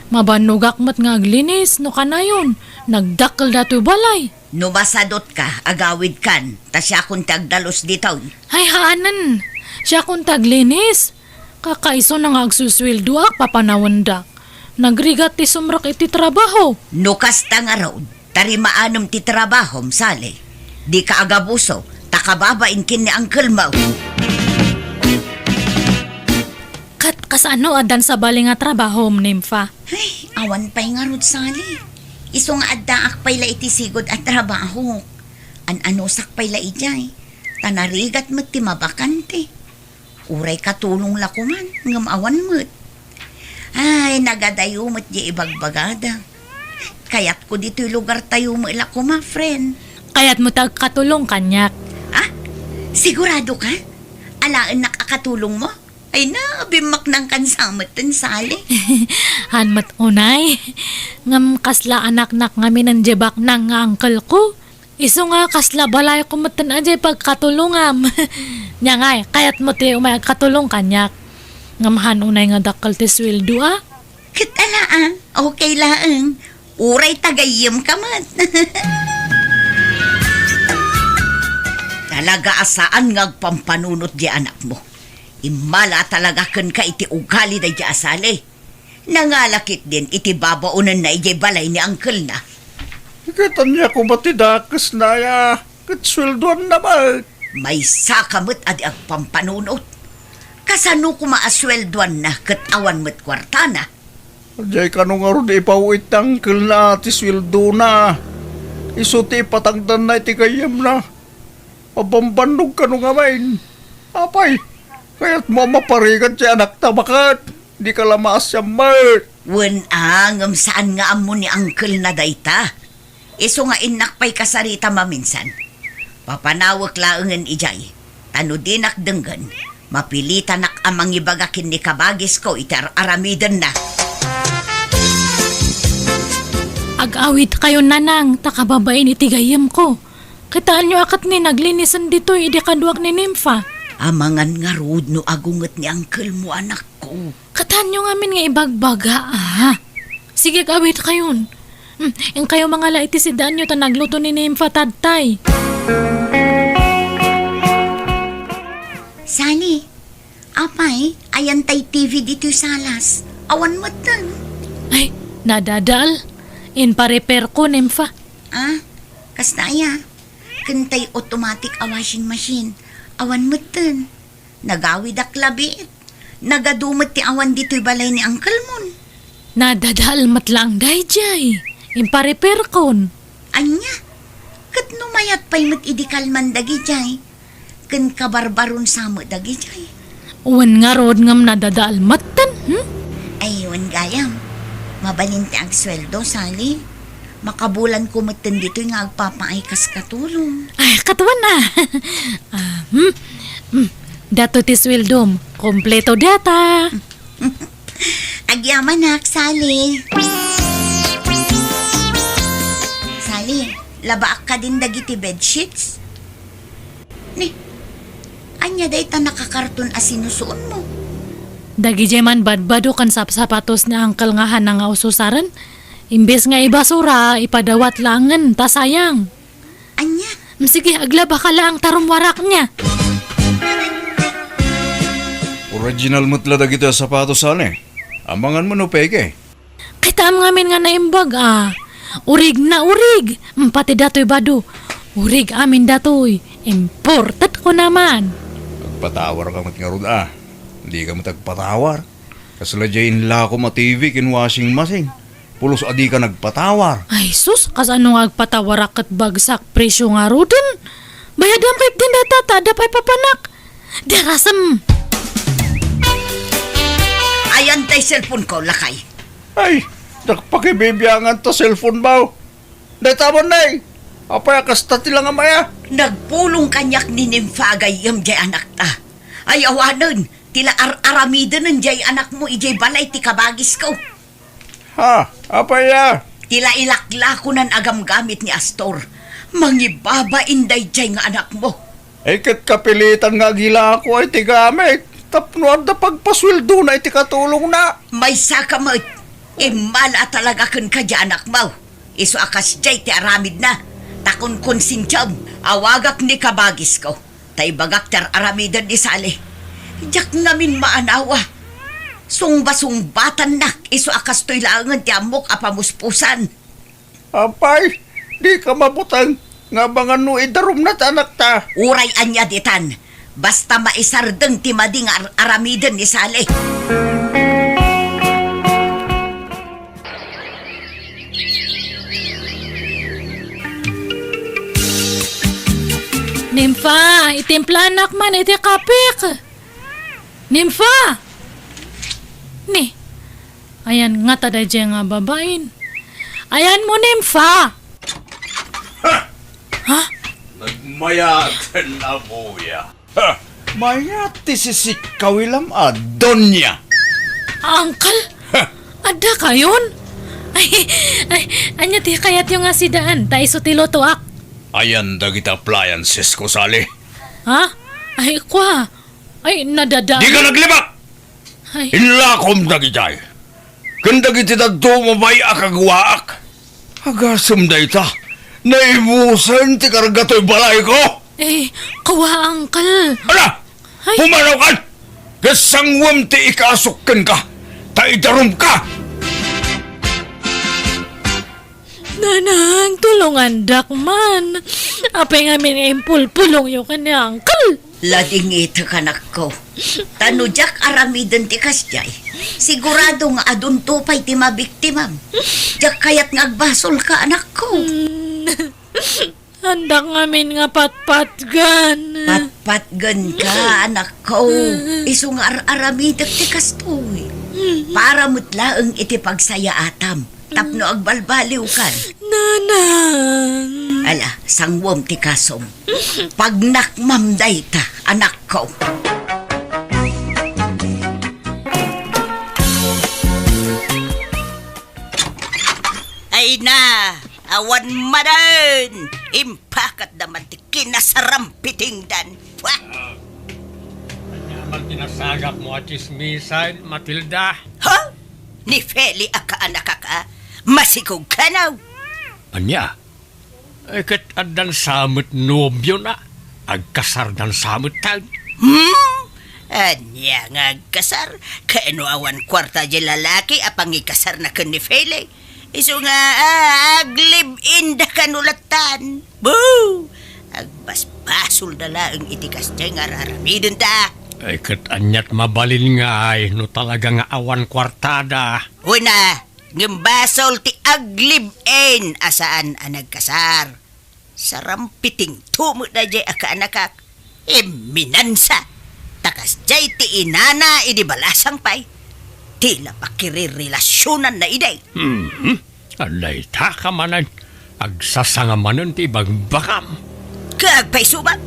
Mabannogak met nga aglinis no kanayon. Nagdakkel datoy balay. No masadutka, agawidkan, ta siakon ti agdalus ditoy. Ay, haanen. Siakon ti aglinis. Kakaisuna nga agsusueldoak, papanawendak. Nagrigat ti sumrek iti trabaho. No kasta ngarud, ta rimaanem ti trabahom, Sally. Dika agabuso, ta kababain ken ni uncle mo. Ket kasano, addan sabali nga trabahom, Nympha? Ay, awan pay ngarud, Sally. Isu nga addaak pay la iti sigud a trabaho. An-anusak pay la idiay. Ta narigat met ti mabakante. Uray katulong la koman, ngem awan met. Ay, nagadayo met di ibagbagada. Kayatko ditoy lugartayo met la koma, friend. Kayatmo ti agkatulong kaniak? Ah? Sigurado ka? Alaennak a katulong mo? Ay na, bimmaknang kan sa met ten, Sally. Han met unay. Ngem kasla anaknak ngamin diay baknang nga uncle ko. Isu nga kasla balayko met ten a diay pagkatulongam. Nia ngay, kayatmo ti umay agkatulong kaniak? Ngem han unay nga dakkel ti sueldo a. Ket ala a, okay laeng. Uray ta gayyemka met. Talaga a saan nga agpampanunot diay anakmo. Immala talaga kenka iti ugali daydiay a Sally. Nangala ketdin iti babaonenna idiay balay ni uncle-na. Ket ania koma ti dakesna aya? Ket sueldoanna met. Maysaka met a di agpampanunot. Kasano koma a sueldoanna ket awan met kuartana? Diay kano ngarud ipaw-it ti uncle-na ti sueldona. Isu ti ipatangdanna iti gayyemna. Mabambannog kano ngamin. Apay, kayatmo a maparigat ti anakta baket? Dika la maasian met. Wen a, ngem saan nga ammo ni uncle-na dayta. Isu nga innak pay kasarita maminsan. Papanawek laengen idiay. Ta no dinak denggen, mapilitanak a mangibaga ken ni kabagisko iti ar-aramidenna. Kaawidkayon, nanang, ta kababain iti gayyemko. Kitaenyo a ket ni naglinisen ditoy idi kaduak ni Nympha. Amangan ngarud no agunget ni uncle mo, anakko. Kitaenyo ngamin nga ibagbaga, a. Sige, kaawidkayon. Hmm, inkayo mangala iti sidaanyo ta nagluto ni Nympha tatay. Sally, apay, ayan tay T V ditoy salas? Awan metten. Ay, nadadaal. Impa-repair ko, Nympha. Ah, kasta aya? Ken tay automatic a washing machine. Awan metten. Nagawidak labiit. Nagadu met ti awan ditoy balay ni uncle mon. Nadadaal met laeng daydiay. Impa-repair kon. Ania? Ket no mayat pay met idi kalman dagidiay, ken kabarbaron sa met dagidiay. Wen ngarud ngem nadadaal metten, hmm? Ay, wen gayam. Mabalin ti agsueldo, Sally. Makabulan ko metten ditoy nga agpapaay kas katulong. Ay, katuan na. Ah, hmm? Hmm. Dato ti sueldom. Kompleto data. Agyamanak, Sally. Sally, labaak kadin dagiti bedsheets? Ni, ania dayta nakakarton a sinusuonmo? Dagidiay man badbado ken sapsapatos ni Uncle nga Hana nga ususaren, imbes nga ibasura, ipadawat laengen ta sayang. Ania? Mm, sige, aglaba ka laeng ta rummuarak nia. Original met la dagiti a sapatos, Sally. Amangan mo no peke. Kitaem ngamin nga naimbag, a. Urig na urig. Mm, pati datoy bado. Urig amin datoy. Imported ko naman. Agpatawar ka met ngarud, a. Di ka met agpatawar. Kasla diay inlakom a T V ken washing machine. Pulos a di ka nagpatawar. Ay sus, kasano nga agpatawarak ket bagsak presyo ngaruden? Bayadam ketdin dayta ta adda pay papanak. Darasem. Ayan tay cellphone ko, lakay. Ay, nagpakibibiangan ta cellphone mo. Dayta man, nay. Apay a kasta ti langamaya? Nagpulong kaniak ni Nympha a gayyem diay anakta. Ay awanen, ti la ar-aramidenen diay anakmo idiay balay ti kabagisko. Ha? Apay a? Ti la ilaklakonan a gamgamit ni Astor. Mangibabain daydiay nga anakmo. Ay, ket kapilitan nga agilako ay ti gamit tapno adda pagpasueldona iti katulongna. Maysaka met. Immala a talaga kenka diay anakmo. Isu a kasdiay ti aramidna. Ta kunkunsentiam, awagak ni kabagisko. Ta ibagak ti ar-aramiden ni Sally. Diak ngamin maanawa. Sungbasungbatannak isu a kastoy laengen ti ammok a pamuspusan. Apay, dika mabuteng nga amangan no idarumna ti anakta. Uray ania ditan, basta maisardeng ti madi nga ar-aramiden ni Sally. Nympha, itimplanak man iti kapek. Nympha! Ni, ayan ngata daydiay nga babain. Ayanmo, Nympha! Ha? Ha? Nagmayaten a buya. Ha! Mayat ti sisikkawilam a donya. Uncle? Ha! Adda kayon? Ay, ay, ania ti kayatyo nga sidaan? Ta isu ti lutoak. Ayan dagiti appliances ko, Sally. Ha? Ay, kwa. Ay, nadada. Dika naglibak! Ay. Inlakom dagitay. Ken dagiti dadduma pay a kaguaak. Agasem dayta, naibusen ti karga toy balayko. Eh, kawa, uncle. Ala! Ay. Pumanaw kan! Ket sanguem ti ikasok kenka, ta idarumka! Nanang, tulongandak man. Apay ngamin nga impulpulongyo ken ni uncle? Ladingitek, anakko. Ta no diak aramiden ti kasdiay, sigurado nga adunto pay ti mabiktimam. Diak kayat nga agbasolka, anakko. Hmm. Andak ngamin nga patpatgen. Patpatgenka, anakko. Isu nga ar-aramidek ti kastoy. Para met laeng iti pagsayaatam. Tapno agbalbaliwkan. Nanang. Ala, sanguem ti kasom. Pagnakmam dayta, anakko. Ay na, awan manen! Impakatda man ti kinasarampitingdan. Pwa! Ania man ti nasagapmo a tsismisan, Matilda? Ha? Ni Feli a kaanakak a? Masikog kanaw? Ania? Eh, ket addan sa met nobiona? Agkasardan sa met tayo? Hmm? Ania nga agkasar? Kano awan kuarta di lalaki a pangikasarna ken ni Feli? Isu nga, ah, ag-live-in da kano lattan. Boo! Agbasbasolda laeng iti kasdiay nga ar-aramidenta. Ay, ket aniat mabalin ngay no talaga nga awan kuartada? Una, ngem basol ti ag-live-in a saan a nagkasar. Sarampitingto met daydiay a kaanakak. Imminansa. Ta kasdiay ti inana idi balasang pay. Ti la pakirerelasionanna idi. Mhm. Dayta ka manen, agsasanga manen ti ibagbagam. Kaagpayso man.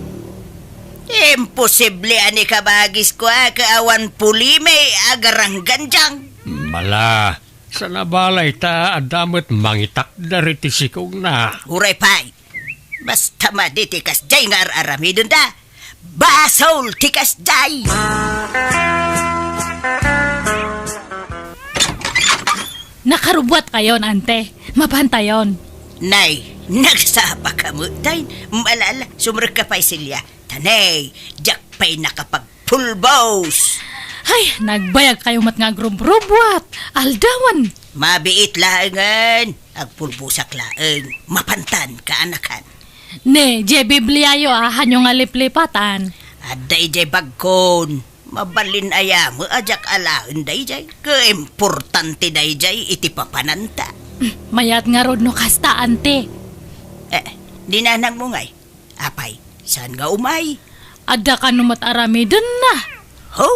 Imposible a ni kabagis kua ket awan pulimi a garanggandiang. Mala, saan a balay ta adda met mangitakder iti sikogna. Uray pay. Basta madi ti kasdiay nga ar-aramidenda, basol ti kasdiay! Nakarubbuatkayon, ante. Mapantayon. Nay, nagsapaka met, tay. Malala, sumrekka pay, Celia. Ta nay, diak pay nakapagpulbos. Ay, nagbayagkayo met nga agrubrubuat. Aldawen. Mabiit laengen. Agpulbosak laeng. Mapantan, kaanakan. Ne, diay Bibliayo a, hanyo nga liplipatan? Adda idiay bagkon. Mabalin aya met a diak alaen daydiay. Kaimportante daydiay iti papananta. Mayat ngarud no kasta, ante. Eh, ni nanangmo ngay? Apay, saan nga umay? Adda kano met aramidenna. Ho,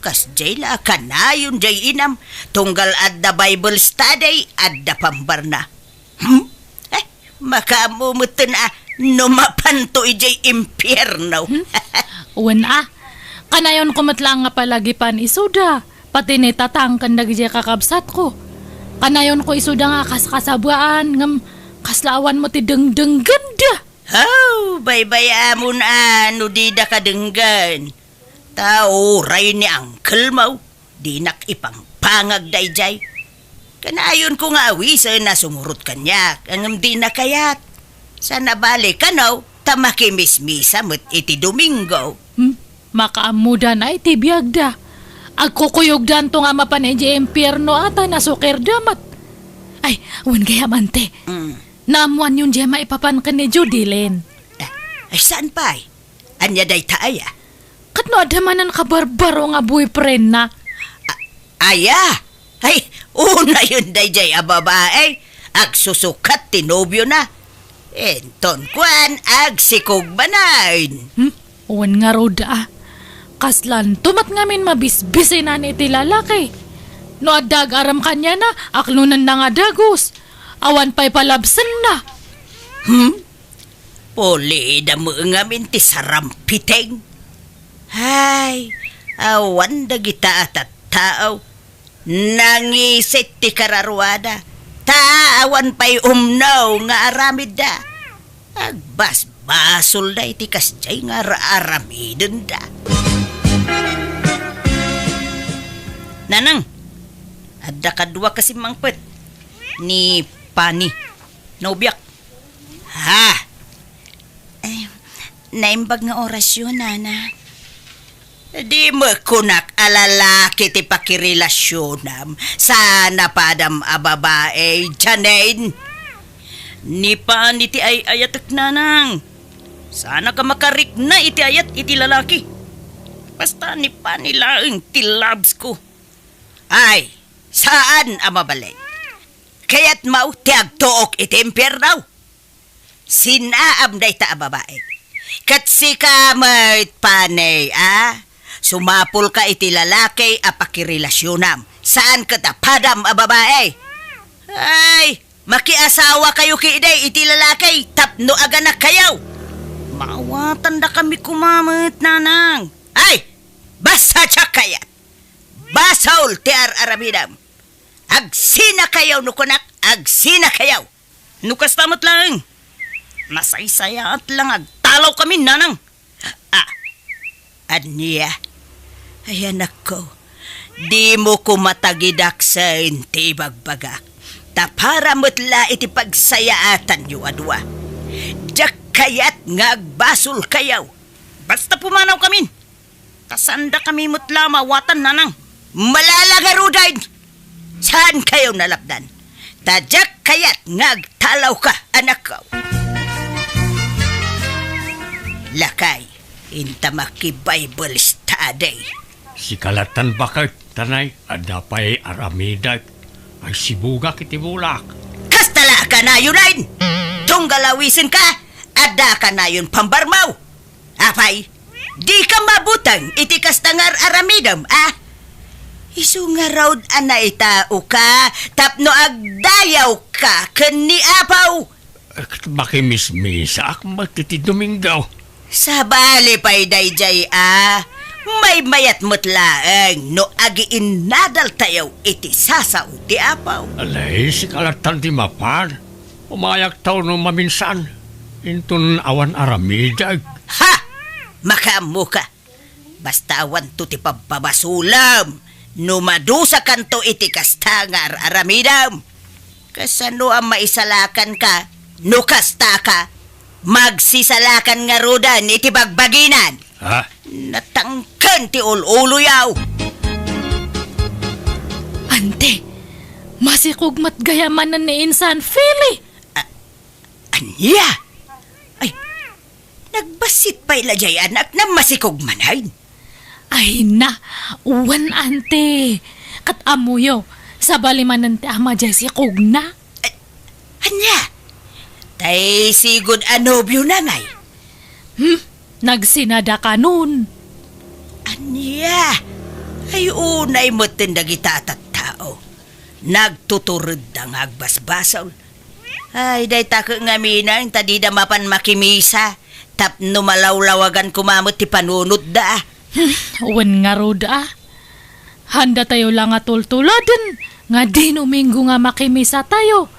kasdiay la a kanayon diay inam, tunggal adda Bible study, adda pambarna. Hmm? Eh, makaammo metten a no mapanto idiay impierno. Hmm? Wen a, kanayonko met laeng nga palagipan isuda, pati ni Tatang ken dagidiay kakabsatko. Kanayonko isuda nga kaskasabaan, ngem kasla awan met ti dengdenggenda. Haw, baybayamon a no dida kadenggen. Ta uray ni uncle-mo, dinak ipampangag daydiay. Kanayonko nga awisen a sumurot kaniak, ngem dina kayat. Saan a bale kano, ta makimismisa met iti Domingo. Hmm, makaammodan ay ti biagda. Agkukuyogdanto nga mapan idiay impierno a ta nasukirda met. Ay, wen gayam, ante. Mm. Naammoanyon diay maipapan ken ni Judilyn? Eh, ay, saan pay? Ania dayta aya? Ket no adda manen kabarbaro nga boyfriendna? A-, aya? Ay, unayon daydiay a babai. Agsusukat ti nobiona. Inton kuan, agsikog manen. Hmm? Wen ngarud a. Kaslanto met ngamin mabisbisinan iti lalaki. No adda ag-aram kaniana, aklonenna nga dagus. Awan pay palabsenna. Hmm? Pulida met ngamin ti sarampiting. Hay, awan dagita a tattao. Nangisit ti kararuada. Ta awan pay umno nga aramidda. Agbasbasolda iti kasdiay nga ar-aramidenda. Nanang, adda kadua ka simmangpet. Ni Pani. Nobiak. Ha? Ay, naimbag nga orasyon, nana. Di met kunak a lalaki ti pakirelasionam. Saan a padam a babai, Janine. Ni Pani ti ay-ayatek, nanang. Saanak a makarikna iti ayat iti lalaki. Basta ni Pani laeng ti loves ko. Ay, saan a mabalin. Kayatmo ti agtuok iti impierno? Sinaam dayta a babai. Ket sika met, Pani, a? Sumapulka iti lalaki a pakirelasionam. Saan ket a padam a babai. Ay, makiasawakayo ketdi iti lalaki tapno aganakkayo. Maawatandakami koma met, nanang. Ay, basta diak kayat. Basol ti ar-aramidem. Agsinakayo no kunak, agsinakayaw. No kasta met laeng, nasaysayaat la nga agtalawkami, nanang. Ah, ania? Ay, anakko, dimo koma tagidaksen ti ibagbagak. Ta para met la iti pagsayaatanyo a dua. Diak kayat nga agbasolkayaw. Basta pumanawkamin. Ta saandakami met la maawatan, nanang. Malala ngaruden! Saankayo nalapdan. Ta diak kayat nga agtalawka, anakko. Lakay, inta maki-Bible study. Sika lattan baket, tanay, adda pay aramidek. Ay, sibugak iti bulak. Kasta la a kanayon, ay! Tunggal awisenka, adda kanayon pambarmaw. Apay, dika mabuteng iti kasta nga ar-aramidem, a? Isu ngarud a naitaoka tapno agdayawka ken ni Apo. Ket makimismisaak met iti Domingo. Sabali pay daydiay, a? Maymayat met laeng no agiinnadaltayo iti sasao ti Apo. Alay, sika lattan ti mapan. Umayaktaw no maminsan, inton awan aramidek. Ha! Makaammoka! Basta awanto ti pabpabasolem no madusakanto iti kasta nga ar-aramidem. Kasano a maisalakanka no kastaka? Magsisalakan ngaruden iti bagbaginan. Ha? Natangken ti ul-uloyaw. Ante, masikog met gayam manen ni Insan Feli. A-, ania? Ay, nagbassit pay la jay anakna, masikog manen. Ay na, wen, ante. Ket ammoyo, sabali manen ti ama jay sikogna. A-, ania? Tay sigud a nobiona ngay? Hmm? Nagsinada kanon. Ania? Ay, unay metten dagita a tattao. Nagtuturedda nga agbasbasol. Ay, dayta ket ngamin, ta dida mapan makimisa tapno malawlawagan koma met ti panunotda. Hmm, wen ngarud a. Haandatayo la nga tultuladen nga Domingo nga makimisatayo.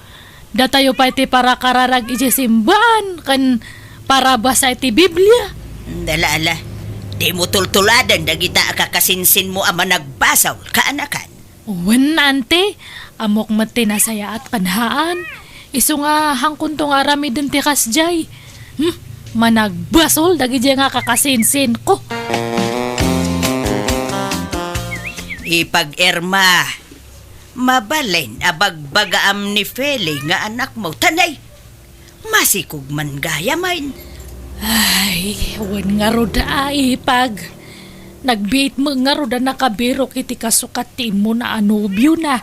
Datayo pay ti parakararag idiay simbaan ken parabasa iti Biblia. Ala, ala. Dimo tultuladen dagita a kakasinsinmo a managbasol, kaanakan. Wen, ante, ammok met ti nasayaat ken haan. Isu nga, haankonto nga aramiden ti kasdiay. Hmm, managbasol dagidiay nga kakasinsinko. Ipag-Irma, mabalin a bagbagaam ni Feli nga anakmo, tanay. Masikog man gayam. Ay, wen ngarud a, ipag. Nagbiit met ngarud a nakabirok iti kasukat ti immuna a nobiona.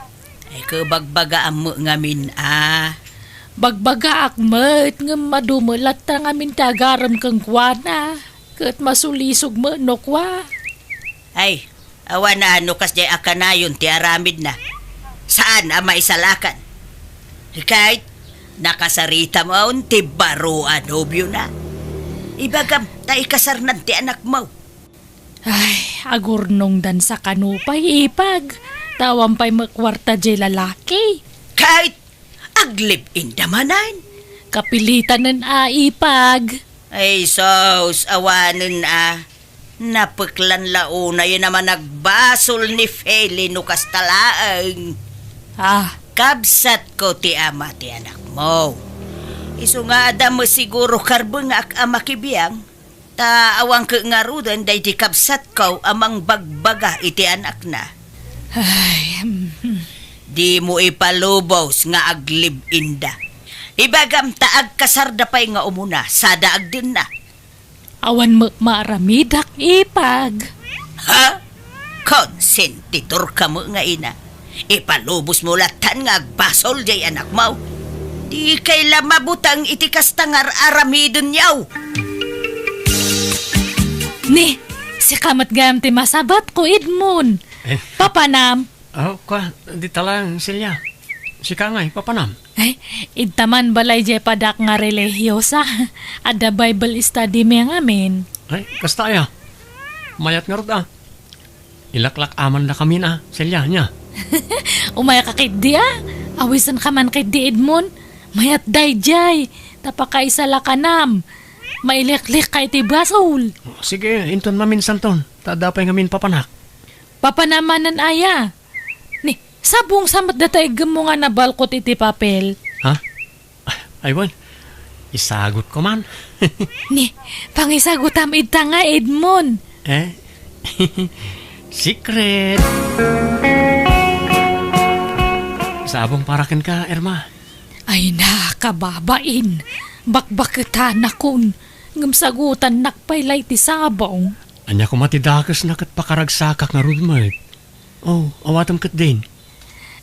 Ay, ket bagbagaam met ngamin a. Bagbagaak met, ngem adu met latta ngamin ti agarem kenkuana. Ket masulisog met no kua. Ay, awan a no kasdiay a kanayon ti aramidna. Saan a maisalakan. Ket nakasaritam ti baro a nobiona. Ibagam ta ikasarnan ti anakmo. Ay, agurnongdan sa kano pay, ipag. Ta awan pay met kuarta diay lalaki. Ket aglive-inda manen. Kapilitanen a, ipag. Ay, sus, awanen a. Napeklan la unayen a managbasol ni Feli no kasta laeng. Ah. Kabsatko ti ama ti anakmo. Isu nga adda met siguro karbengak a makibiang, ta awan ket ngaruden daydi kabsatko a mangbagbaga iti anakna. Ay, mm. Dimo ipalubos nga aglive-inda. Ibagam ta agkasarda pay nga umuna, sada agdenna. Awan met maaramidak, ipag. Ha? Konsentidorka met nga ina. Ipalubosmo lattan nga agbasol diay anakmo. Dikay la mabuteng iti kasta nga ar-aramidenyo. Ni, sika met gayam ti masabatko, Edmond. Eh. Papanam. Oh, kua, dita lang, Celia. Sika ngay, papanam? Ay, idta man balay diay padak nga relihiosa. Adda Bible study mi ngamin. Ay, kasta aya. Mayat ngarud a. Ilaklak-amandakamin a, Celia, nia? Umayka ketdi a. Awisenka man ketdi, Edmond. Mayat daydiay, ta pakaisalakanam. Maileklekka iti basol. Sige, inton maminsanton, ta adda pay ngamin papanak. Papanam manen aya? Ni, sabong sa met data iggemmo nga nabalkot iti papel. Ha? Ay, wen. Isagutko man. Ni, pangisagutam ita nga, Edmond. Eh? Secret. Sabong para kenka, Irma. Ay na, kababain. Bakbaketanakon. Ngem sagutannak pay la iti sabong. Ania koma ti dakesna ket pakaragsakak ngarud met? Oh, awatem ketdin.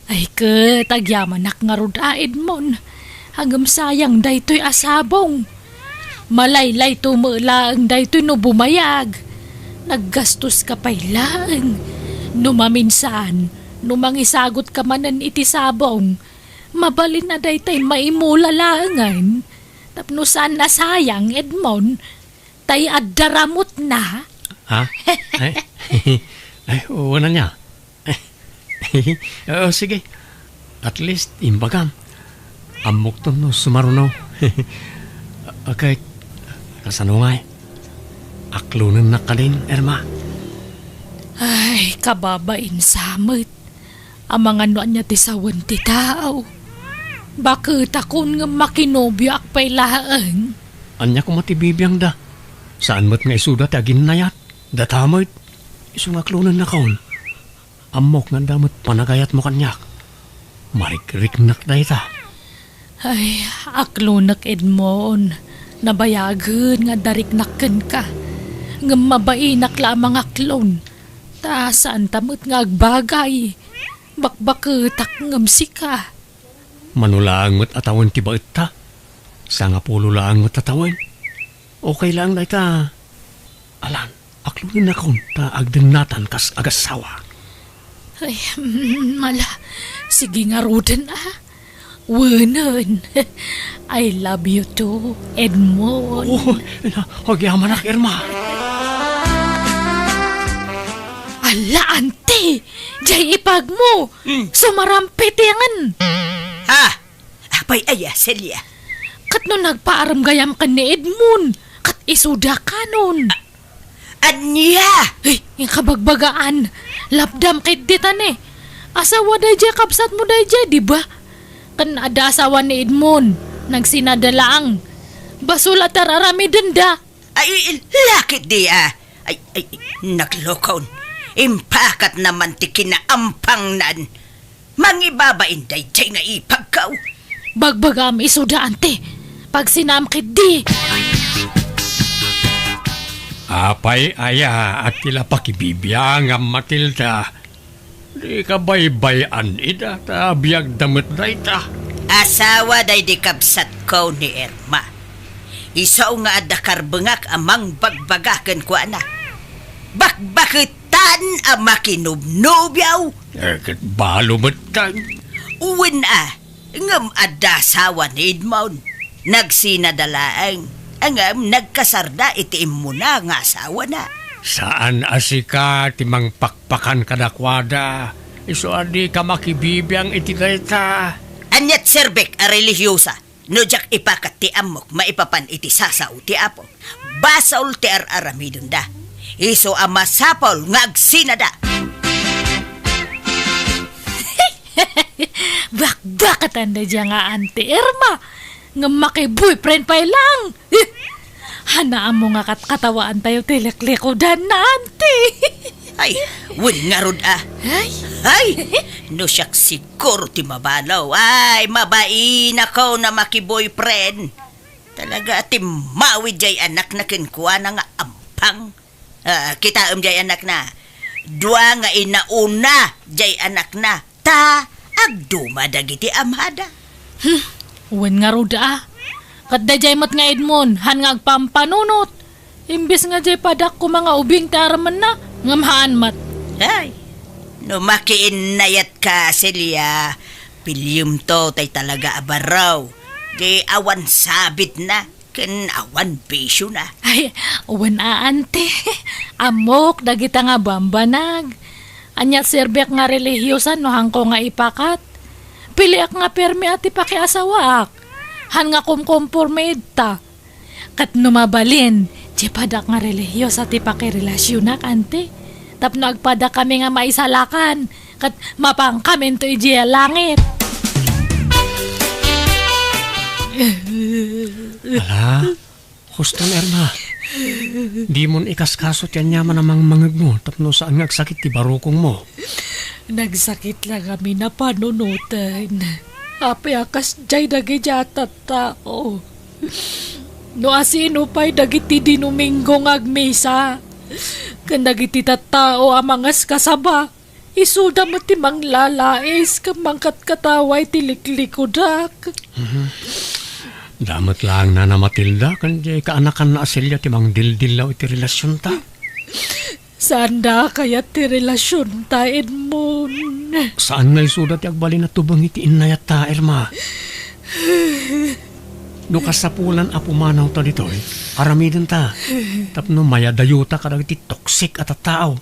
Ay ket, agyamanak ngarud a, Edmond. Ngem sayang daytoy a sabong. Malaylayto met laeng daytoy no bumayag. Naggastoska pay laeng. No maminsan, no mangisagutka manen iti sabong, mabalin a daytay maimula laengen. Tapno saan a sayang, Edmond, tay adda ramutna. Ha? Ay, ay, wen ania? Oh, sige. At least, imbagam. Ammokton no sumaruno. Okay, kasano ngay? Aklonennak kadin, Irma? Ay, kababain sa met. Amangan no ania ti sawen ti tao. Baketakon ngem makinobioak pay laeng. Ania koma ti bibiangda? Saan met nga isuda ti aginnayat? Data met. Isu nga aklonennakon. Ammok nga adda met panagayatmo kaniak. Marikriknak dayta. Ay, aklonek, Edmond. Nabayagen nga adda riknak kenka. Ngem mabainak la a mangaklon. Ta saanta met nga agbagay. Bakbaketak ngem sika. Mano laeng met a tawen ti baetta? Sangapulo laeng met a tawen. Okay laeng dayta. Alan, aklonennakon ta agdennatan kas agassawa. Ay, mm, ala, sige ngaruden, a. Wenen. I love you too, Edmond. Oh, na, agyamanak, Irma. Ala, ante! Jay ipagmo! Hmm. Sumarampet yan! Ha? Apay aya, Celia? Ket no nagpaarem gayam ken ni Edmond, ket isuda kanon. A-, ania? Ay, inkabagbagaan. Lapdam ket ditane. Asawa daydiay kabsatmo daydiay, di ba? Ken adda asawa ni Edmond, nagsinada laeng. Basol a tar-aramidenda. Ay, lakit di, a. Ay, ay, naglokon. Impakatna man ti kinaampangnan. Mangibabain daydiay nga ipagkaw. Bagbagam isuda, ante. Pagsinam ketdi. Apay aya a ti la pakibibiangam, Matilda? Dika baybay-an ida, ta biagda met dayta. Asawa daydi kabsatko ni Irma. Isu nga adda karbengak a mangbagbaga kenkuana. Bakbaketan a makinubnubio. Eh, ket balo met tan. Wen a, ngem adda asawa ni Edmond. Nagsinada laeng, ngem nagkasarda iti immuna nga asawana. Saan a sika ti mangpakpakan kadakuada, isu a dika makibibiang iti dayta. Aniat serbek a relihiyosa, no diak ipakat ti ammok maipapan iti sasao ti Apo. Basol ti ar-aramidenda. Isu a masapul nga agsinada. Bakbakatan daydiay nga Auntie Irma. Ngem maki-boyfriend pay lang. Haan a ammo nga katkatawaantayo ti liklikudanna, Auntie. Ay, wen ngarud a. Ay. Ay, no siak siguro ti mabalo. Ay, mabainakon a maki-boyfriend. Talaga a timmawid jay anakna kenkuana nga ampang. Ah, kitaem jay anakna. Dua nga inauna jay anakna. Ta agduma dagiti amada. Hmm, wen ngarud a. Ket dayjay met nga Edmond, haan nga agpampanunot. Imbes nga jay padak koma nga ubing ti aramidna, ngem haan met. Ay, no makiinnayatka, Celia, piliyemto tay talaga a barraw. Di awan sabitna. Ken awan bisiona. Ay, wen a, Auntie. Ammok dagita nga bambanag. Ania serbek nga relihiyosa no haanko nga ipakat? Piliak nga permi a ti pakiasawaak. Han nga kumkomporme ita. Ket no mabalin, di padak nga relihiosa ti pakirelasionak, anti. Tapno agpadakami nga maisalakan, ket mapankaminto idiay langit. Ala, huston, Irma. Dimon ikaskaso ti aniaman a mangmangegmo tapno saan nga agsakit ti barukongmo. Nagsakit la ngamin a panunoten. Apay a kasdiay dagiti a tattao? No asino pay dagiti Domingo nga agmisa ken dagiti tattao a mangaskasaba, isuda met ti manglalais ken mangkatkatawa iti liklikudak. Mhm. Da met laeng Nana Matilda ken diay kaanakanna a Celia ti mangdildillaw iti relasionta. Saanda a kayat ti relasionta, Edmond. Saan nga isuda ti agbalin a tubeng iti innayatta, Irma. No kasapulan a pumanawta ditoy, aramidenta. Tapno mayadayota kadagiti toxic a tattao.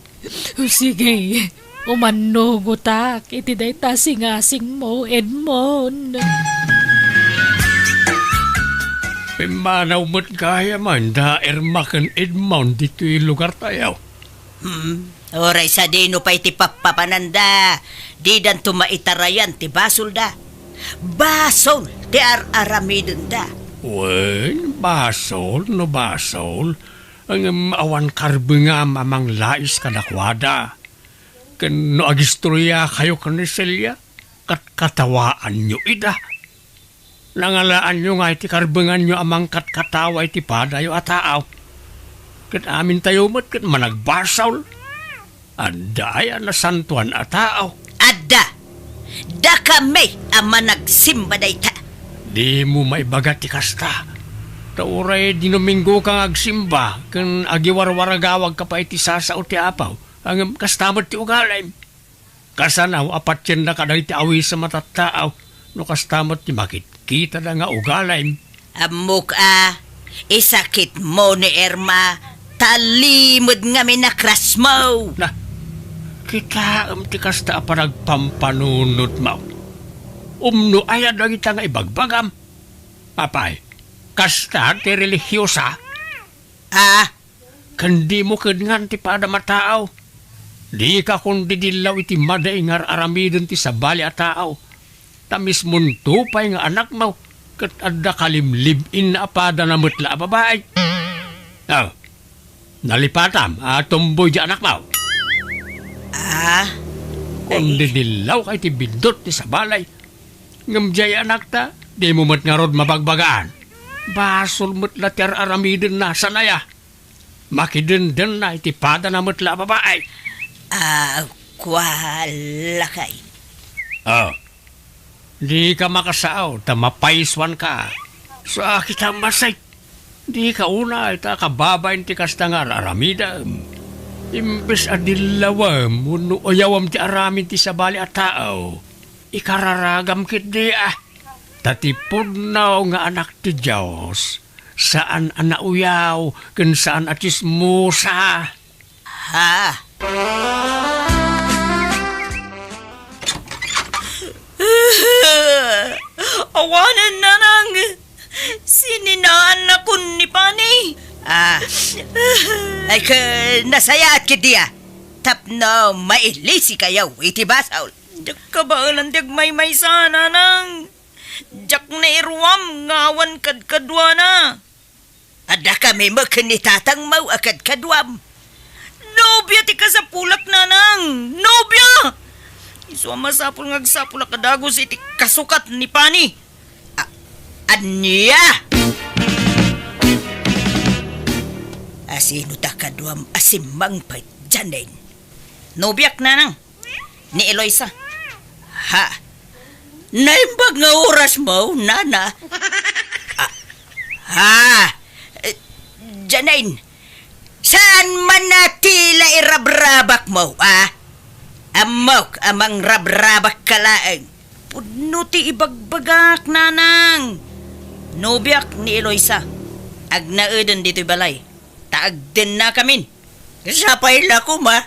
Sige, umannugotak iti dayta singasingmo, Edmond. Pimmanaw met gayam da Irma ken Edmond ditoy lugartayo. Hmm, uray sadino pay ti pappapananda, didanto maitarayan ti basolda. Basol ti ar-aramidenda. Wen, basol no basol, ngem awan karbengam a manglais kadakuada. Ken no agistoriakayo ken ni Celia, katkatawaanyo ida. Nangalaanyo nga iti karbenganyo a mangkatkatawa iti padayo a tao. Ket amintayo met ket managbasol. Adda aya nasantoan a tao? Adda! Dakami a managsimba dayta. Dimo maibaga ti kasta. Ta uray Domingoka nga agsimba ken agiwarwaragawagka pay iti sasao ti Apo, ngem kasta met ti ugalim. Kasano a patienna kadagiti awisem a tattao no kasta met ti makitkitada nga ugalim? Ammok a, isakitmo ni Irma, ta limed ngamin a crushmo. Na, kitaem ti kasta a panagpampanunotmo. Umno aya dagita nga ibagbagam? Apay, kasta ti relihiosa? Ah, Ken dimo kenngan ti padam a tao. Dika kondidillaw iti madi nga ar-aramiden ti sabali a tao. Ta mismonto pay nga anakmo, ket adda kalimlib-inna a padana met la a babai. Oh, nalipatam a tomboy ti anakmo. Ah? Kondidillawka iti biddut ti sabali. Ngem diay anakta, dimo met ngarud mabagbagaan. Basol met la ti ar-aramidenna, saan aya? Makidendenna iti padana met la a babai. Ah, kua, lakay. Oh, dika makasao ta mapaysuanka. Sakit a masay. Dika unay ta kababain ti kasta nga ar-aramidem. Imbes a dillawem wenno uyawem ti aramid ti sabali a tao, ikararagam ketdi a. Ta ti pudno nga anak ti Dios, saan a nauyaw ken saan a tsismosa. Ha? Awanen, nanang! Sininaannakon ni Pani. Ah. Ay, ka, nasayaat ketdi a. Tapno mailisikayo iti basol. Diak kabaelan ti agmaymaysa, nanang. Diak nairuam nga awan kadkaduana. Adda kami met ken ni tatangmo a kadkaduam. Nobia ti kasapulak, nanang! Nobia! Isu a masapul nga agsapulak a dagus iti kasukat ni Pani. A-, ania? Asino ta kaduam a simmangpet, Janine? Nobiak, nanang. Ni Eloisa. Ha? Naimbag nga orasmo, nana? Ah, ha? Eh, Janine, saan man a ti la irabrabakmo, a? Ammok a mangrabrabakka laeng. Pudno ti ibagbagak, nanang. Nobiak ni Eloisa. Agnaeden ditoy balay. Ta agdennakamin. Sapay la koma,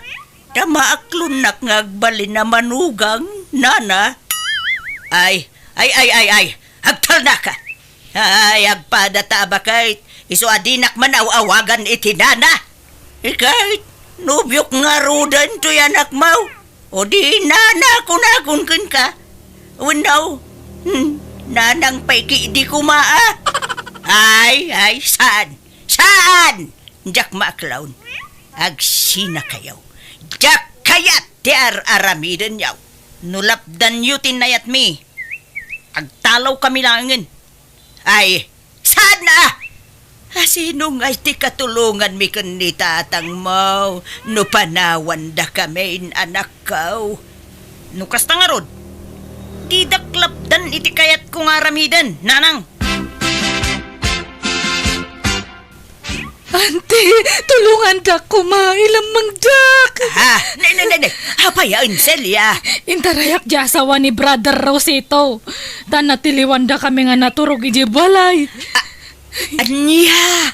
ta maaklonnak nga agbalin a manugang, nana. Ay, ay, ay, ay, ay, agtalnaka. Ay, agpada ta a baket, isu a dinak man aw-awagan iti nana. Iket, nobiok ngaruden toy anakmo. O di nana kunakon kenka. Wenno, hmm, nanang pay ketdi koma a. Ay, ay, saan? Saan? Diak maaklon. Agsinakayo. Diak kayat ti ar-aramidenyo. No lapdanyo ti nayatmi, agtalawkami laengen. Ay, saan a? A, sino ngay ti katulonganmi ken ni tatangmo no panawandakamin, anakko? No kasta ngarud, didak lapdan iti kayatko nga aramiden, nanang. Auntie, tulongandak koma, ilemmengdak. Ha? Ne, ne, ne, ne. Apay a, Celia? Intarayak ti asawa ni Brother Rosito. Ta natiliwandakami nga naturog idiay balay. A-, ania?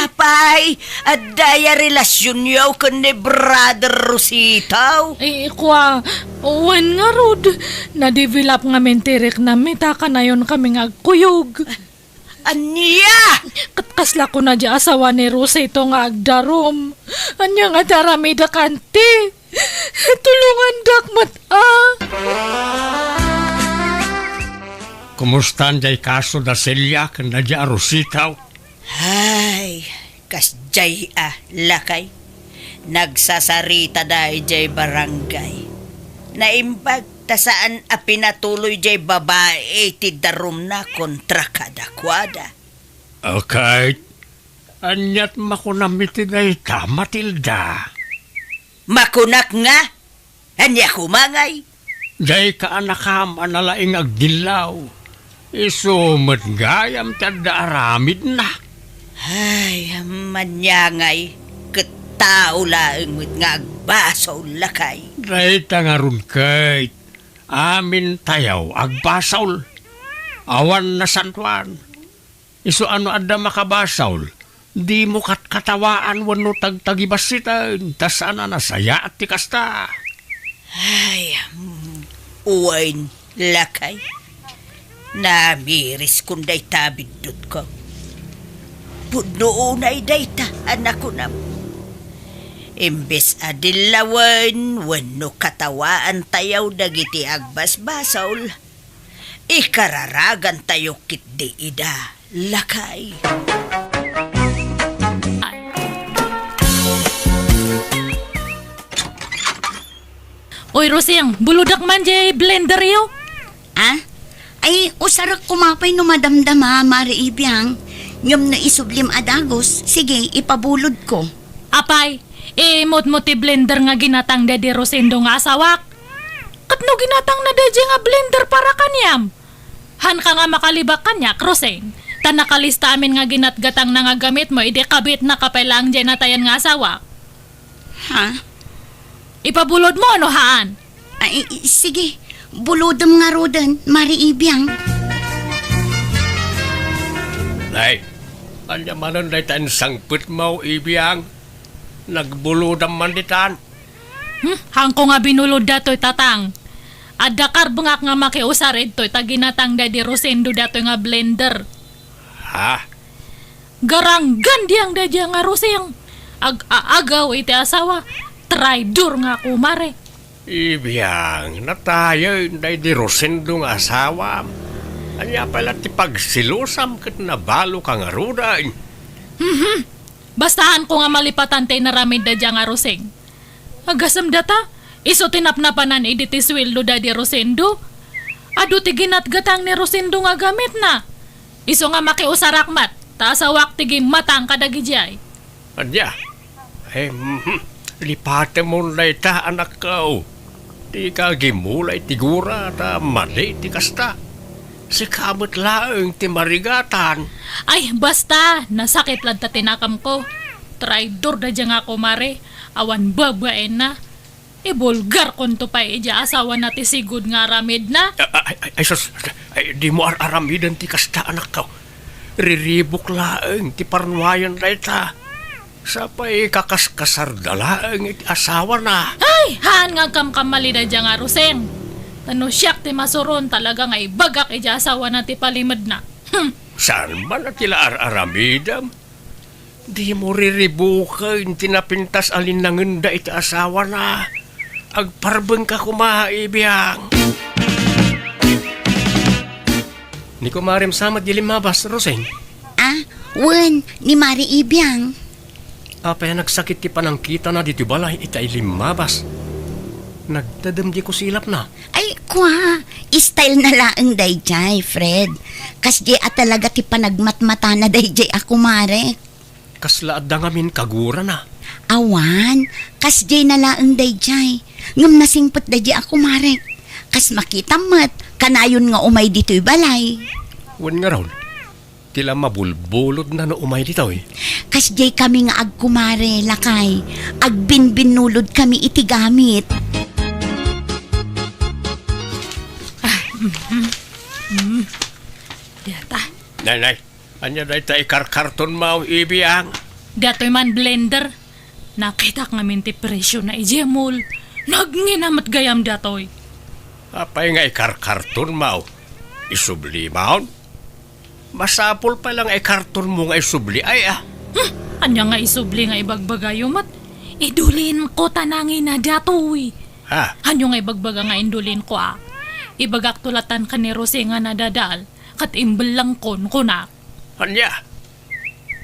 Apay, adda aya relasionyo ken ni Brother Rosito? Eh, kua, wen ngarud, nadevelop ngamin ti riknami ta kanayonkami nga agkuyog. Ania? Ket kasla kuna ti asawa ni Rosito nga agdarum. Ania nga ti aramidek, auntie? Tulongandak met a. Kumustan diay kaso da Celia ken da Rosito? Ay, kasdiay a, lakay. Nagsasaritada idiay barangay. Naimbag ta saan a pinatuloy diay babai ti darumna kontra kadakuada. Ket, aniat makunam iti dayta, Matilda? Makunak nga, ania koma ngay? Diay kaanakam a nalaing agdillaw. Isu met gayam ti adda aramidna. Ay, ania ngay, ket tao laeng met nga agbasol, lakay. Dayta ngarud ket, amintayo agbasol. Awan nasantoan. Isu a no adda makabasol, dimo katkatawaan wenno tagtagibassiten, ta saan a nasayaat ti kasta. Ay, mm, wen, lakay. Namiriskon dayta, biddutko. Pudno unay dayta a nakunam. Imbes a dillawen wenno katawaantayo dagiti agbasbasol, ikararagantayo ketdi ida, lakay. Oy, Rosing, bulodak man diay blenderyo. Ah? Ay, usarek koma pay no madamdama, Mare Ibiang. Ngem no isublim a dagus, sige, ipabulodko. Apay, imutmo ti blender nga ginatang daydi Rosendo nga asawak. Ket no ginatangna daydiay nga blender para kaniam? Haanka nga makalibak kaniak, Roseng. Ta nakalista amin nga ginatgatangna nga gamitmo idi kabitnaka pay laeng diay natayan nga asawak. Ha? Ipabulodmo no haan? Ay, sige. Bulodem ngaruden, Mare Ibiang. Nay, ania manen dayta insangpetmo, Ibiang? Nagbulodam man ditan. Hmm, haanko nga binulod datoy, Tatang. Adda karbengak nga makiusar idtoy ta ginatang daydi Rosendo datoy nga blender. Ha? Garanggan diang daydiay nga Roseng. Ag-aagaw iti asawa. Traidor nga kumare. Ibiang, natayen daydi Rosendo nga asawam. Ania pay la ti pagsilosam ket nabaloka ngaruden? Mhm. Basta haanko nga malipatan ti inaramid daydiay nga Roseng. Agasem data, isu ti napnapanan idi ti sueldo daydi Rosendo. Adu ti ginatgatang ni Rosendo nga gamitna. Isu nga makiusarak met, ta asawak ti gimmatang kadagidiay. Ania? Em, lipatemon dayta, anakko. Dika gimula iti gura ta madi ti kasta. Sika met laeng ti marigatan. Ay, basta, nasakit latta ti nakamko. Traidor daydiay nga kumare, awan babaenna. Ibulgarkonto pay idiay asawana ti sigud nga aramidna. Ay, ay, ay, sus, ay, dimo ar-aramiden ti kasta, anakko. Riribuk laeng ti parnuayan dayta. Sapay kakaskasarda laeng iti asawana. Ay, haan nga agkamkamali daydiay nga Roseng. Ta no siak ti masuron, talaga nga ibagak idiay asawana ti palimedna. Hmm. Saan man a ti la ar-aramidem? Dimo riribuken ti napintas a linnangenda iti asawana. Agparbengka koma, Ibiang. Ni kumarem sa met di limmabas, Roseng? Ah, wen, ni Mare Ibiang. Apay a nagsakit ti panangkitana ditoy balay iti ay limmabas? Nagtedem di kusilapna? Ay, kua, style na laeng dayjay, Fred. Kasdiay a talaga ti panagmatmatana dayjay a kumarek. Kasla adda ngamin kagurana? Awan, kasdiay na laeng dayjay. Ngem nasingpet dayjay a kumarek. Kas makitam met, kanayon nga umay ditoy balay. Wen ngarud, ti la mabulbulodna no umay ditoy. Kasdiay kami nga agkumare, lakay. Agbinbinnulod kami iti gamit. Ah, mm, mm, mm. Data. Nay, nay, ania dayta ikarkartonmo, Ibiang? Datoy man blender. Nakitak ngamin ti presyo na idiay mall. Nagngina met gayam datoy. Apay nga ikarkartonmo? Isublimon? Masapul pay la nga ikartonmo nga isubli ay, ah. Hmm, ania nga isubli nga ibagbagayo met? Idulinko ta nangina datoy. Ha? Ania nga ibagbaga nga indulinko, ah? Ibagakto latan ken ni Roseng a nadadael, ket imbellengkon, kunak. Ania?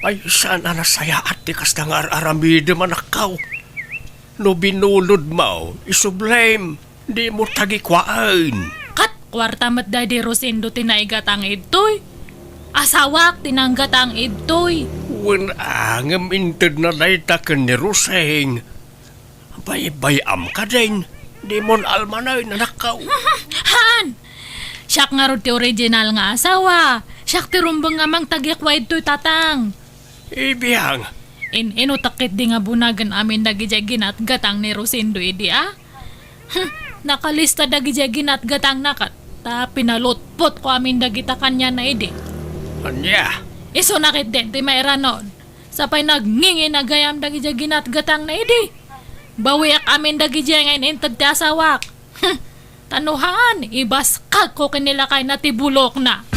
Ay, saan a nasayaat ti kasta nga ar-aramidem, anakko. No binulodmo, isublim, dimo tagikuaen. Ket kuarta met daydi Rosendo ti naigatang idtoy. Asawak ti nanggatang idtoy. Wen a, ngem intedna dayta ken ni Roseng. Baybay-am kadin, dimon almanen, anakko. Haan! Siak ngarud ti original nga asawa. Siak ti rumbeng nga mangtagikua idtoy, tatang. Ibiang. In-inutak ketdi nga bunagen amin dagidiay ginatgatang ni Rosendo idi, a? Hmm, nakalista dagidiay ginatgatangna ket ta pinalutpotko amin dagita kaniana idi. Ania? Isuna ketdin ti mairanon. Sapay nagngingina gayam dagidiay ginatgatangna idi. Bawiak amin dagidiay nga in-inted ti asawak. Hmm, ta no haan, ibaskagko ken ni lakayna ti bulokna.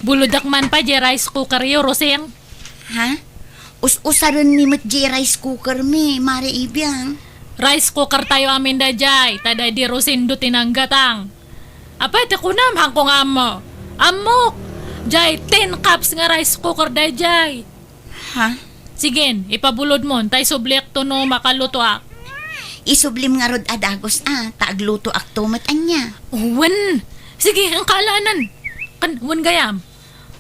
Bulodak man pay diay rice cooker yo, Roseng. Ha? Us-usarenmi met diay rice cooker mi, Mare Ibiang. Rice cooker tayo amin daydiay, ta daydi Rosendo ti nanggatang. Apay ti kunam, haanko nga ammo. Ammok! Diay ten cups nga rice cooker daydiay. Ha? Sige, ipabulodmon, ta isubliakto no makalutoak. Isublim ngarud a dagus a, ta aglutoakto met ania. Wen. Sige, engka alanan. Kan, wen gayam.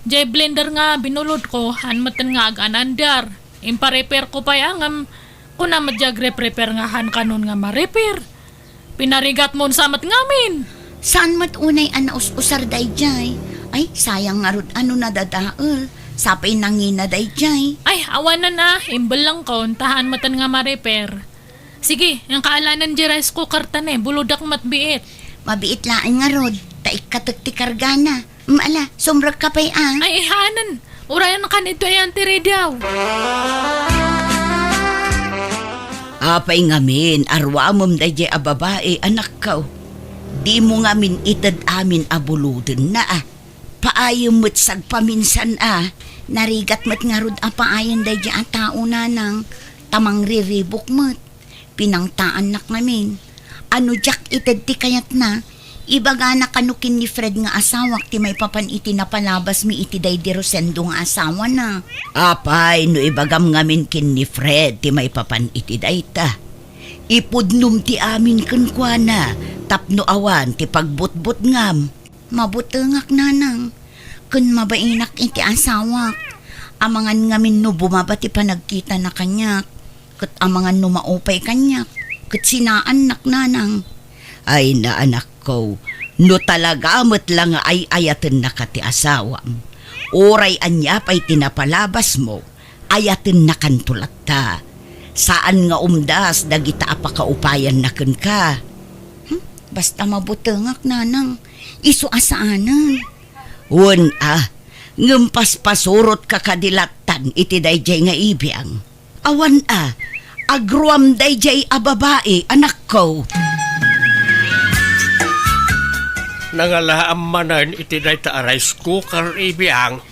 Diay blender nga binulodko, haan metten nga aganandar. Impa-repairko pay a ngem, kuna met diay agre-prepare nga haan kanon nga ma-repair. Pinarigatmon sa met ngamin. Saan met unay a naus-usar daydiay? Ay, sayang ngarud a no nadadael. Sapay nangina daydiay. Ay, awanen a, imbellengkon, ta haan metten nga ma-repair. Sige, engka alanan diay rice cooker ta ne, bulodak met biit. Mabiit laeng ngarud, ta ikkatek ti kargana. Mm, ala, sumrekka pay a. Ay, ihanen. Urayan kan ito ayan ti rediaw. Apay ngamin, aruamem daydiay a babai, anakko. Dimo ngamin ited amin a bulodenna a. Paayem met sagpaminsan a. Narigat met ngarud a paayen daydiay a tao, nanang, ta mangriribuk met. Pinangtaannak ngamin. A no diak ited ti kayatna, ibagana kano ken ni Fred nga asawak ti maipapan iti napalabasmi iti daydi Rosendo nga asawana. Apay no ibagam ngamin ken ni Fred ti maipapan iti dayta? Ipudnom ti amin kenkuana tapno awan ti pagbutbutngam. Mabutengak, nanang, ken mabainak iti asawak. Amangan ngamin no bumaba ti panagkitana kaniak, ket amangan no maupay kaniak, ket sinaannak, nanang. Ay, naanakko, no talaga met la nga ay-ayatennaka ti asawam, uray ania pay ti napalabasmo, ayatennakanto latta. Saan nga umdas dagita a pakaupayanna kenka. Hmm? Basta mabutengak, nanang. Isu a saanen. Wen a, ngem paspasurotka kadi lattan iti daydiay nga ibiang. Awan a, Agruam daydiay a babai, anakko. Nangalaam manen iti dayta a rice cooker, Ibiang.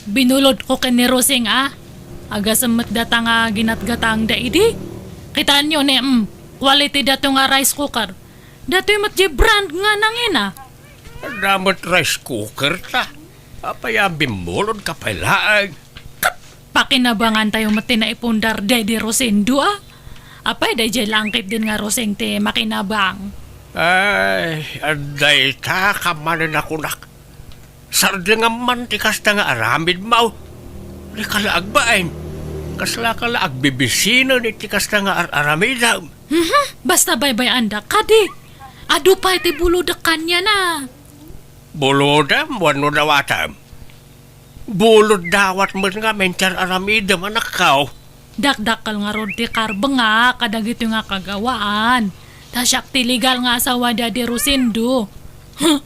Binulodko ken ni Rosing a. Agasem met data nga ginatgatangda idi. Kitaenyo ne, mm, quality dato nga rice cooker. Datoy met di brand nga nangina. Adda met rice cooker ta. Apay a bimmulodka pay laeng? Pakinabangan tayo met ti naipundar daydi Rosendo a. Apay daydiay langkit din nga Roseng ti makinabang? Ay, adda ita ka manen a kunak. Sardengam man ti kasta nga aramidmo. Dika la agbain. Kasla ka la agbibisinen iti kasta nga ar-aramidem. Mhm, basta baybay-andak kadi. Adu pay ti bulodek kaniana. Bulodem wenno dawatem? Bulod dawat met ngamin ti ar-aramidem, anakko. Dakdakkel ngarud ti karbengak kadagitoy nga kagawaan. Ta siak ti legal nga asawa daydi Rosendo. Huh!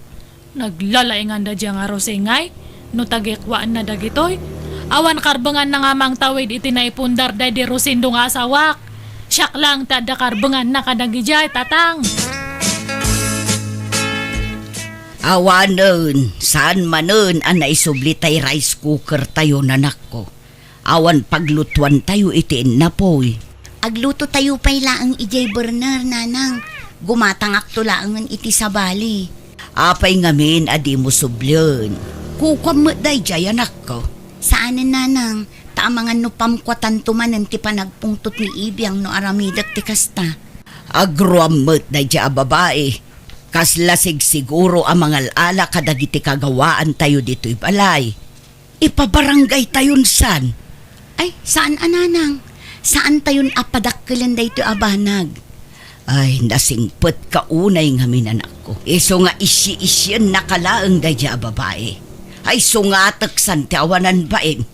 Naglalainganda dia nga Roseng ay, no tagikuaenna dagitoy. Awan karbenganna nga mangtawid iti naipundar daydi Rosendo nga asawak. Siak lang ti adda karbenganna kadagidiay, tatang. Awanen, saan manen a naisubli tay rice cooker tayo, nanakko. Awan paglutuan tayo iti innapoy. Agluto tayo pay laeng idiay burner, nanang. Gumatangakto laengen iti sabali. Apay ngamin a dimo sublien? Kukuam met daydiay, anakko. Saanen, nanang. Ta amangan no pamkuatanto manen ti panagpungtot ni Ibiang no aramidek ti kasta. Agruam met daydiay a babai. Kasla sigsiguro a mangal-ala kadagiti kagawaan tayo ditoy balay. Ipabarangay tayon san? Ay, saan a, nanang. Saan tayon a padakkelen daytoy a banag. Ay, nasingpet ka unay ngamin, anakko. Isu nga isyi-isyiennaka laeng daydiay a babai. Ay, sungatek san ti awanan bain.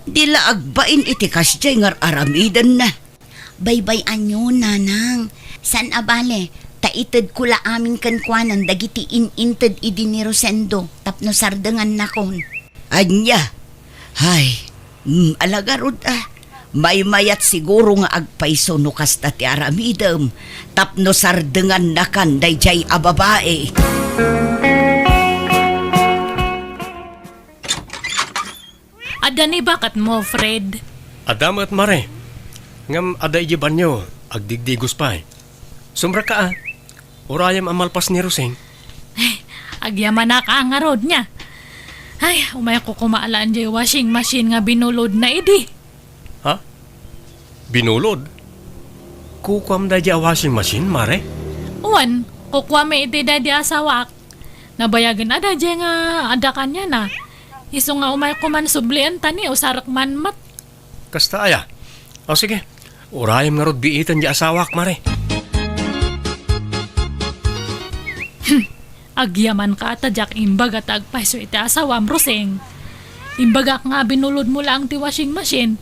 Di la agbain iti kasdiay nga ar-aramidenna. Baybay-anyo, nanang. Saan a bale, ta itedko la amin kenkuanan dagiti in-inted idi ni Rosendo tapno sardengannakon. Ania? Ay, mm, ala ngarud a. Maymayat siguro nga agpayso no kasta ti aramidem tapno sardengannakan daydiay a babai. Adda ni baketmo, Fred? Adda met, Mare. Ngem adda idiay banio, agdigdigos pay. Sumrekka a. Urayem a malpas ni Rosing. Ay, agyamanak a ngarud nia. Ay, umayko koma alaen diay washing machine nga binulodna idi. Ha? Binulod? Kukuam daydiay a washing machine, Mare? Wen, kukuami iti daydiay a asawak. Nabayagen a daydiay nga adda kaniana. Isu nga umayko man sublien ta ni usarek man met. Kasta aya? O sige, urayem ngarud biiten diay asawak, Mare. Hmm, agyamanka ta diak imbaga ta agpayso iti asawam, Rosing. Imbagak nga binulodmo laeng ti washing machine.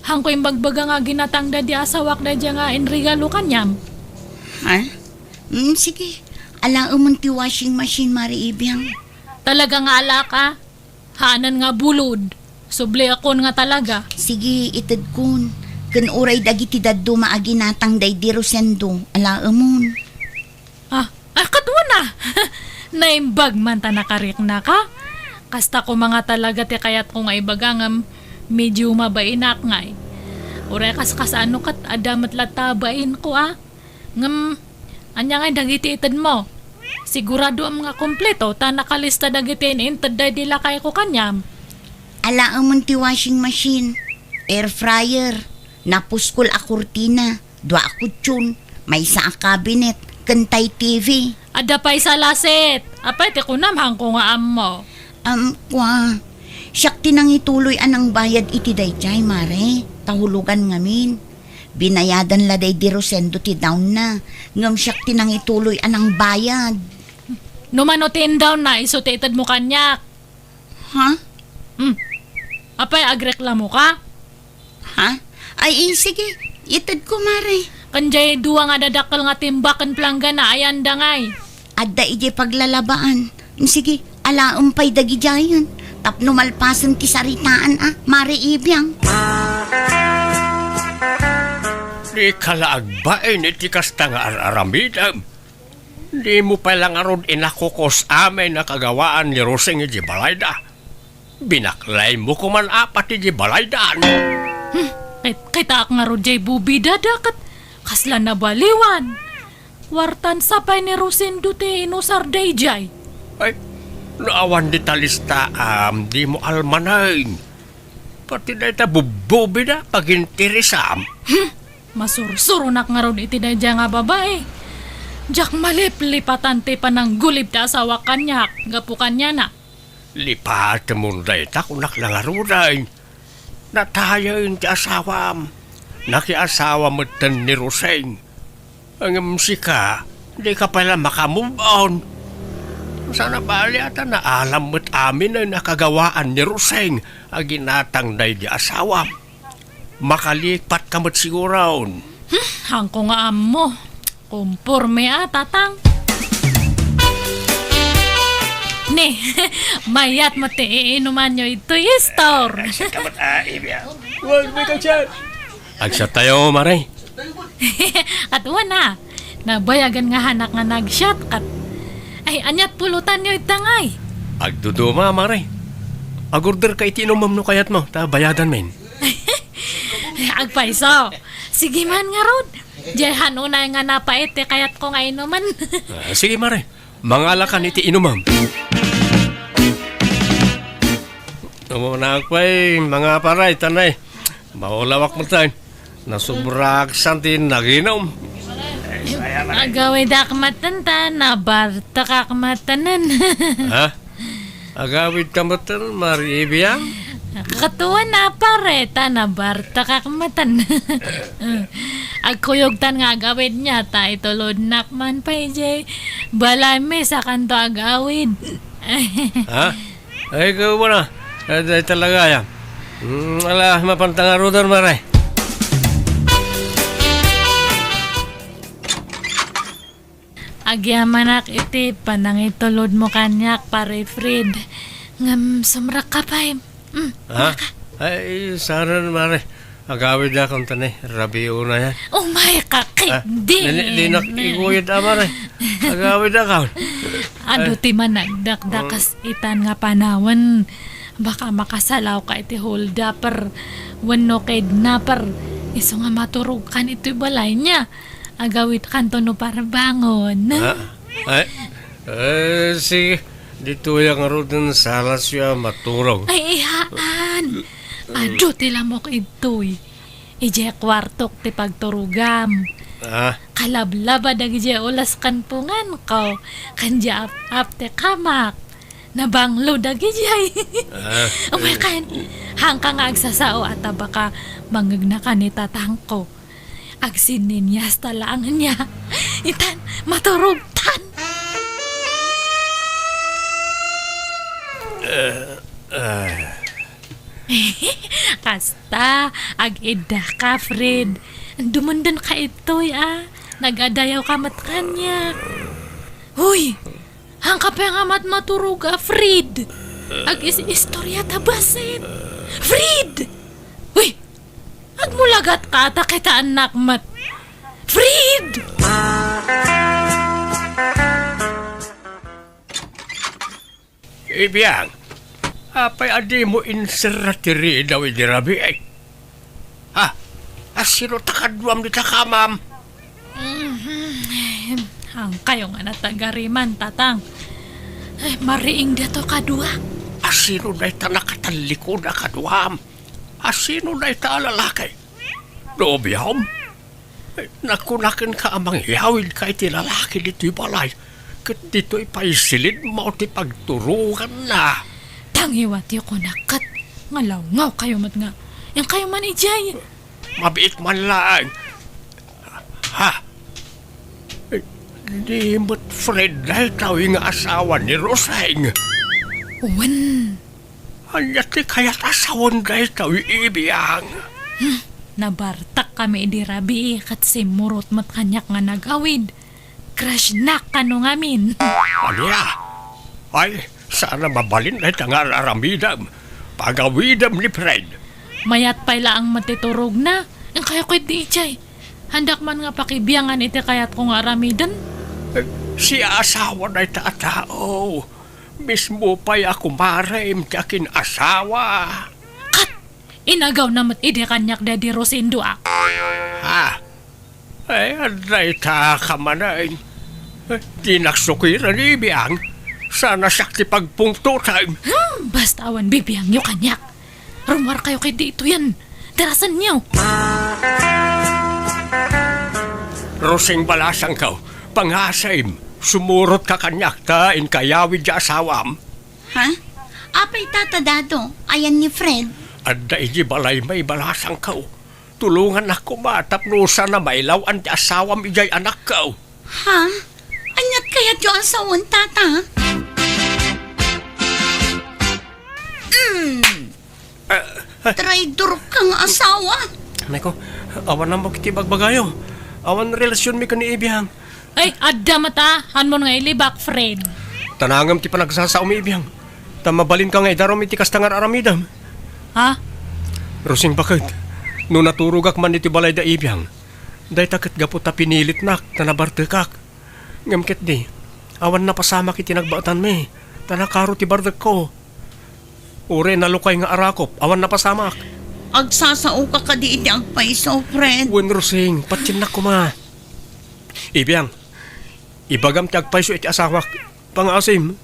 Haanko imbagbaga nga ginatang daydiay asawak daydiay nga inregalo kaniam. Ha? Mm, sige. Alaemon ti washing machine, Mare Ibiang. Talaga nga alaak a? Haanen nga bulod. Subliakon nga talaga. Sige, itedkon. Ken uray dagiti dadduma a ginatang daydi Rosendo, alaemon. Ah, ah, ket wen a. Naimbag man ta nakariknaka. Kasta koma nga talaga ti kayatko nga ibaga ngem medyo mabainak ngay. Uray kas-kasano ket adda met latta a bainko a. Ngem, ania ngay dagiti itedmo? Siguradoem nga kompleto ta nakalista dagiti in-inted daydi lakayko kaniam. Alaemon ti washing machine, air fryer, napuskol a kurtina, dua a kutson, maysa a cabinet, ken tay T V. Adda pay sa laset. Apay ti kunam, haanko nga ammo. Am, kua. Siak ti nangituloy a nangbayad iti daydiay, Mare. Ta hulogan ngamin. Binayadan la daydi Rosendo ti down na, ngem siak ti nangituloy a nangbayad. No mano ti indown na, isu ti itedmo kaniak. Ha? Hmm. Apay, agreklamoka? Ha? Ay, eh, sige, itedko, Mare. Ken diay dua nga dadakkel nga timbak ken planggana, ayan da ngay. Adda idiay paglalabaan. Sige, alaem pay dagidiayen. Tapno malpasen ti saritaan a, Mare Ibiang. Dika la agbain iti kasta nga ar-aramidem. Dimo pay la ngarud inakukos amin a kagawaan ni Rosing iti balayda. Binaklaymo koman apat iti balaydan. Hmm, ket, kitaak ngarud jay bubidada ket kasla nabaliwan. Kuartan sa pay ni Rosendo ti inusar dayjay. Ay, no awan dita listaam, dimo almanen. Pati dayta bubbubida, pagintirisam. Hmm, masursuronak ngarud iti dayjay nga babai. Diak maliplipatan ti pananggulib ti asawak kaniak, gapu kaniana. Lipatemon dayta, kunak la ngaruden. Natayen ti asawam. Nakiasawa metten ni Rosing. Ngem sika, dika pay la maka-move on. Sana bali a ta naalam met amin a nakagawaan ni Rosing a ginatang daydi asawam. Makalipatka met siguron. Hmm, haanko nga ammo. Komporme a, Tatang. Ni, mayat met ti iinumanyo itoy store. Ay, siya ka met, ah, Ibya. Wag mo ka dyan. Agsiattayo, Mare. Ket wen a, nabayagen nga haanak nga nagsiat ket, ay, ania't pulotanyo ita ngay? Agduduma, Mare. Agorderka iti inumem no kayatmo, ta bayadanmin. Agpayso. Sige man ngarud. Diay han unay nga napait ti kayatko nga inumen. Ah, sige, Mare. Mangalakan iti inumem. Umunak pay, mga paray, tanay. Maulawak met tay. Nasobrak san ti naginum. Agawidak met ta, nabartekak met. Ha? Agawidka met, Mare Ibiang? Ket wen a, pare, ta nabartekak met. Agkuyogtan nga agawidna, ta itulodnak man pay jay balaymi sakanto agawid. Ha? Ay, ikaw ba na? Ay, ay, talaga, ya. Mm, ala, mapanta nga ruder, Mare. Agyamanak iti panangitulodmo kaniak, Pare Fred. Ngem sumrekka pay. Mm, Ha? Ay, saan, Mare? Agawidakon ta ni, rabiuna yan. Umay ka, Ah, kit di. Dina, dinak iguyod, a, Mare. Agawidakon. Adu Ay. Ti managdakdakas itan nga panawen. Baka makasalawka iti holdaper wenno kidnaper. Isu nga maturogkan iti balayna. Agawidkanto no parbangon. Ah, ay, eh, sige. Ditoy a ngaruden salasyo a maturog. Ay, ihaan. Adu ti lamok idtoy. Idiay kuartok ti pagturogam. Ah. Kalablaba dagidiay ulas ken punganko. Ken diay ap-ap ti kamak. Nabanglo dagidiay. Ah. Umay ken, haanka nga agsasao a ta baka mangngegna ka ni tatangko. Agsinninyasta laeng nia. Itan, maturogtan. Eh, eh. Kasta, ag-iddaka, Fred. Dumendenka itoy, a. Nag-adayawka met kaniak. Hoy! Haanka pay nga matmaturog a, Fred. Ag-is-istorya ta basit. Fred! Uy! Agmulagatka ta kitaennak met. Fred! Ibiang, apay a dimo inserra ti ridaw idi rabii? Ha? Asino ta kaduam dita kamam? Mhm. Haankayo nga natagariman, Tatang. Ay, mariing dato kadua. Asino dayta nakatallikod a kaduam? Asino dayta a lalaki? Nobiam? Ay, nakunakenka a mangyawidka iti lalaki ditoy balay. Ket ditoy pay silidmo ti pagturoganna. Tangiwatyo kunak ket nga lawngawkayo met nga. Inkayo man idiay. Mabiit man laeng. Ha? Eh, di met Fred daytoy nga asawa ni Roseng? Wen. Ania ti kayat a sawen daytoy, Ibiang? Hmm, nabartak kami idi rabii ket simmurot met kaniak nga nagawid. Crush-nak kano ngamin. Ania? Ay, saan a mabalin dayta nga ar-aramidem. Pagawidem ni Fred. Mayat pay laeng met ti turogna. Inkayo ketdi idiay. Handak man nga pakibiangan iti kayatko nga aramiden. Eh, siaasawa dayta a tao. Mismo pay a kumarem ti akin-asawa. Kat! Inagawna met idi kaniak daydi Rosendo a. Ha? Ay, adda ita ka manen. Eh, dinak sukiren ibiang. Sana siak ti pagpungtotem. Hmm, basta awan bibiangyo kaniak. Rummuarkayo ketdi itoyen. Darasenyo. Rosing, balasangko, pangasem, sumurotka kaniak ta inkay awid ti asawam. Ha? Apay, Tata Dado, ayan ni Fred? Adda idiay balaymi, balasangko. Tulongannak koma tapno sana mailaw-an ti asawam idiay anakko. Ha? Aniat kayatyo a sawen, Tata? Mm. Ah, ah. Traidor ka nga asawa. Nay ko, awan ammok iti bagbagayo. Awan relasionmi ken ni ibiang. Ay, adda met a, hanmon nga ilibak, Fred. Tanangem ti panagsasaomi ibiang. Ta mabalinka nga idarum iti kasta nga aramidem. Ha? Rosing, baket, no naturogak man iti balay da ibiang, dayta ket gapu ta pinilitnak ta nabartekak. Ngem ketdi, awan napasamak iti nagbaetanmi, ta nakaro ti bardekko. Uray nalukay nga arakop, awan napasamak. Agsasaoka kadi iti agpayso, Fred? Wen, Rosing, patiennak koma. Ibiang, ibagam ti agpayso iti asawak. Pangaasim,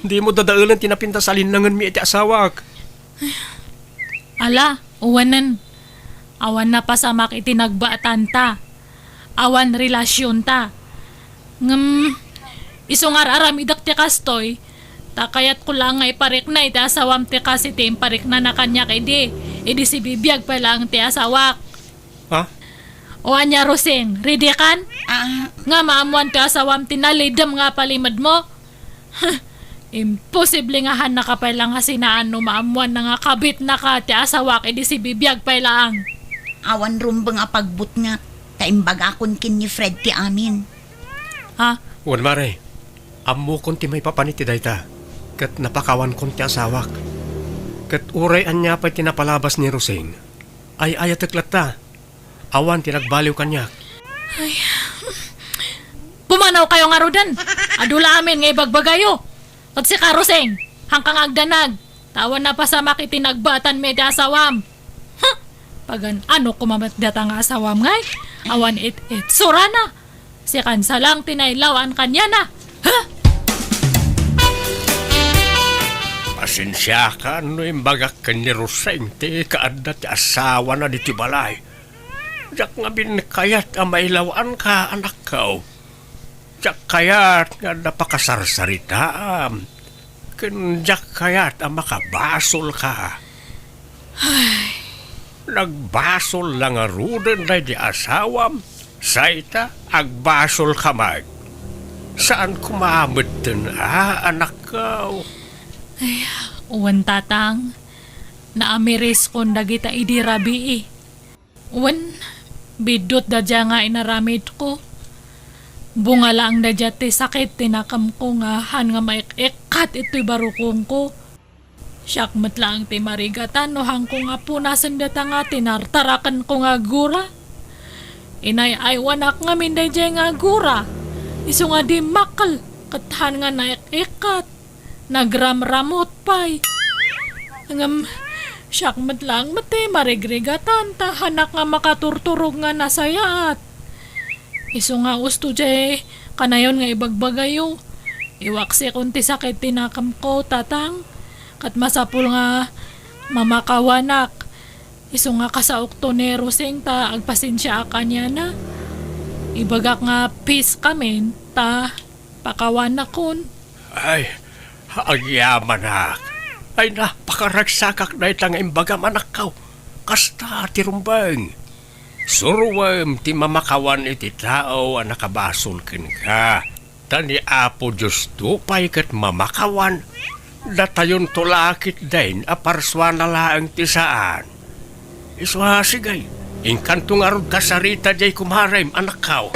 dimo dadaelen ti napintas a linnangenmi iti asawak. Ala, uwanen. Awan napasamak iti nagbaetanta. Awan relasionta. Ngem, isu nga ar-aramidek ti kastoy, ta kayatko laeng nga iparikna iti asawam ti kas iti impariknana kaniak idi, idi sibibiag pay laeng ti asawak. Ha? O ania, Rosing, ready kan? Ah. Nga maammoan ti asawam ti nalidem nga palimedmo? Huh, imposible nga hannaka pay la nga sinaan no maammoanna nga kabitnaka ti asawak idi sibibiag pay laeng. Awan rumbeng a pagbutngat, ta imbagakon ken ni Fred ti amin. Ha? Wen, mare, ammokon ti maipapan iti dayta, ket napakawankon ti asawak. Ket uray ania pay ti napalabas ni Rosing, ay-ayatek latta. Awan ti nagbaliw kaniak. Ay. Pumanawkayo ngaruden. Adu la amin nga ibagbagayo. Ket sika, Rosing, hanka nga agdanag. Ta awan napasamak iti nagbaetanmi iti asawam. Huh! Pagan-ano koma met dayta nga asawam ngay? Awan it-itsurana. Sikan sa lang ti nailaw-an kaniana. Huh! Pasensiakan no imbagak ken ni Rosing ti kaadda ti asawana ditoy balay. Diak ngamin kayat a mailaw-anka, anakko. Diak kayat nga adda pakasarsaritaam. Ken diak kayat a makabasolka. Ay. Nagbasol la ngaruden daydi asawam, say ta agbasolka met. Saan koma metten a, anakko? Ay, wen, Tatang. Naamiriskon dagita idi rabii. Wen, biddut daydiay nga inaramidko. Bunga laeng daydiay ti sakit ti nakemko nga han nga maik-ikkat itoy barukongko. Siak met laeng ti marigatan no hanko nga punasen dayta nga tinartarakenko nga gura. Inay-aywanak ngamin daydiay nga gura. Isu nga dimmakkel ket han nga naik-ikkat. Nagramramut pay. Ngem, siak met laeng met ti marigrigatan, ta hanak nga makaturturog nga nasayaat. Isu nga usto diay kanayon nga ibagbagayo. Iwaksikon ti sakit ti nakemko, Tatang. Ket masapul nga mamakawanak. Isu nga kasaokto ni Rosing ta agpasensiaak kaniana. Ibagak nga peace kamin ta pakawanakon. Ay, agyamanak. Ay, napakaragsakak dayta nga imbagam, anakko. Kasta ti rumbeng. Suroem ti mamakawan iti tao a nakabasol kenka. Ta ni Apo Diosto pay ket mamakawan. Datayonto la ketdin a parsuana laeng ti saan. Isu a, sige, inkanto ngarud kasarita diay kumarem, anakko.